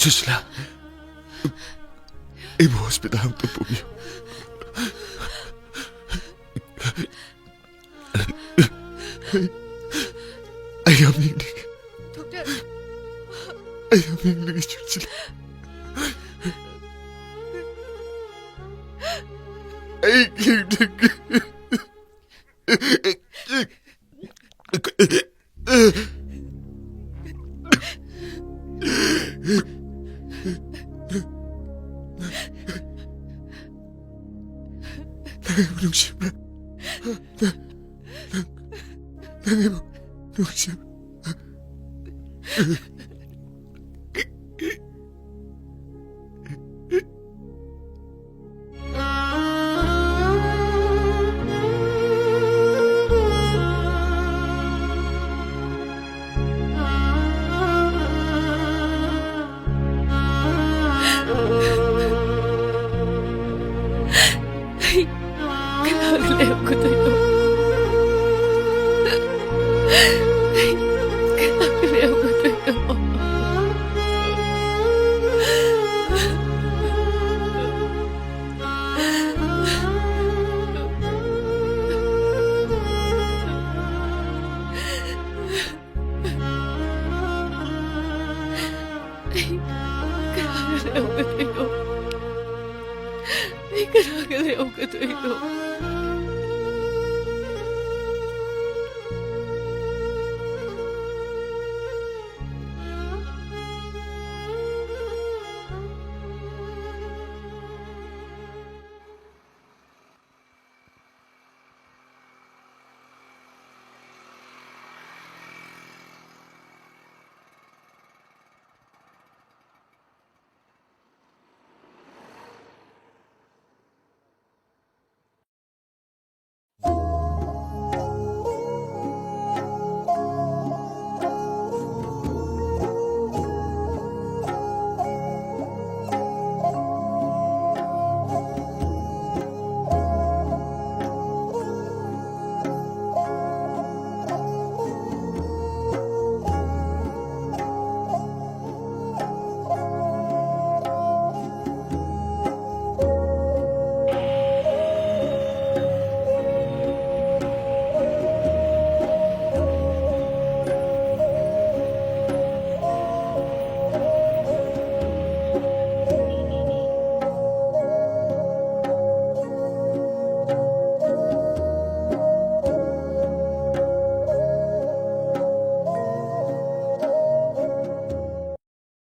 ꯁꯨꯁꯤꯂꯥ, ꯑꯩꯕꯨ ꯍꯣꯁꯄꯤꯇꯥꯜ ꯑꯝꯇ ꯄꯨꯕꯤꯌꯨ꯫ ꯑꯩ, ꯑꯩ ꯌꯥꯝ ꯌꯦꯡꯅꯤꯡꯉꯦ꯫ ꯗꯣꯛꯇꯔ꯫ ꯑꯩ ꯌꯥꯝ ꯌꯦꯡꯅꯤꯡꯉꯦ, ꯁꯨꯁꯤꯂꯥ꯫ ꯑꯩ ꯌꯦꯡꯅꯤꯡꯉꯦ꯫ ꯅꯪ ꯑꯩꯕꯨ ꯅꯨꯡꯁꯤꯕ꯭ꯔꯥ? ꯅꯪ, ꯅꯪ, ꯅꯪ ꯑꯩꯕꯨ ꯅꯨꯡꯁꯤꯕ꯭ꯔꯥ? ꯑꯩ ꯀꯅꯥꯒ ꯂꯩꯍꯧꯒꯗꯣꯏꯅꯣ? ꯑꯩ ꯀꯅꯥꯒ ꯂꯩꯍꯧꯒꯗꯣꯏꯅꯣ? ꯑꯩ ꯀꯅꯥꯒ ꯂꯩꯍꯧꯒꯗꯣꯏꯅꯣ? ꯑꯩ ꯀꯅꯥꯒ ꯂꯩꯍꯧꯒꯗꯣꯏꯅꯣ?